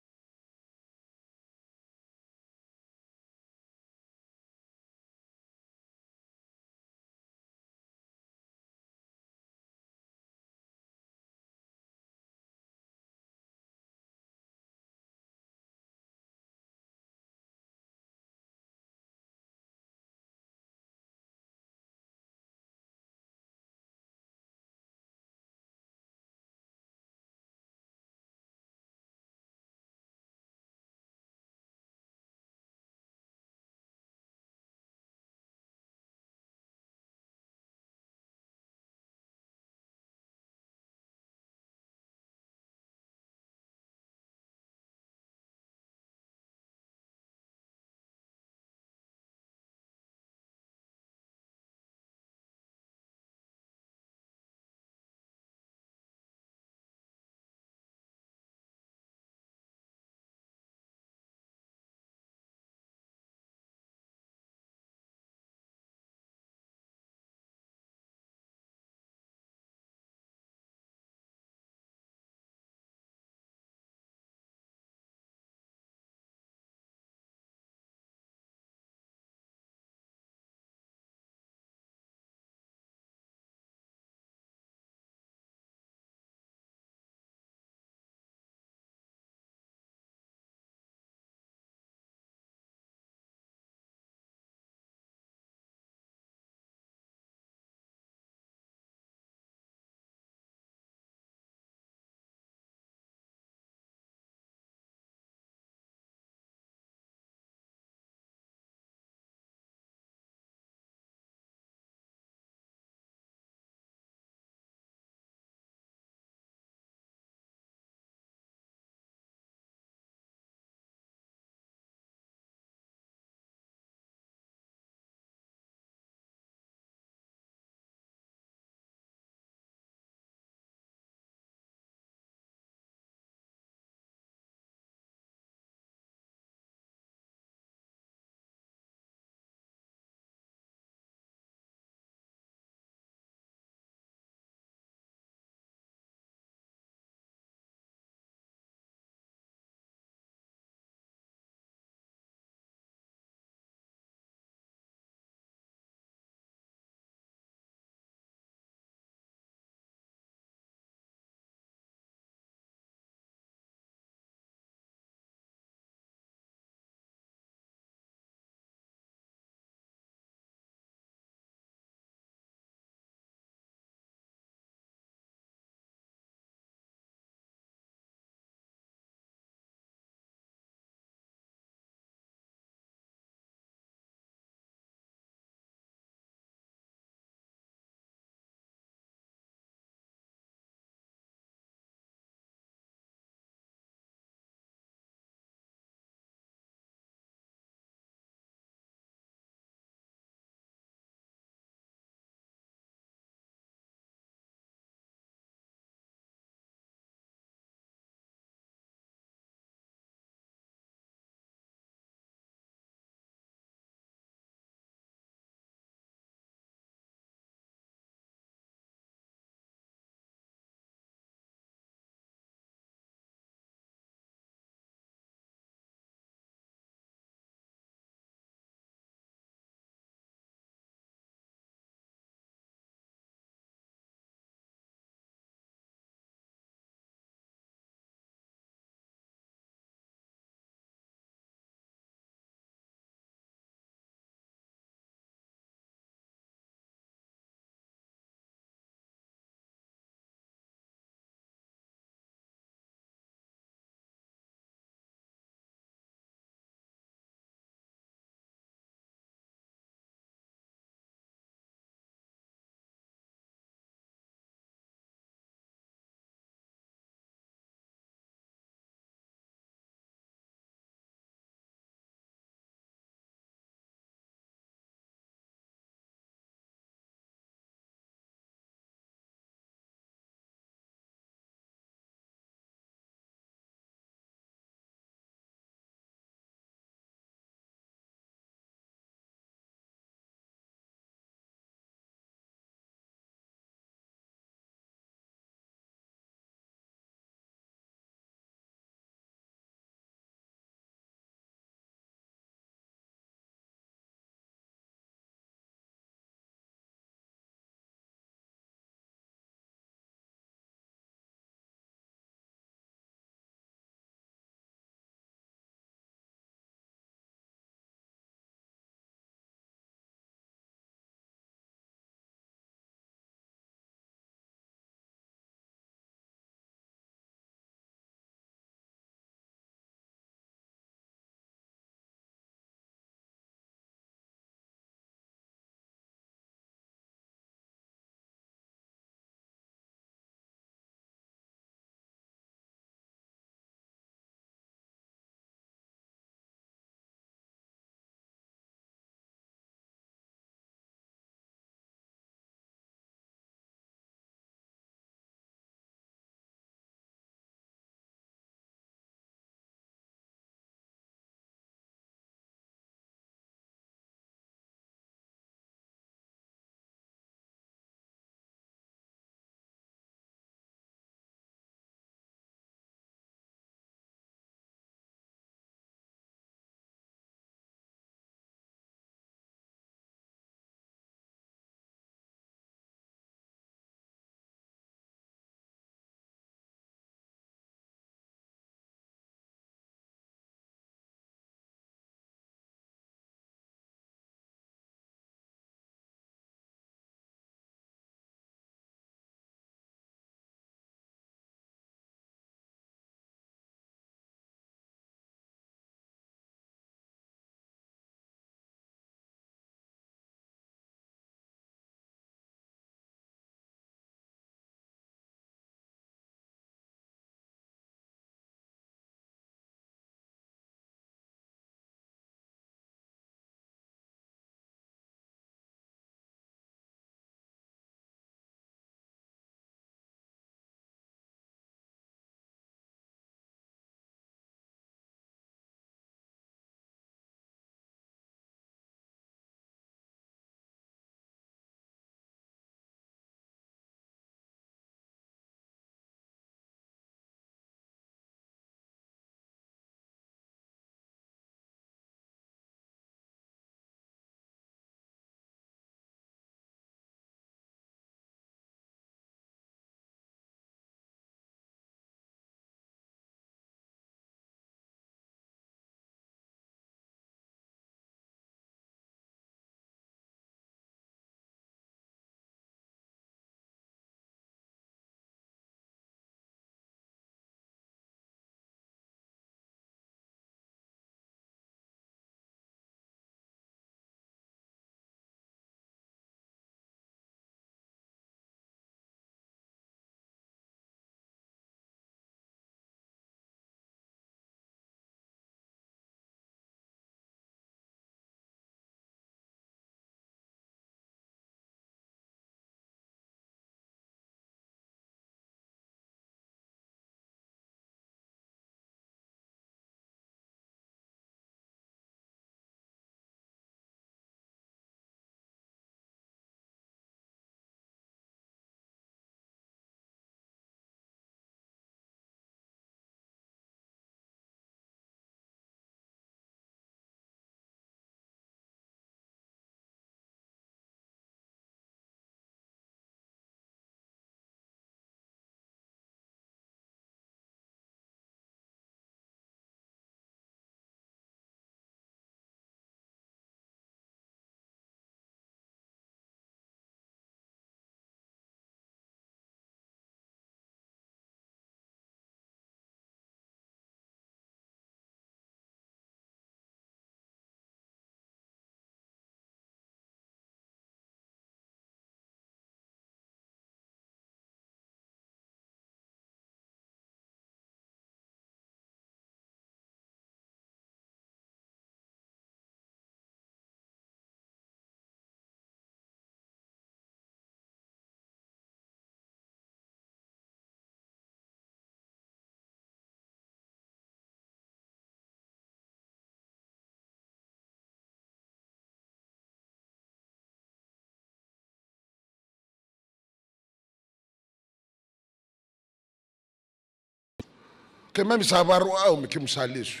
Keimami sa vakarau au me keimami sa lesu.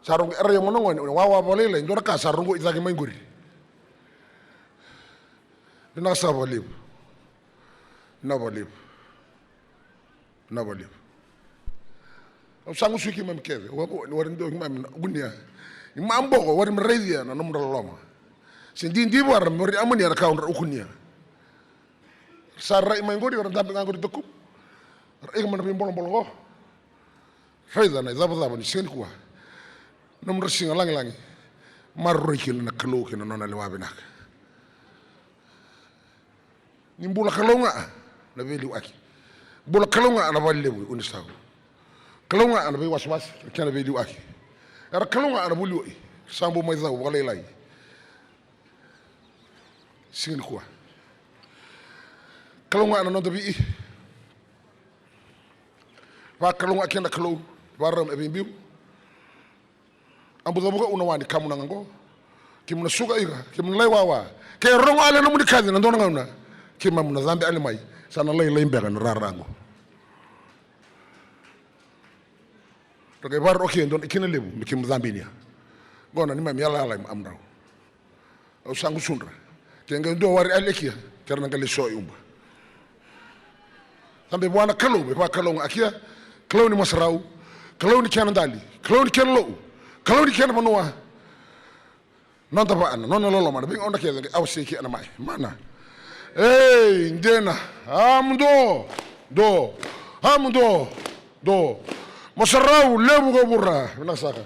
Sa rogo era ia mona gone, wawa vakalailai, dua na ka sa rogo i cake mai qori. Vinaka saka vakalevu. Vinaka vakalevu. Vinaka vakalevu. Au sa gusu i keimami kece. Au a vo ni wari dua keimami na kunia. I maboko wari me raicia na nomudra loloma. Se didi vara me wari amania na ka odra ukunia. Sa rai mai qori, ra dabe ga qori takupu. Ra ika mai na veibolabola qo. Raica na icavacava ni siga nikua. Nomudra siga lagilagi. Maroroi kina na Kalou kei na nona lewa vinaka. Ni bula Kalou ga na veiliuaki. Bula Kalou ga na valelevu i Unisau. Kalou ga na veiwasewase kei na veiliuaki. Era Kalou ga na vuli oi. Sa bau mai cau vakalailai. Siga nikua. Kalou ga na noda vii. Vakalougakia na Kalou. Vakarau me veibiu. A buca vuka una wa ni kamunaga qo. Keimami na suka ika, keimami na lai wawa. Ke rogo ale nomuni kaci na dua na gauna. Keimami na cabe ale mai. Sa na lailai beka na rara qo. Ra qai vakarau ke dua na ikina levu me keimami cabinia. Qo na neimami yalayala i mamudrau. Au sa gusudra. Ke qai dua wari alekia, kera na qai leso i uba. Cabe vua na Kalou, me vakalougakia, Kalou ni masarau, Kalou ni kena dali, Kalou ni kena lo'u, Kalou ni kena vanua. Noda vaa na nona loloma na veigauna kece qai awasei kina mai. Mana. Ei, dina. Amudo. Do. Amudo. Do. Masarau levu ka vura. Vinaka saka.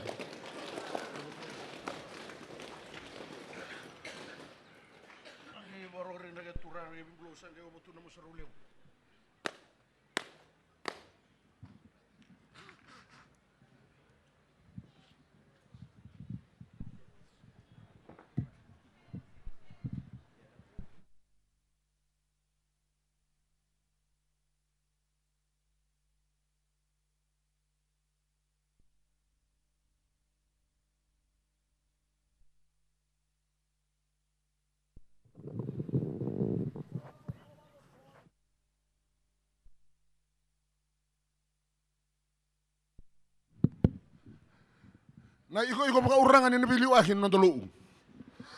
Na ikoiko vakauraga ni na veiliuaki ni noda lo'u.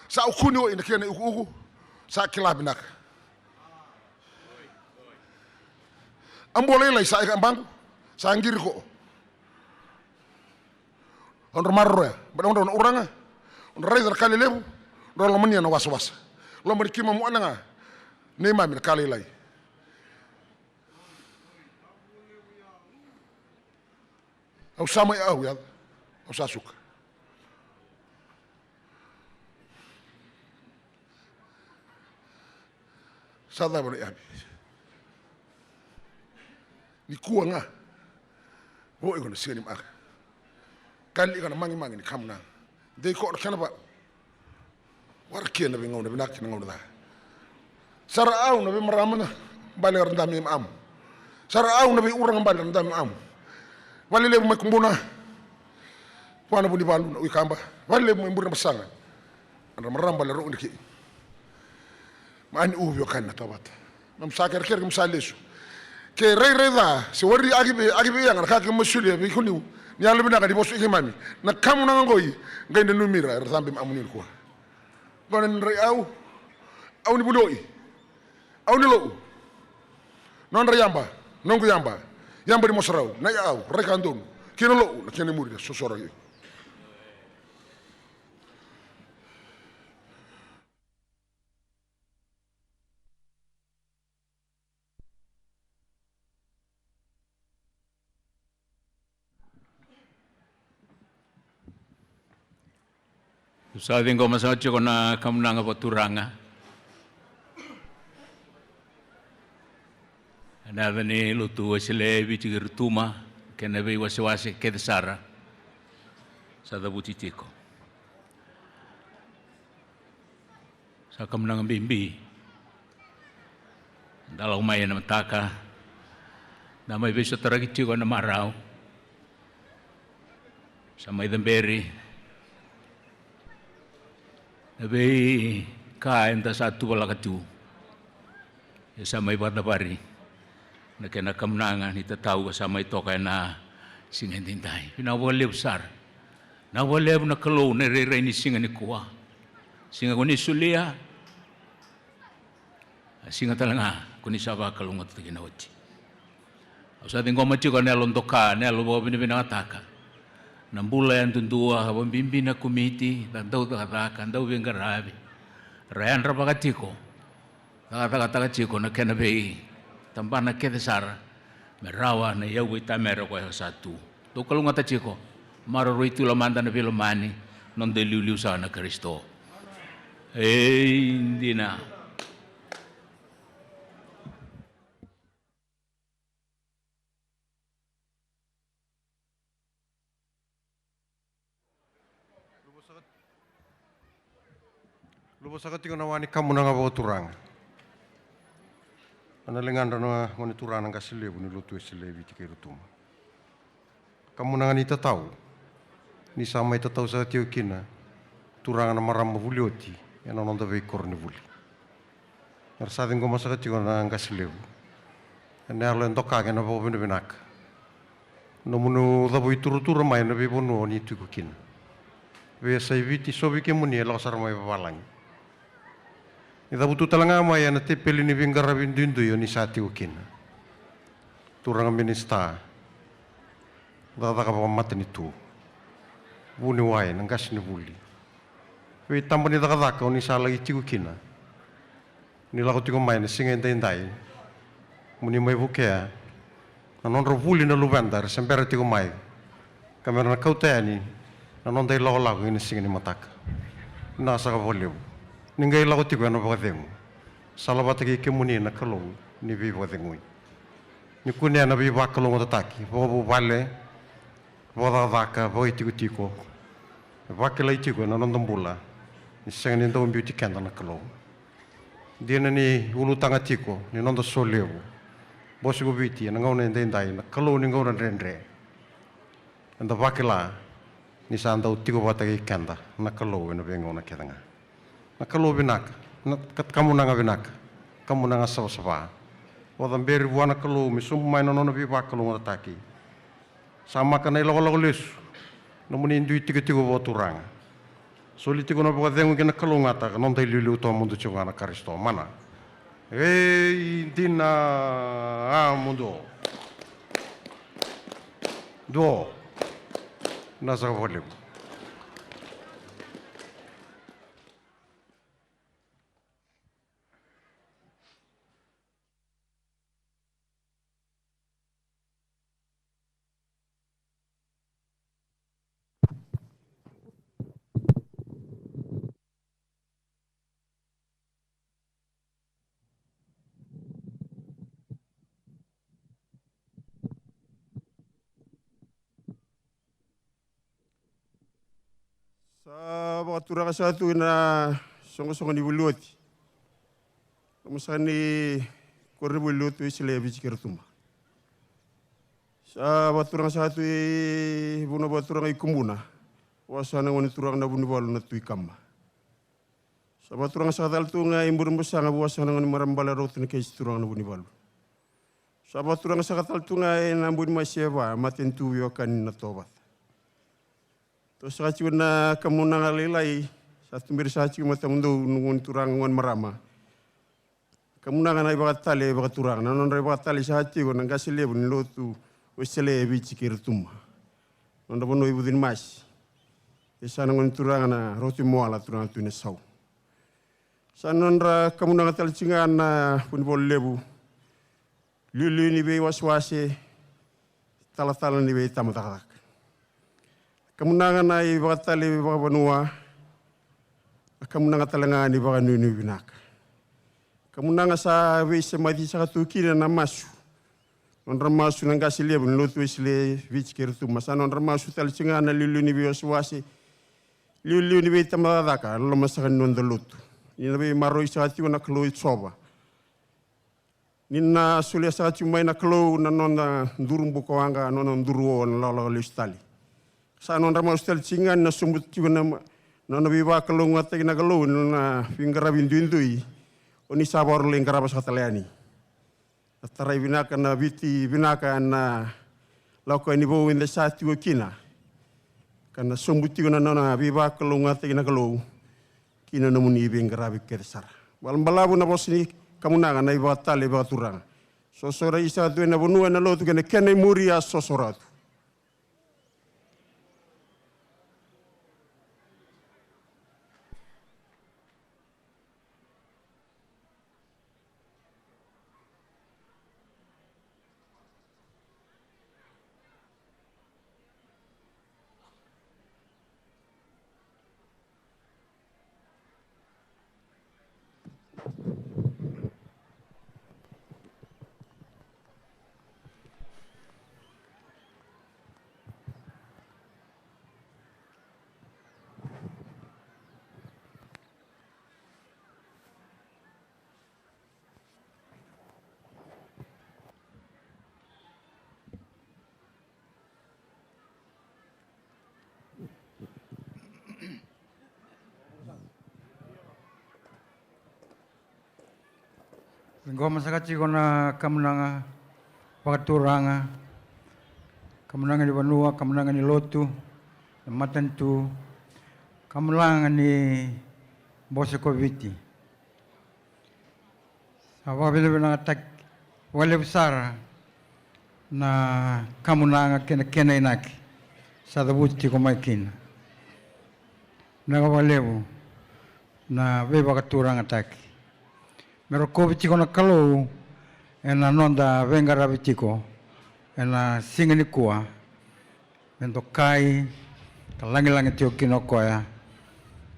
Sa ukuni oi na kena iukuuku. Sa kila vinaka. A bua lailai sa ika baqu. Sa qiri ko'o. Odra maroroya. Bada odra na uraga. Odra raica na ka lelevu. Odra lomania na wasawasa. Lomani keimami wana ga. Neimami na ka lailai. Au sa mai au yaca. Au sa suka. Sa cava na yavi? Nikua ga. Vo iko na siga ni maka. Kali iko na magimagi ni kamunaga. Dei ko na kena vau. Warakia na veigauna vinaka kei na gauna ca. Sa ra au na veimarama na bale ra dami mamu. Sa ra au na veiuraga bale ra dami mamu. Vale levu mai Kubuna. Vua na Vunivalu na Uikaba. Vale levu mai Bure na Basaga. Ra marama bale ra uni kei. Ma ani uvi o kani na tovata. Keimami sa kerekere, keimami sa lesu. Ke rairai ca se wari aki vei, aki vei yaga na ka keimami solia vei koniu. Ni yalo vinaka ni vosa i keimami. Na kamunaga qoi qai nanumi ira era cabe mamu nikua. Qo na nodra i au. Au ni vuli oi. Au ni lo'u. Nodra yaba. Noqu yaba. Yaba ni mosarau. Na i au. Rai ka donu. Kei na lo'u. Na kena i muri. Sosoro i. Au sa ciqoma saka tiko na kamunaga vakaturaga. Ena yaca ni lotu Wesele e Viti kei Rotuma kei na veiwasewase kece sara. Sa cavuti tiko. Sa kamunaga bibi. Da lako mai ena mataka. Da mai veisotaraki tiko ena marau. Sa mai caberi na veika eda sa tuvalaka tu. E sa mai vakacavari na kena kamunaga ni tatau ka sa mai toka ena Siga edaidai, vinaka vakalevu sara. Vinaka vakalevu na Kalou na irairai ni siga nikua. Siga ko ni solia, a siga tale ga ko ni sa vakalougatataki na oti. Au sa ciqoma tiko na yalo doka, na yalo vakavinavinakataka. Na bula yadudua, vakabibi na komiti, na dau cakacaka, dau veiqaravi. Ra yadra vaka tiko. Cakacakataka tiko na kena veitabana kece sara me rawa na iyau veitamera koya sa tu. Dou kalougata tiko, maroroi tu mada na veilomani, noda iliuliu saka na Karisito. Ei dina. Luvasaka tiko na wa ni kamunaga vakaturaga. Ena ligadra na gone turaga na qase levu ni lotu Wesele e Viti kei Rotuma. Kamunaga ni tatau ni sa mai tatau saka tiko kina turaga na marama vuli oti ena noda veikoro ni vuli. Era sa ciqoma saka tiko na qase levu ena yalo e doka kei na vakavinavinaka. Nomuni cavuiturutura mai na veivanua o ni tiko kina. Veiyasai Viti, so vei kemuni e lako sara mai vavalagi. Ni cavutu tale ga mai ena tepeli ni veiqaravi duidui o ni sa tiko kina. Turaga minisita, cakacaka vakamatanitu, vuniwai, na qasenivuli. Veitaba ni cakacaka o ni sa laki tiko kina. Ni lako tiko mai na siga edaidai mo ni mai vukea na nodra vuli na luveda era se bera tiko mai, ka me ra na kauta yani na noda ilakolako ena siga ni mataka. Vinaka saka vakalevu. Ni qai lako tiko ena vakacegu, salavata kei kemuni na Kalou ni veivakacegui. Ni kunea na veivakalougatataki vakavuvale, vakacakacaka, vakaitikotiko e vakilai tiko ena noda bula ni sega ni dau biuti keda na Kalou. Dina ni ulutaga tiko ni noda solevu, bose ko Viti ena gauna edaidai, na Kalou ni gauna dredre. Eda vakila ni sa dau tiko vata kei keda na Kalou ena veigauna kece ga. Na Kalou vinaka, na ka-, kamunaga vinaka, kamunaga savasava. Vakacaberi vua na Kalou me sobu mai na nona veivakalougatataki. Sa maka na ilakolako lesu, nomuni dui tikotiko vakaturaga. Soli tiko na vakacegu kei na kalougata, ka noda iliuliu tawamudu tiko ga na Karisito. Mana. Ei dina, a muduo. Duo. Vinaka saka vakalevu. Sa vakaturaga saka tu ena soqosoqo ni vuli oti. Loma saka ni koronivuli lotu Wesele e Viti kei Rotuma. Sa vakaturaga saka tu i vanua vakaturaga i Kubuna. Vua saka na gone turaga na Vunivalu na Tui Kama. Sa vakaturaga saka tale tu ga i Burebasaga, vua saka na gone marama bale rauta na kesi turaga na Vunivalu. Sa vakaturaga saka tale tu ga ena Buni mai Seva, matanitu veiwekani na Tovata. Toso saka tiko na kamunaga lailai, sa tuberi saka tiko matamudou na gone turaga, gone marama. Kamunaga na ivakatale vakaturaga, na nodra ivakatale saka tiko na qase levu ni lotu Wesele e Viti kei Rotuma. Nodra vanua i Vucinimasi. E sa na gone turaga na Rauti Moala, turaga Tui Nasau. Sa nodra kamunaga tale tiko ga na Vunivalu Levu. Liuliu ni veiwasewase, talatala ni veitabacakacaka. Kamunaga na ivakatale vakavanua, a kamunaga tale ga ni vakanuinui vinaka. Kamunaga sa veisemati saka tu kina na masu. Nodra masu na qase levu ni lotu Wesele e Viti kei Rotuma, sa nodra masu tale tiko ga na liuliu ni veiwasewase, liuliu ni veitabacakacaka, loma saka ni noda lotu. Ni na veimaroroi saka tiko na Kalou i Jiova. Ni na solia saka tiko mai na Kalou na nona duru bukawaqa, na nona duru o na lakolako lesu tale. Sa nodra masu tale tiko ga ni na sobu tiko na ma-, na nona veivakalougatataki na Kalou, na nona veiqaravi duidui. O ni sa vakarau lai qarava saka tale yani. Na tarai vinaka, na Viti vinaka, na lako yani vou eda sa tiko kina, ka na sobu tiko na nona veivakalougatataki na Kalou ki na nomuni veiqaravi kece sara. Balabalavu na vosa ni kamunaga na ivakatale vakaturaga. Sosoraki saka tu ena vanua, ena lotu kei na kena imuri a sosoraki tu. Ciqoma saka tiko na kamunaga vakaturaga, kamunaga ni vanua, kamunaga ni lotu, na matanitu, kamunaga ni Bose ko Viti. Sa vakavinavinakataki vakalevu sara na kamunaga kei na kena inaki sa cavuti tiko mai kina. Vinaka vakalevu na veivakaturagataki. Me rokovi tiko na Kalou ena noda veiqaravi tiko ena siga nikua. Me dokai ka lagilagi tiko kina o koya.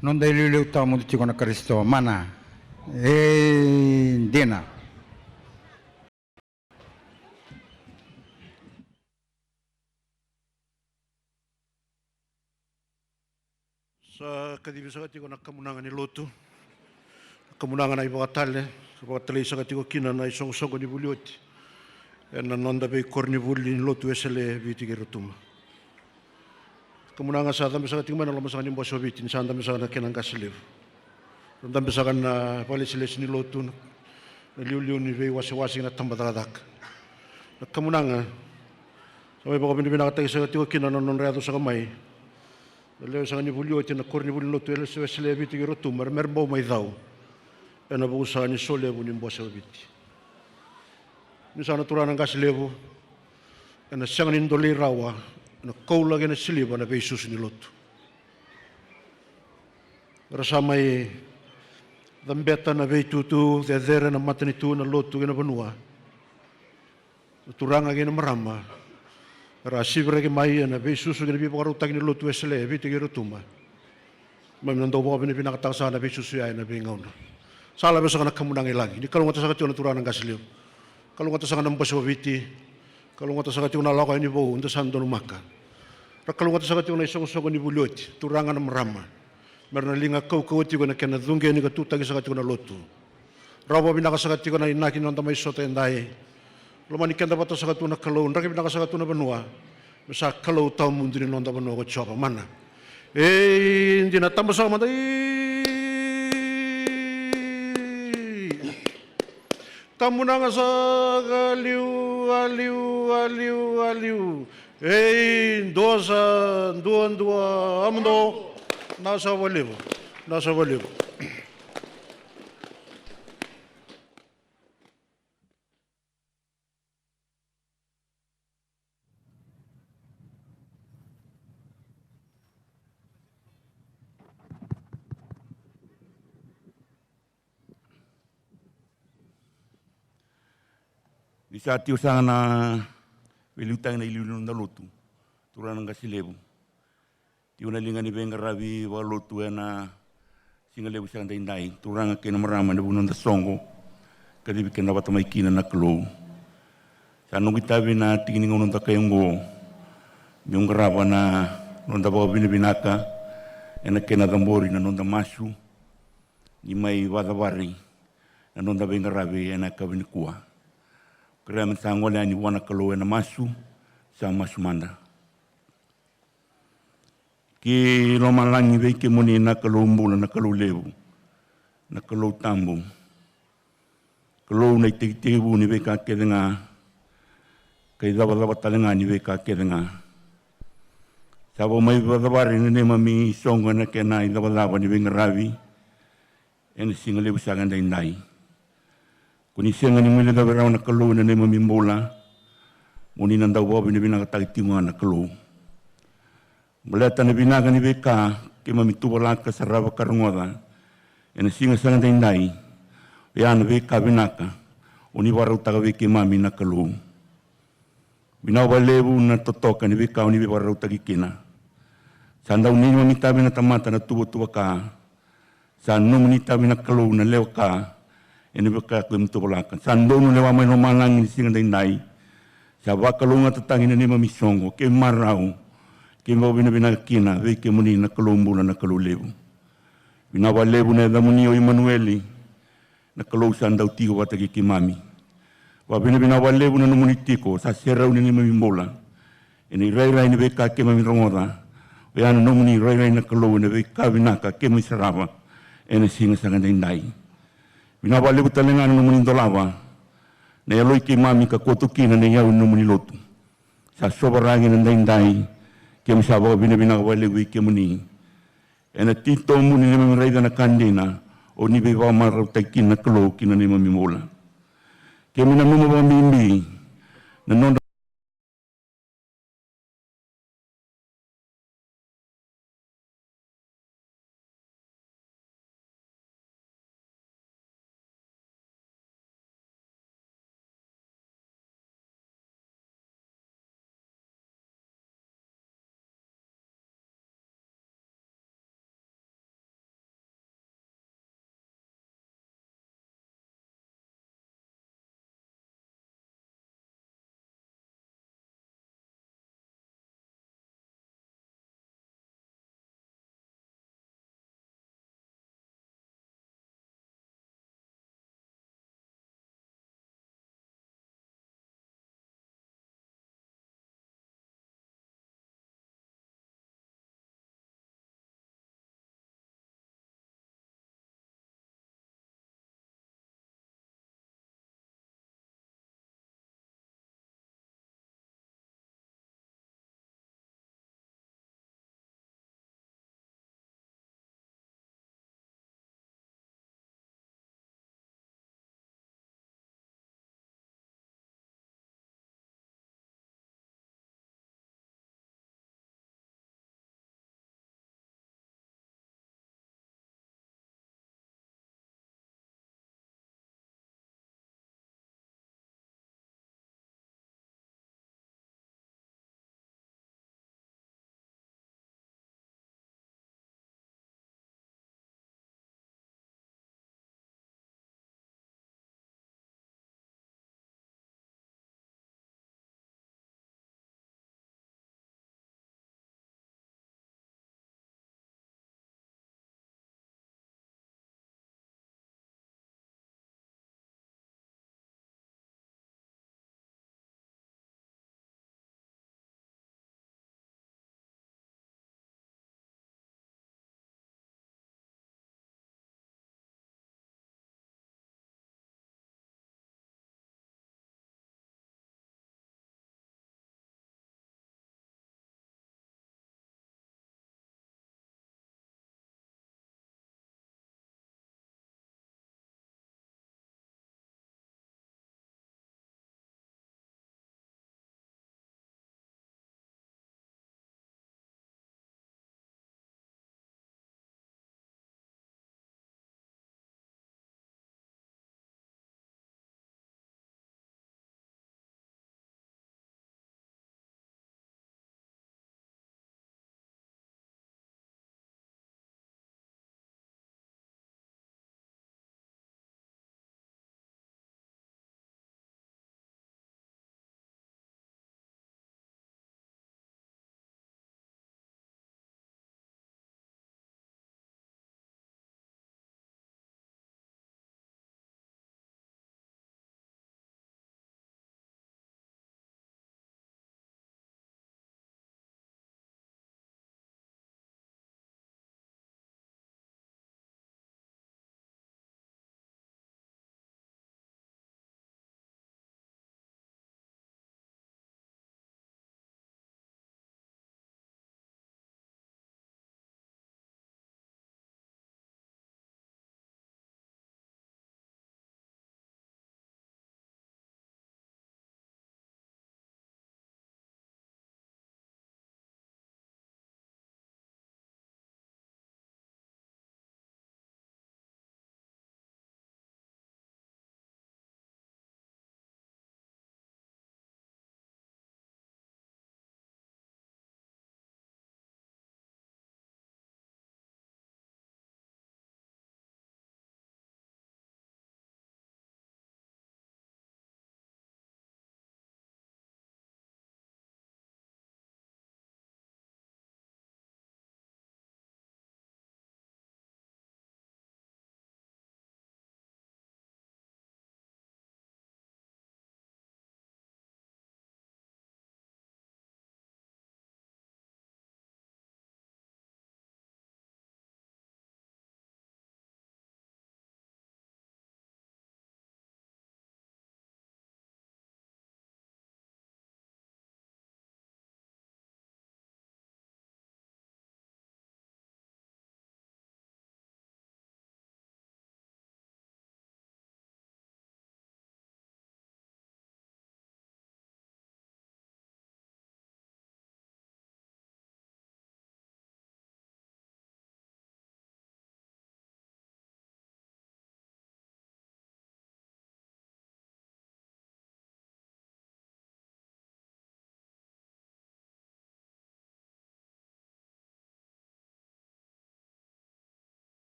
Noda iliuliu tawamudu tiko na Karisito. Mana. E dina. Sa kacivi saka tiko na kamunaga ni lotu, na kamunaga na ivakatale, sa vakatalai saka tiko kina na isoqosoqo ni vuli oti ena noda veikoronivuli ni lotu Wesele e Viti kei Rotuma. Kamunaga sa cabe saka tiko mai na loma saka ni Bose o Viti ni sa dabe saka na kena qase levu. Sa dabe saka na vakalesilesi ni lotu, na liuliu ni veiwasewase kei na tabacakacaka. Na kamunaga sa mai vakavinavinakataki saka tiko kina na nodra yaco saka mai na lewe saka ni vuli oti na koronivuli ni lotu Wesele e Viti kei Rotuma, me ra bau mai cau ena vuku saka ni solevu ni Bose o Viti. Ni sa na turaga na qase levu, ena sega ni dolei rawa ena koula kei na siliva na veisusu ni lotu. Era sa mai cabeta na veitutu cecere na matanitu, na lotu kei na vanua. Na turaga kei na marama era siviraki mai ena veisusu kei na veivakarautaki ni lotu Wesele e Viti kei Rotuma. Keimami na dau vakavinavinakataka saka na veisusu ya ena veigauna. Sa lave saka na kamunaga i lagi. Ni kalougata saka tiko na turaga na qase levu. Kalougata saka na Bose o Viti. Kalougata saka tiko na lako yani vou da sa donumaka. Ra kalougata saka tiko na isoqosoqo ni vuli oti, turaga na marama. Me ra na liga kaukauwa tiko ena kena cuqeni ka tutaki saka tiko na lotu. Rawa vinaka saka tiko na inaki ni noda mai sota edai. Lomani keda vata saka tu na Kalou, draki vinaka saka tu na vanua. Me sa Kalou tawamudu ni noda vanua ko Jiova. Mana. E dina, taba saka mada. Kamunaga saka, liu, a liu, a liu, a liu. Ei, dua sa, dua, dua, a muduo. Naka sa vakalevu, naka sa vakalevu. Ni sa tiko saka na veiliutaki na iliuliu ni noda lotu, turaga na qase levu. Tiko na liga ni veiqaravi vakalotu ena siga levu saka daidai, turaga kei na marama, ena vuku ni noda soqo, kacivi keda vata mai kina na Kalou. Sa noqu itavi na tiki ni gauna dakai oqo meu qarava na noda vakavinavinaka ena kena cabori na noda masu ni mai vakacavari na noda veiqaravi ena yakavi nikua. Kerea me sa gole yani vua na Kalou ena masu. Sa masu mada. Ki lomalagi vei kemuni na Kalou bula, na Kalou levu, na Kalou tabu, Kalou na itekitekivu ni veika kece ga. ka icavacava tale ga ni veika kece ga. Sa vau mai vakacavari na neimami soqo ena kena icavacava ni veiqaravi ena siga levu saka edaidai. Ko ni sega ni guilecavi rawa na Kalou ena neimami bula, mo ni na dau vakavinavinakataki tiko ga na Kalou. Baleta na vinaka ni veika keimami tuvalaka, sarava ka rogoca ena siga saka edaidai, oya na veika vinaka o ni vakarautaka vei keimami na Kalou. Vinaka vakalevu na totoka ni veika o ni veivakarautaki kina. Sa dau neimami itavi na tamata na tuvatuva ka. Sa nomuni itavi na Kalou na lewa ka ena veika keimami tuvalaka. Sa donu lewa mai lomalagi ni siga edaidai. Sa vakalougatataki na neimami soqo, keimami marau, keimami vakavinavinaka kina vei kemuni na Kalou bula, na Kalou levu. Vinaka vakalevu na yacamuni o Imanueli, na Kalou sa dau tiko vata kei keimami. Vakavinavinaka vakalevu na nomuni tiko sa serau na neimami bula ena irairai ni veika keimami rogoca. Oya na nomuni irairai na Kalou ena veika vinaka keimami sarava ena siga saka edaidai. Vinaka vakalevu tale ga na nomuni dolava na yaloi keimami ka koto kina na iyau ni nomuni lotu. Sa sovaraki ena edaidai, keimami sa vakavinavinaka vakalevu vei kemuni. Ena titobu ni neimami raica na ka dina o ni veivakamarautaki kina na Kalou ki na neimami bula. Keimami nanuma vakabibi na nodra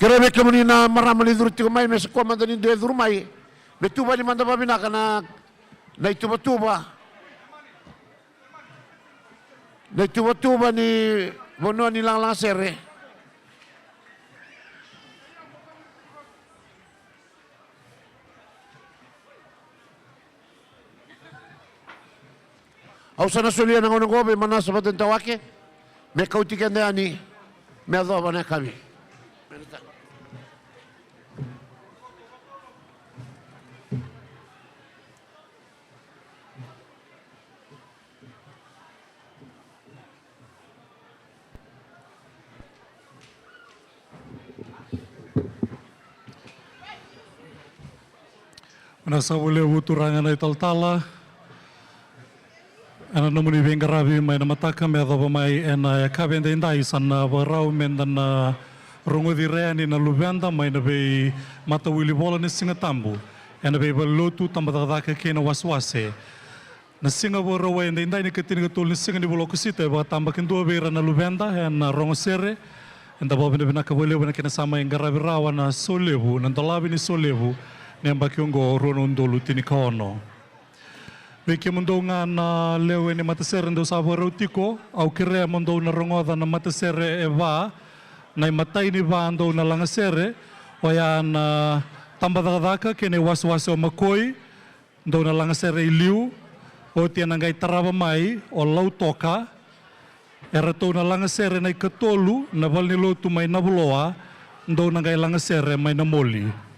Kerea vei kemuni na marama ni curu tiko mai, me sa kua mada ni dua e curu mai, me tuvani mada vavinaka na, na ituvatuva, na ituvatuva ni vanua ni lagalaga sere. Au sa na solia na gauna oqo vei Manasa Vatanitawake me kauti keda yani me yacova na yakavi. Vinaka saka vakalevu turaga na italatala. Ena nomuni veiqaravi mai na mataka me yacova mai ena yakavi edaidai, sa na vakarau meda na rogoci ira yani na luveda mai na veimatawilivola ni Siga Tabu ena veivalelotu, tabacakacaka kei na wasewase. Na siga Vakarauwai edaidai, na ikatinikatolu ni siga ni vula o Okosita, e vakatabakidua vei ira na luveda ena rogo sere. Eda vakavinavinaka vakalevu ena kena sa mai qaravi rawa na solevu, na dolavi ni solevu ni yabaki oqo, rua na udolu tinikaono. Vei kemudou ga na lewe ni matasere dou sa vakarau tiko, au kerea mo dou na rogoca na matasere e va, na imatai ni va dou na lagasere, oya na tabacakacaka kei na iwasewase o Makoi, dou na lagasere i liu. Oti ena qai tarava mai o Lautoka. Eratou na lagasere na ikatolu na valenilotu mai Navuloa, dou na qai lagasere mai Namoli.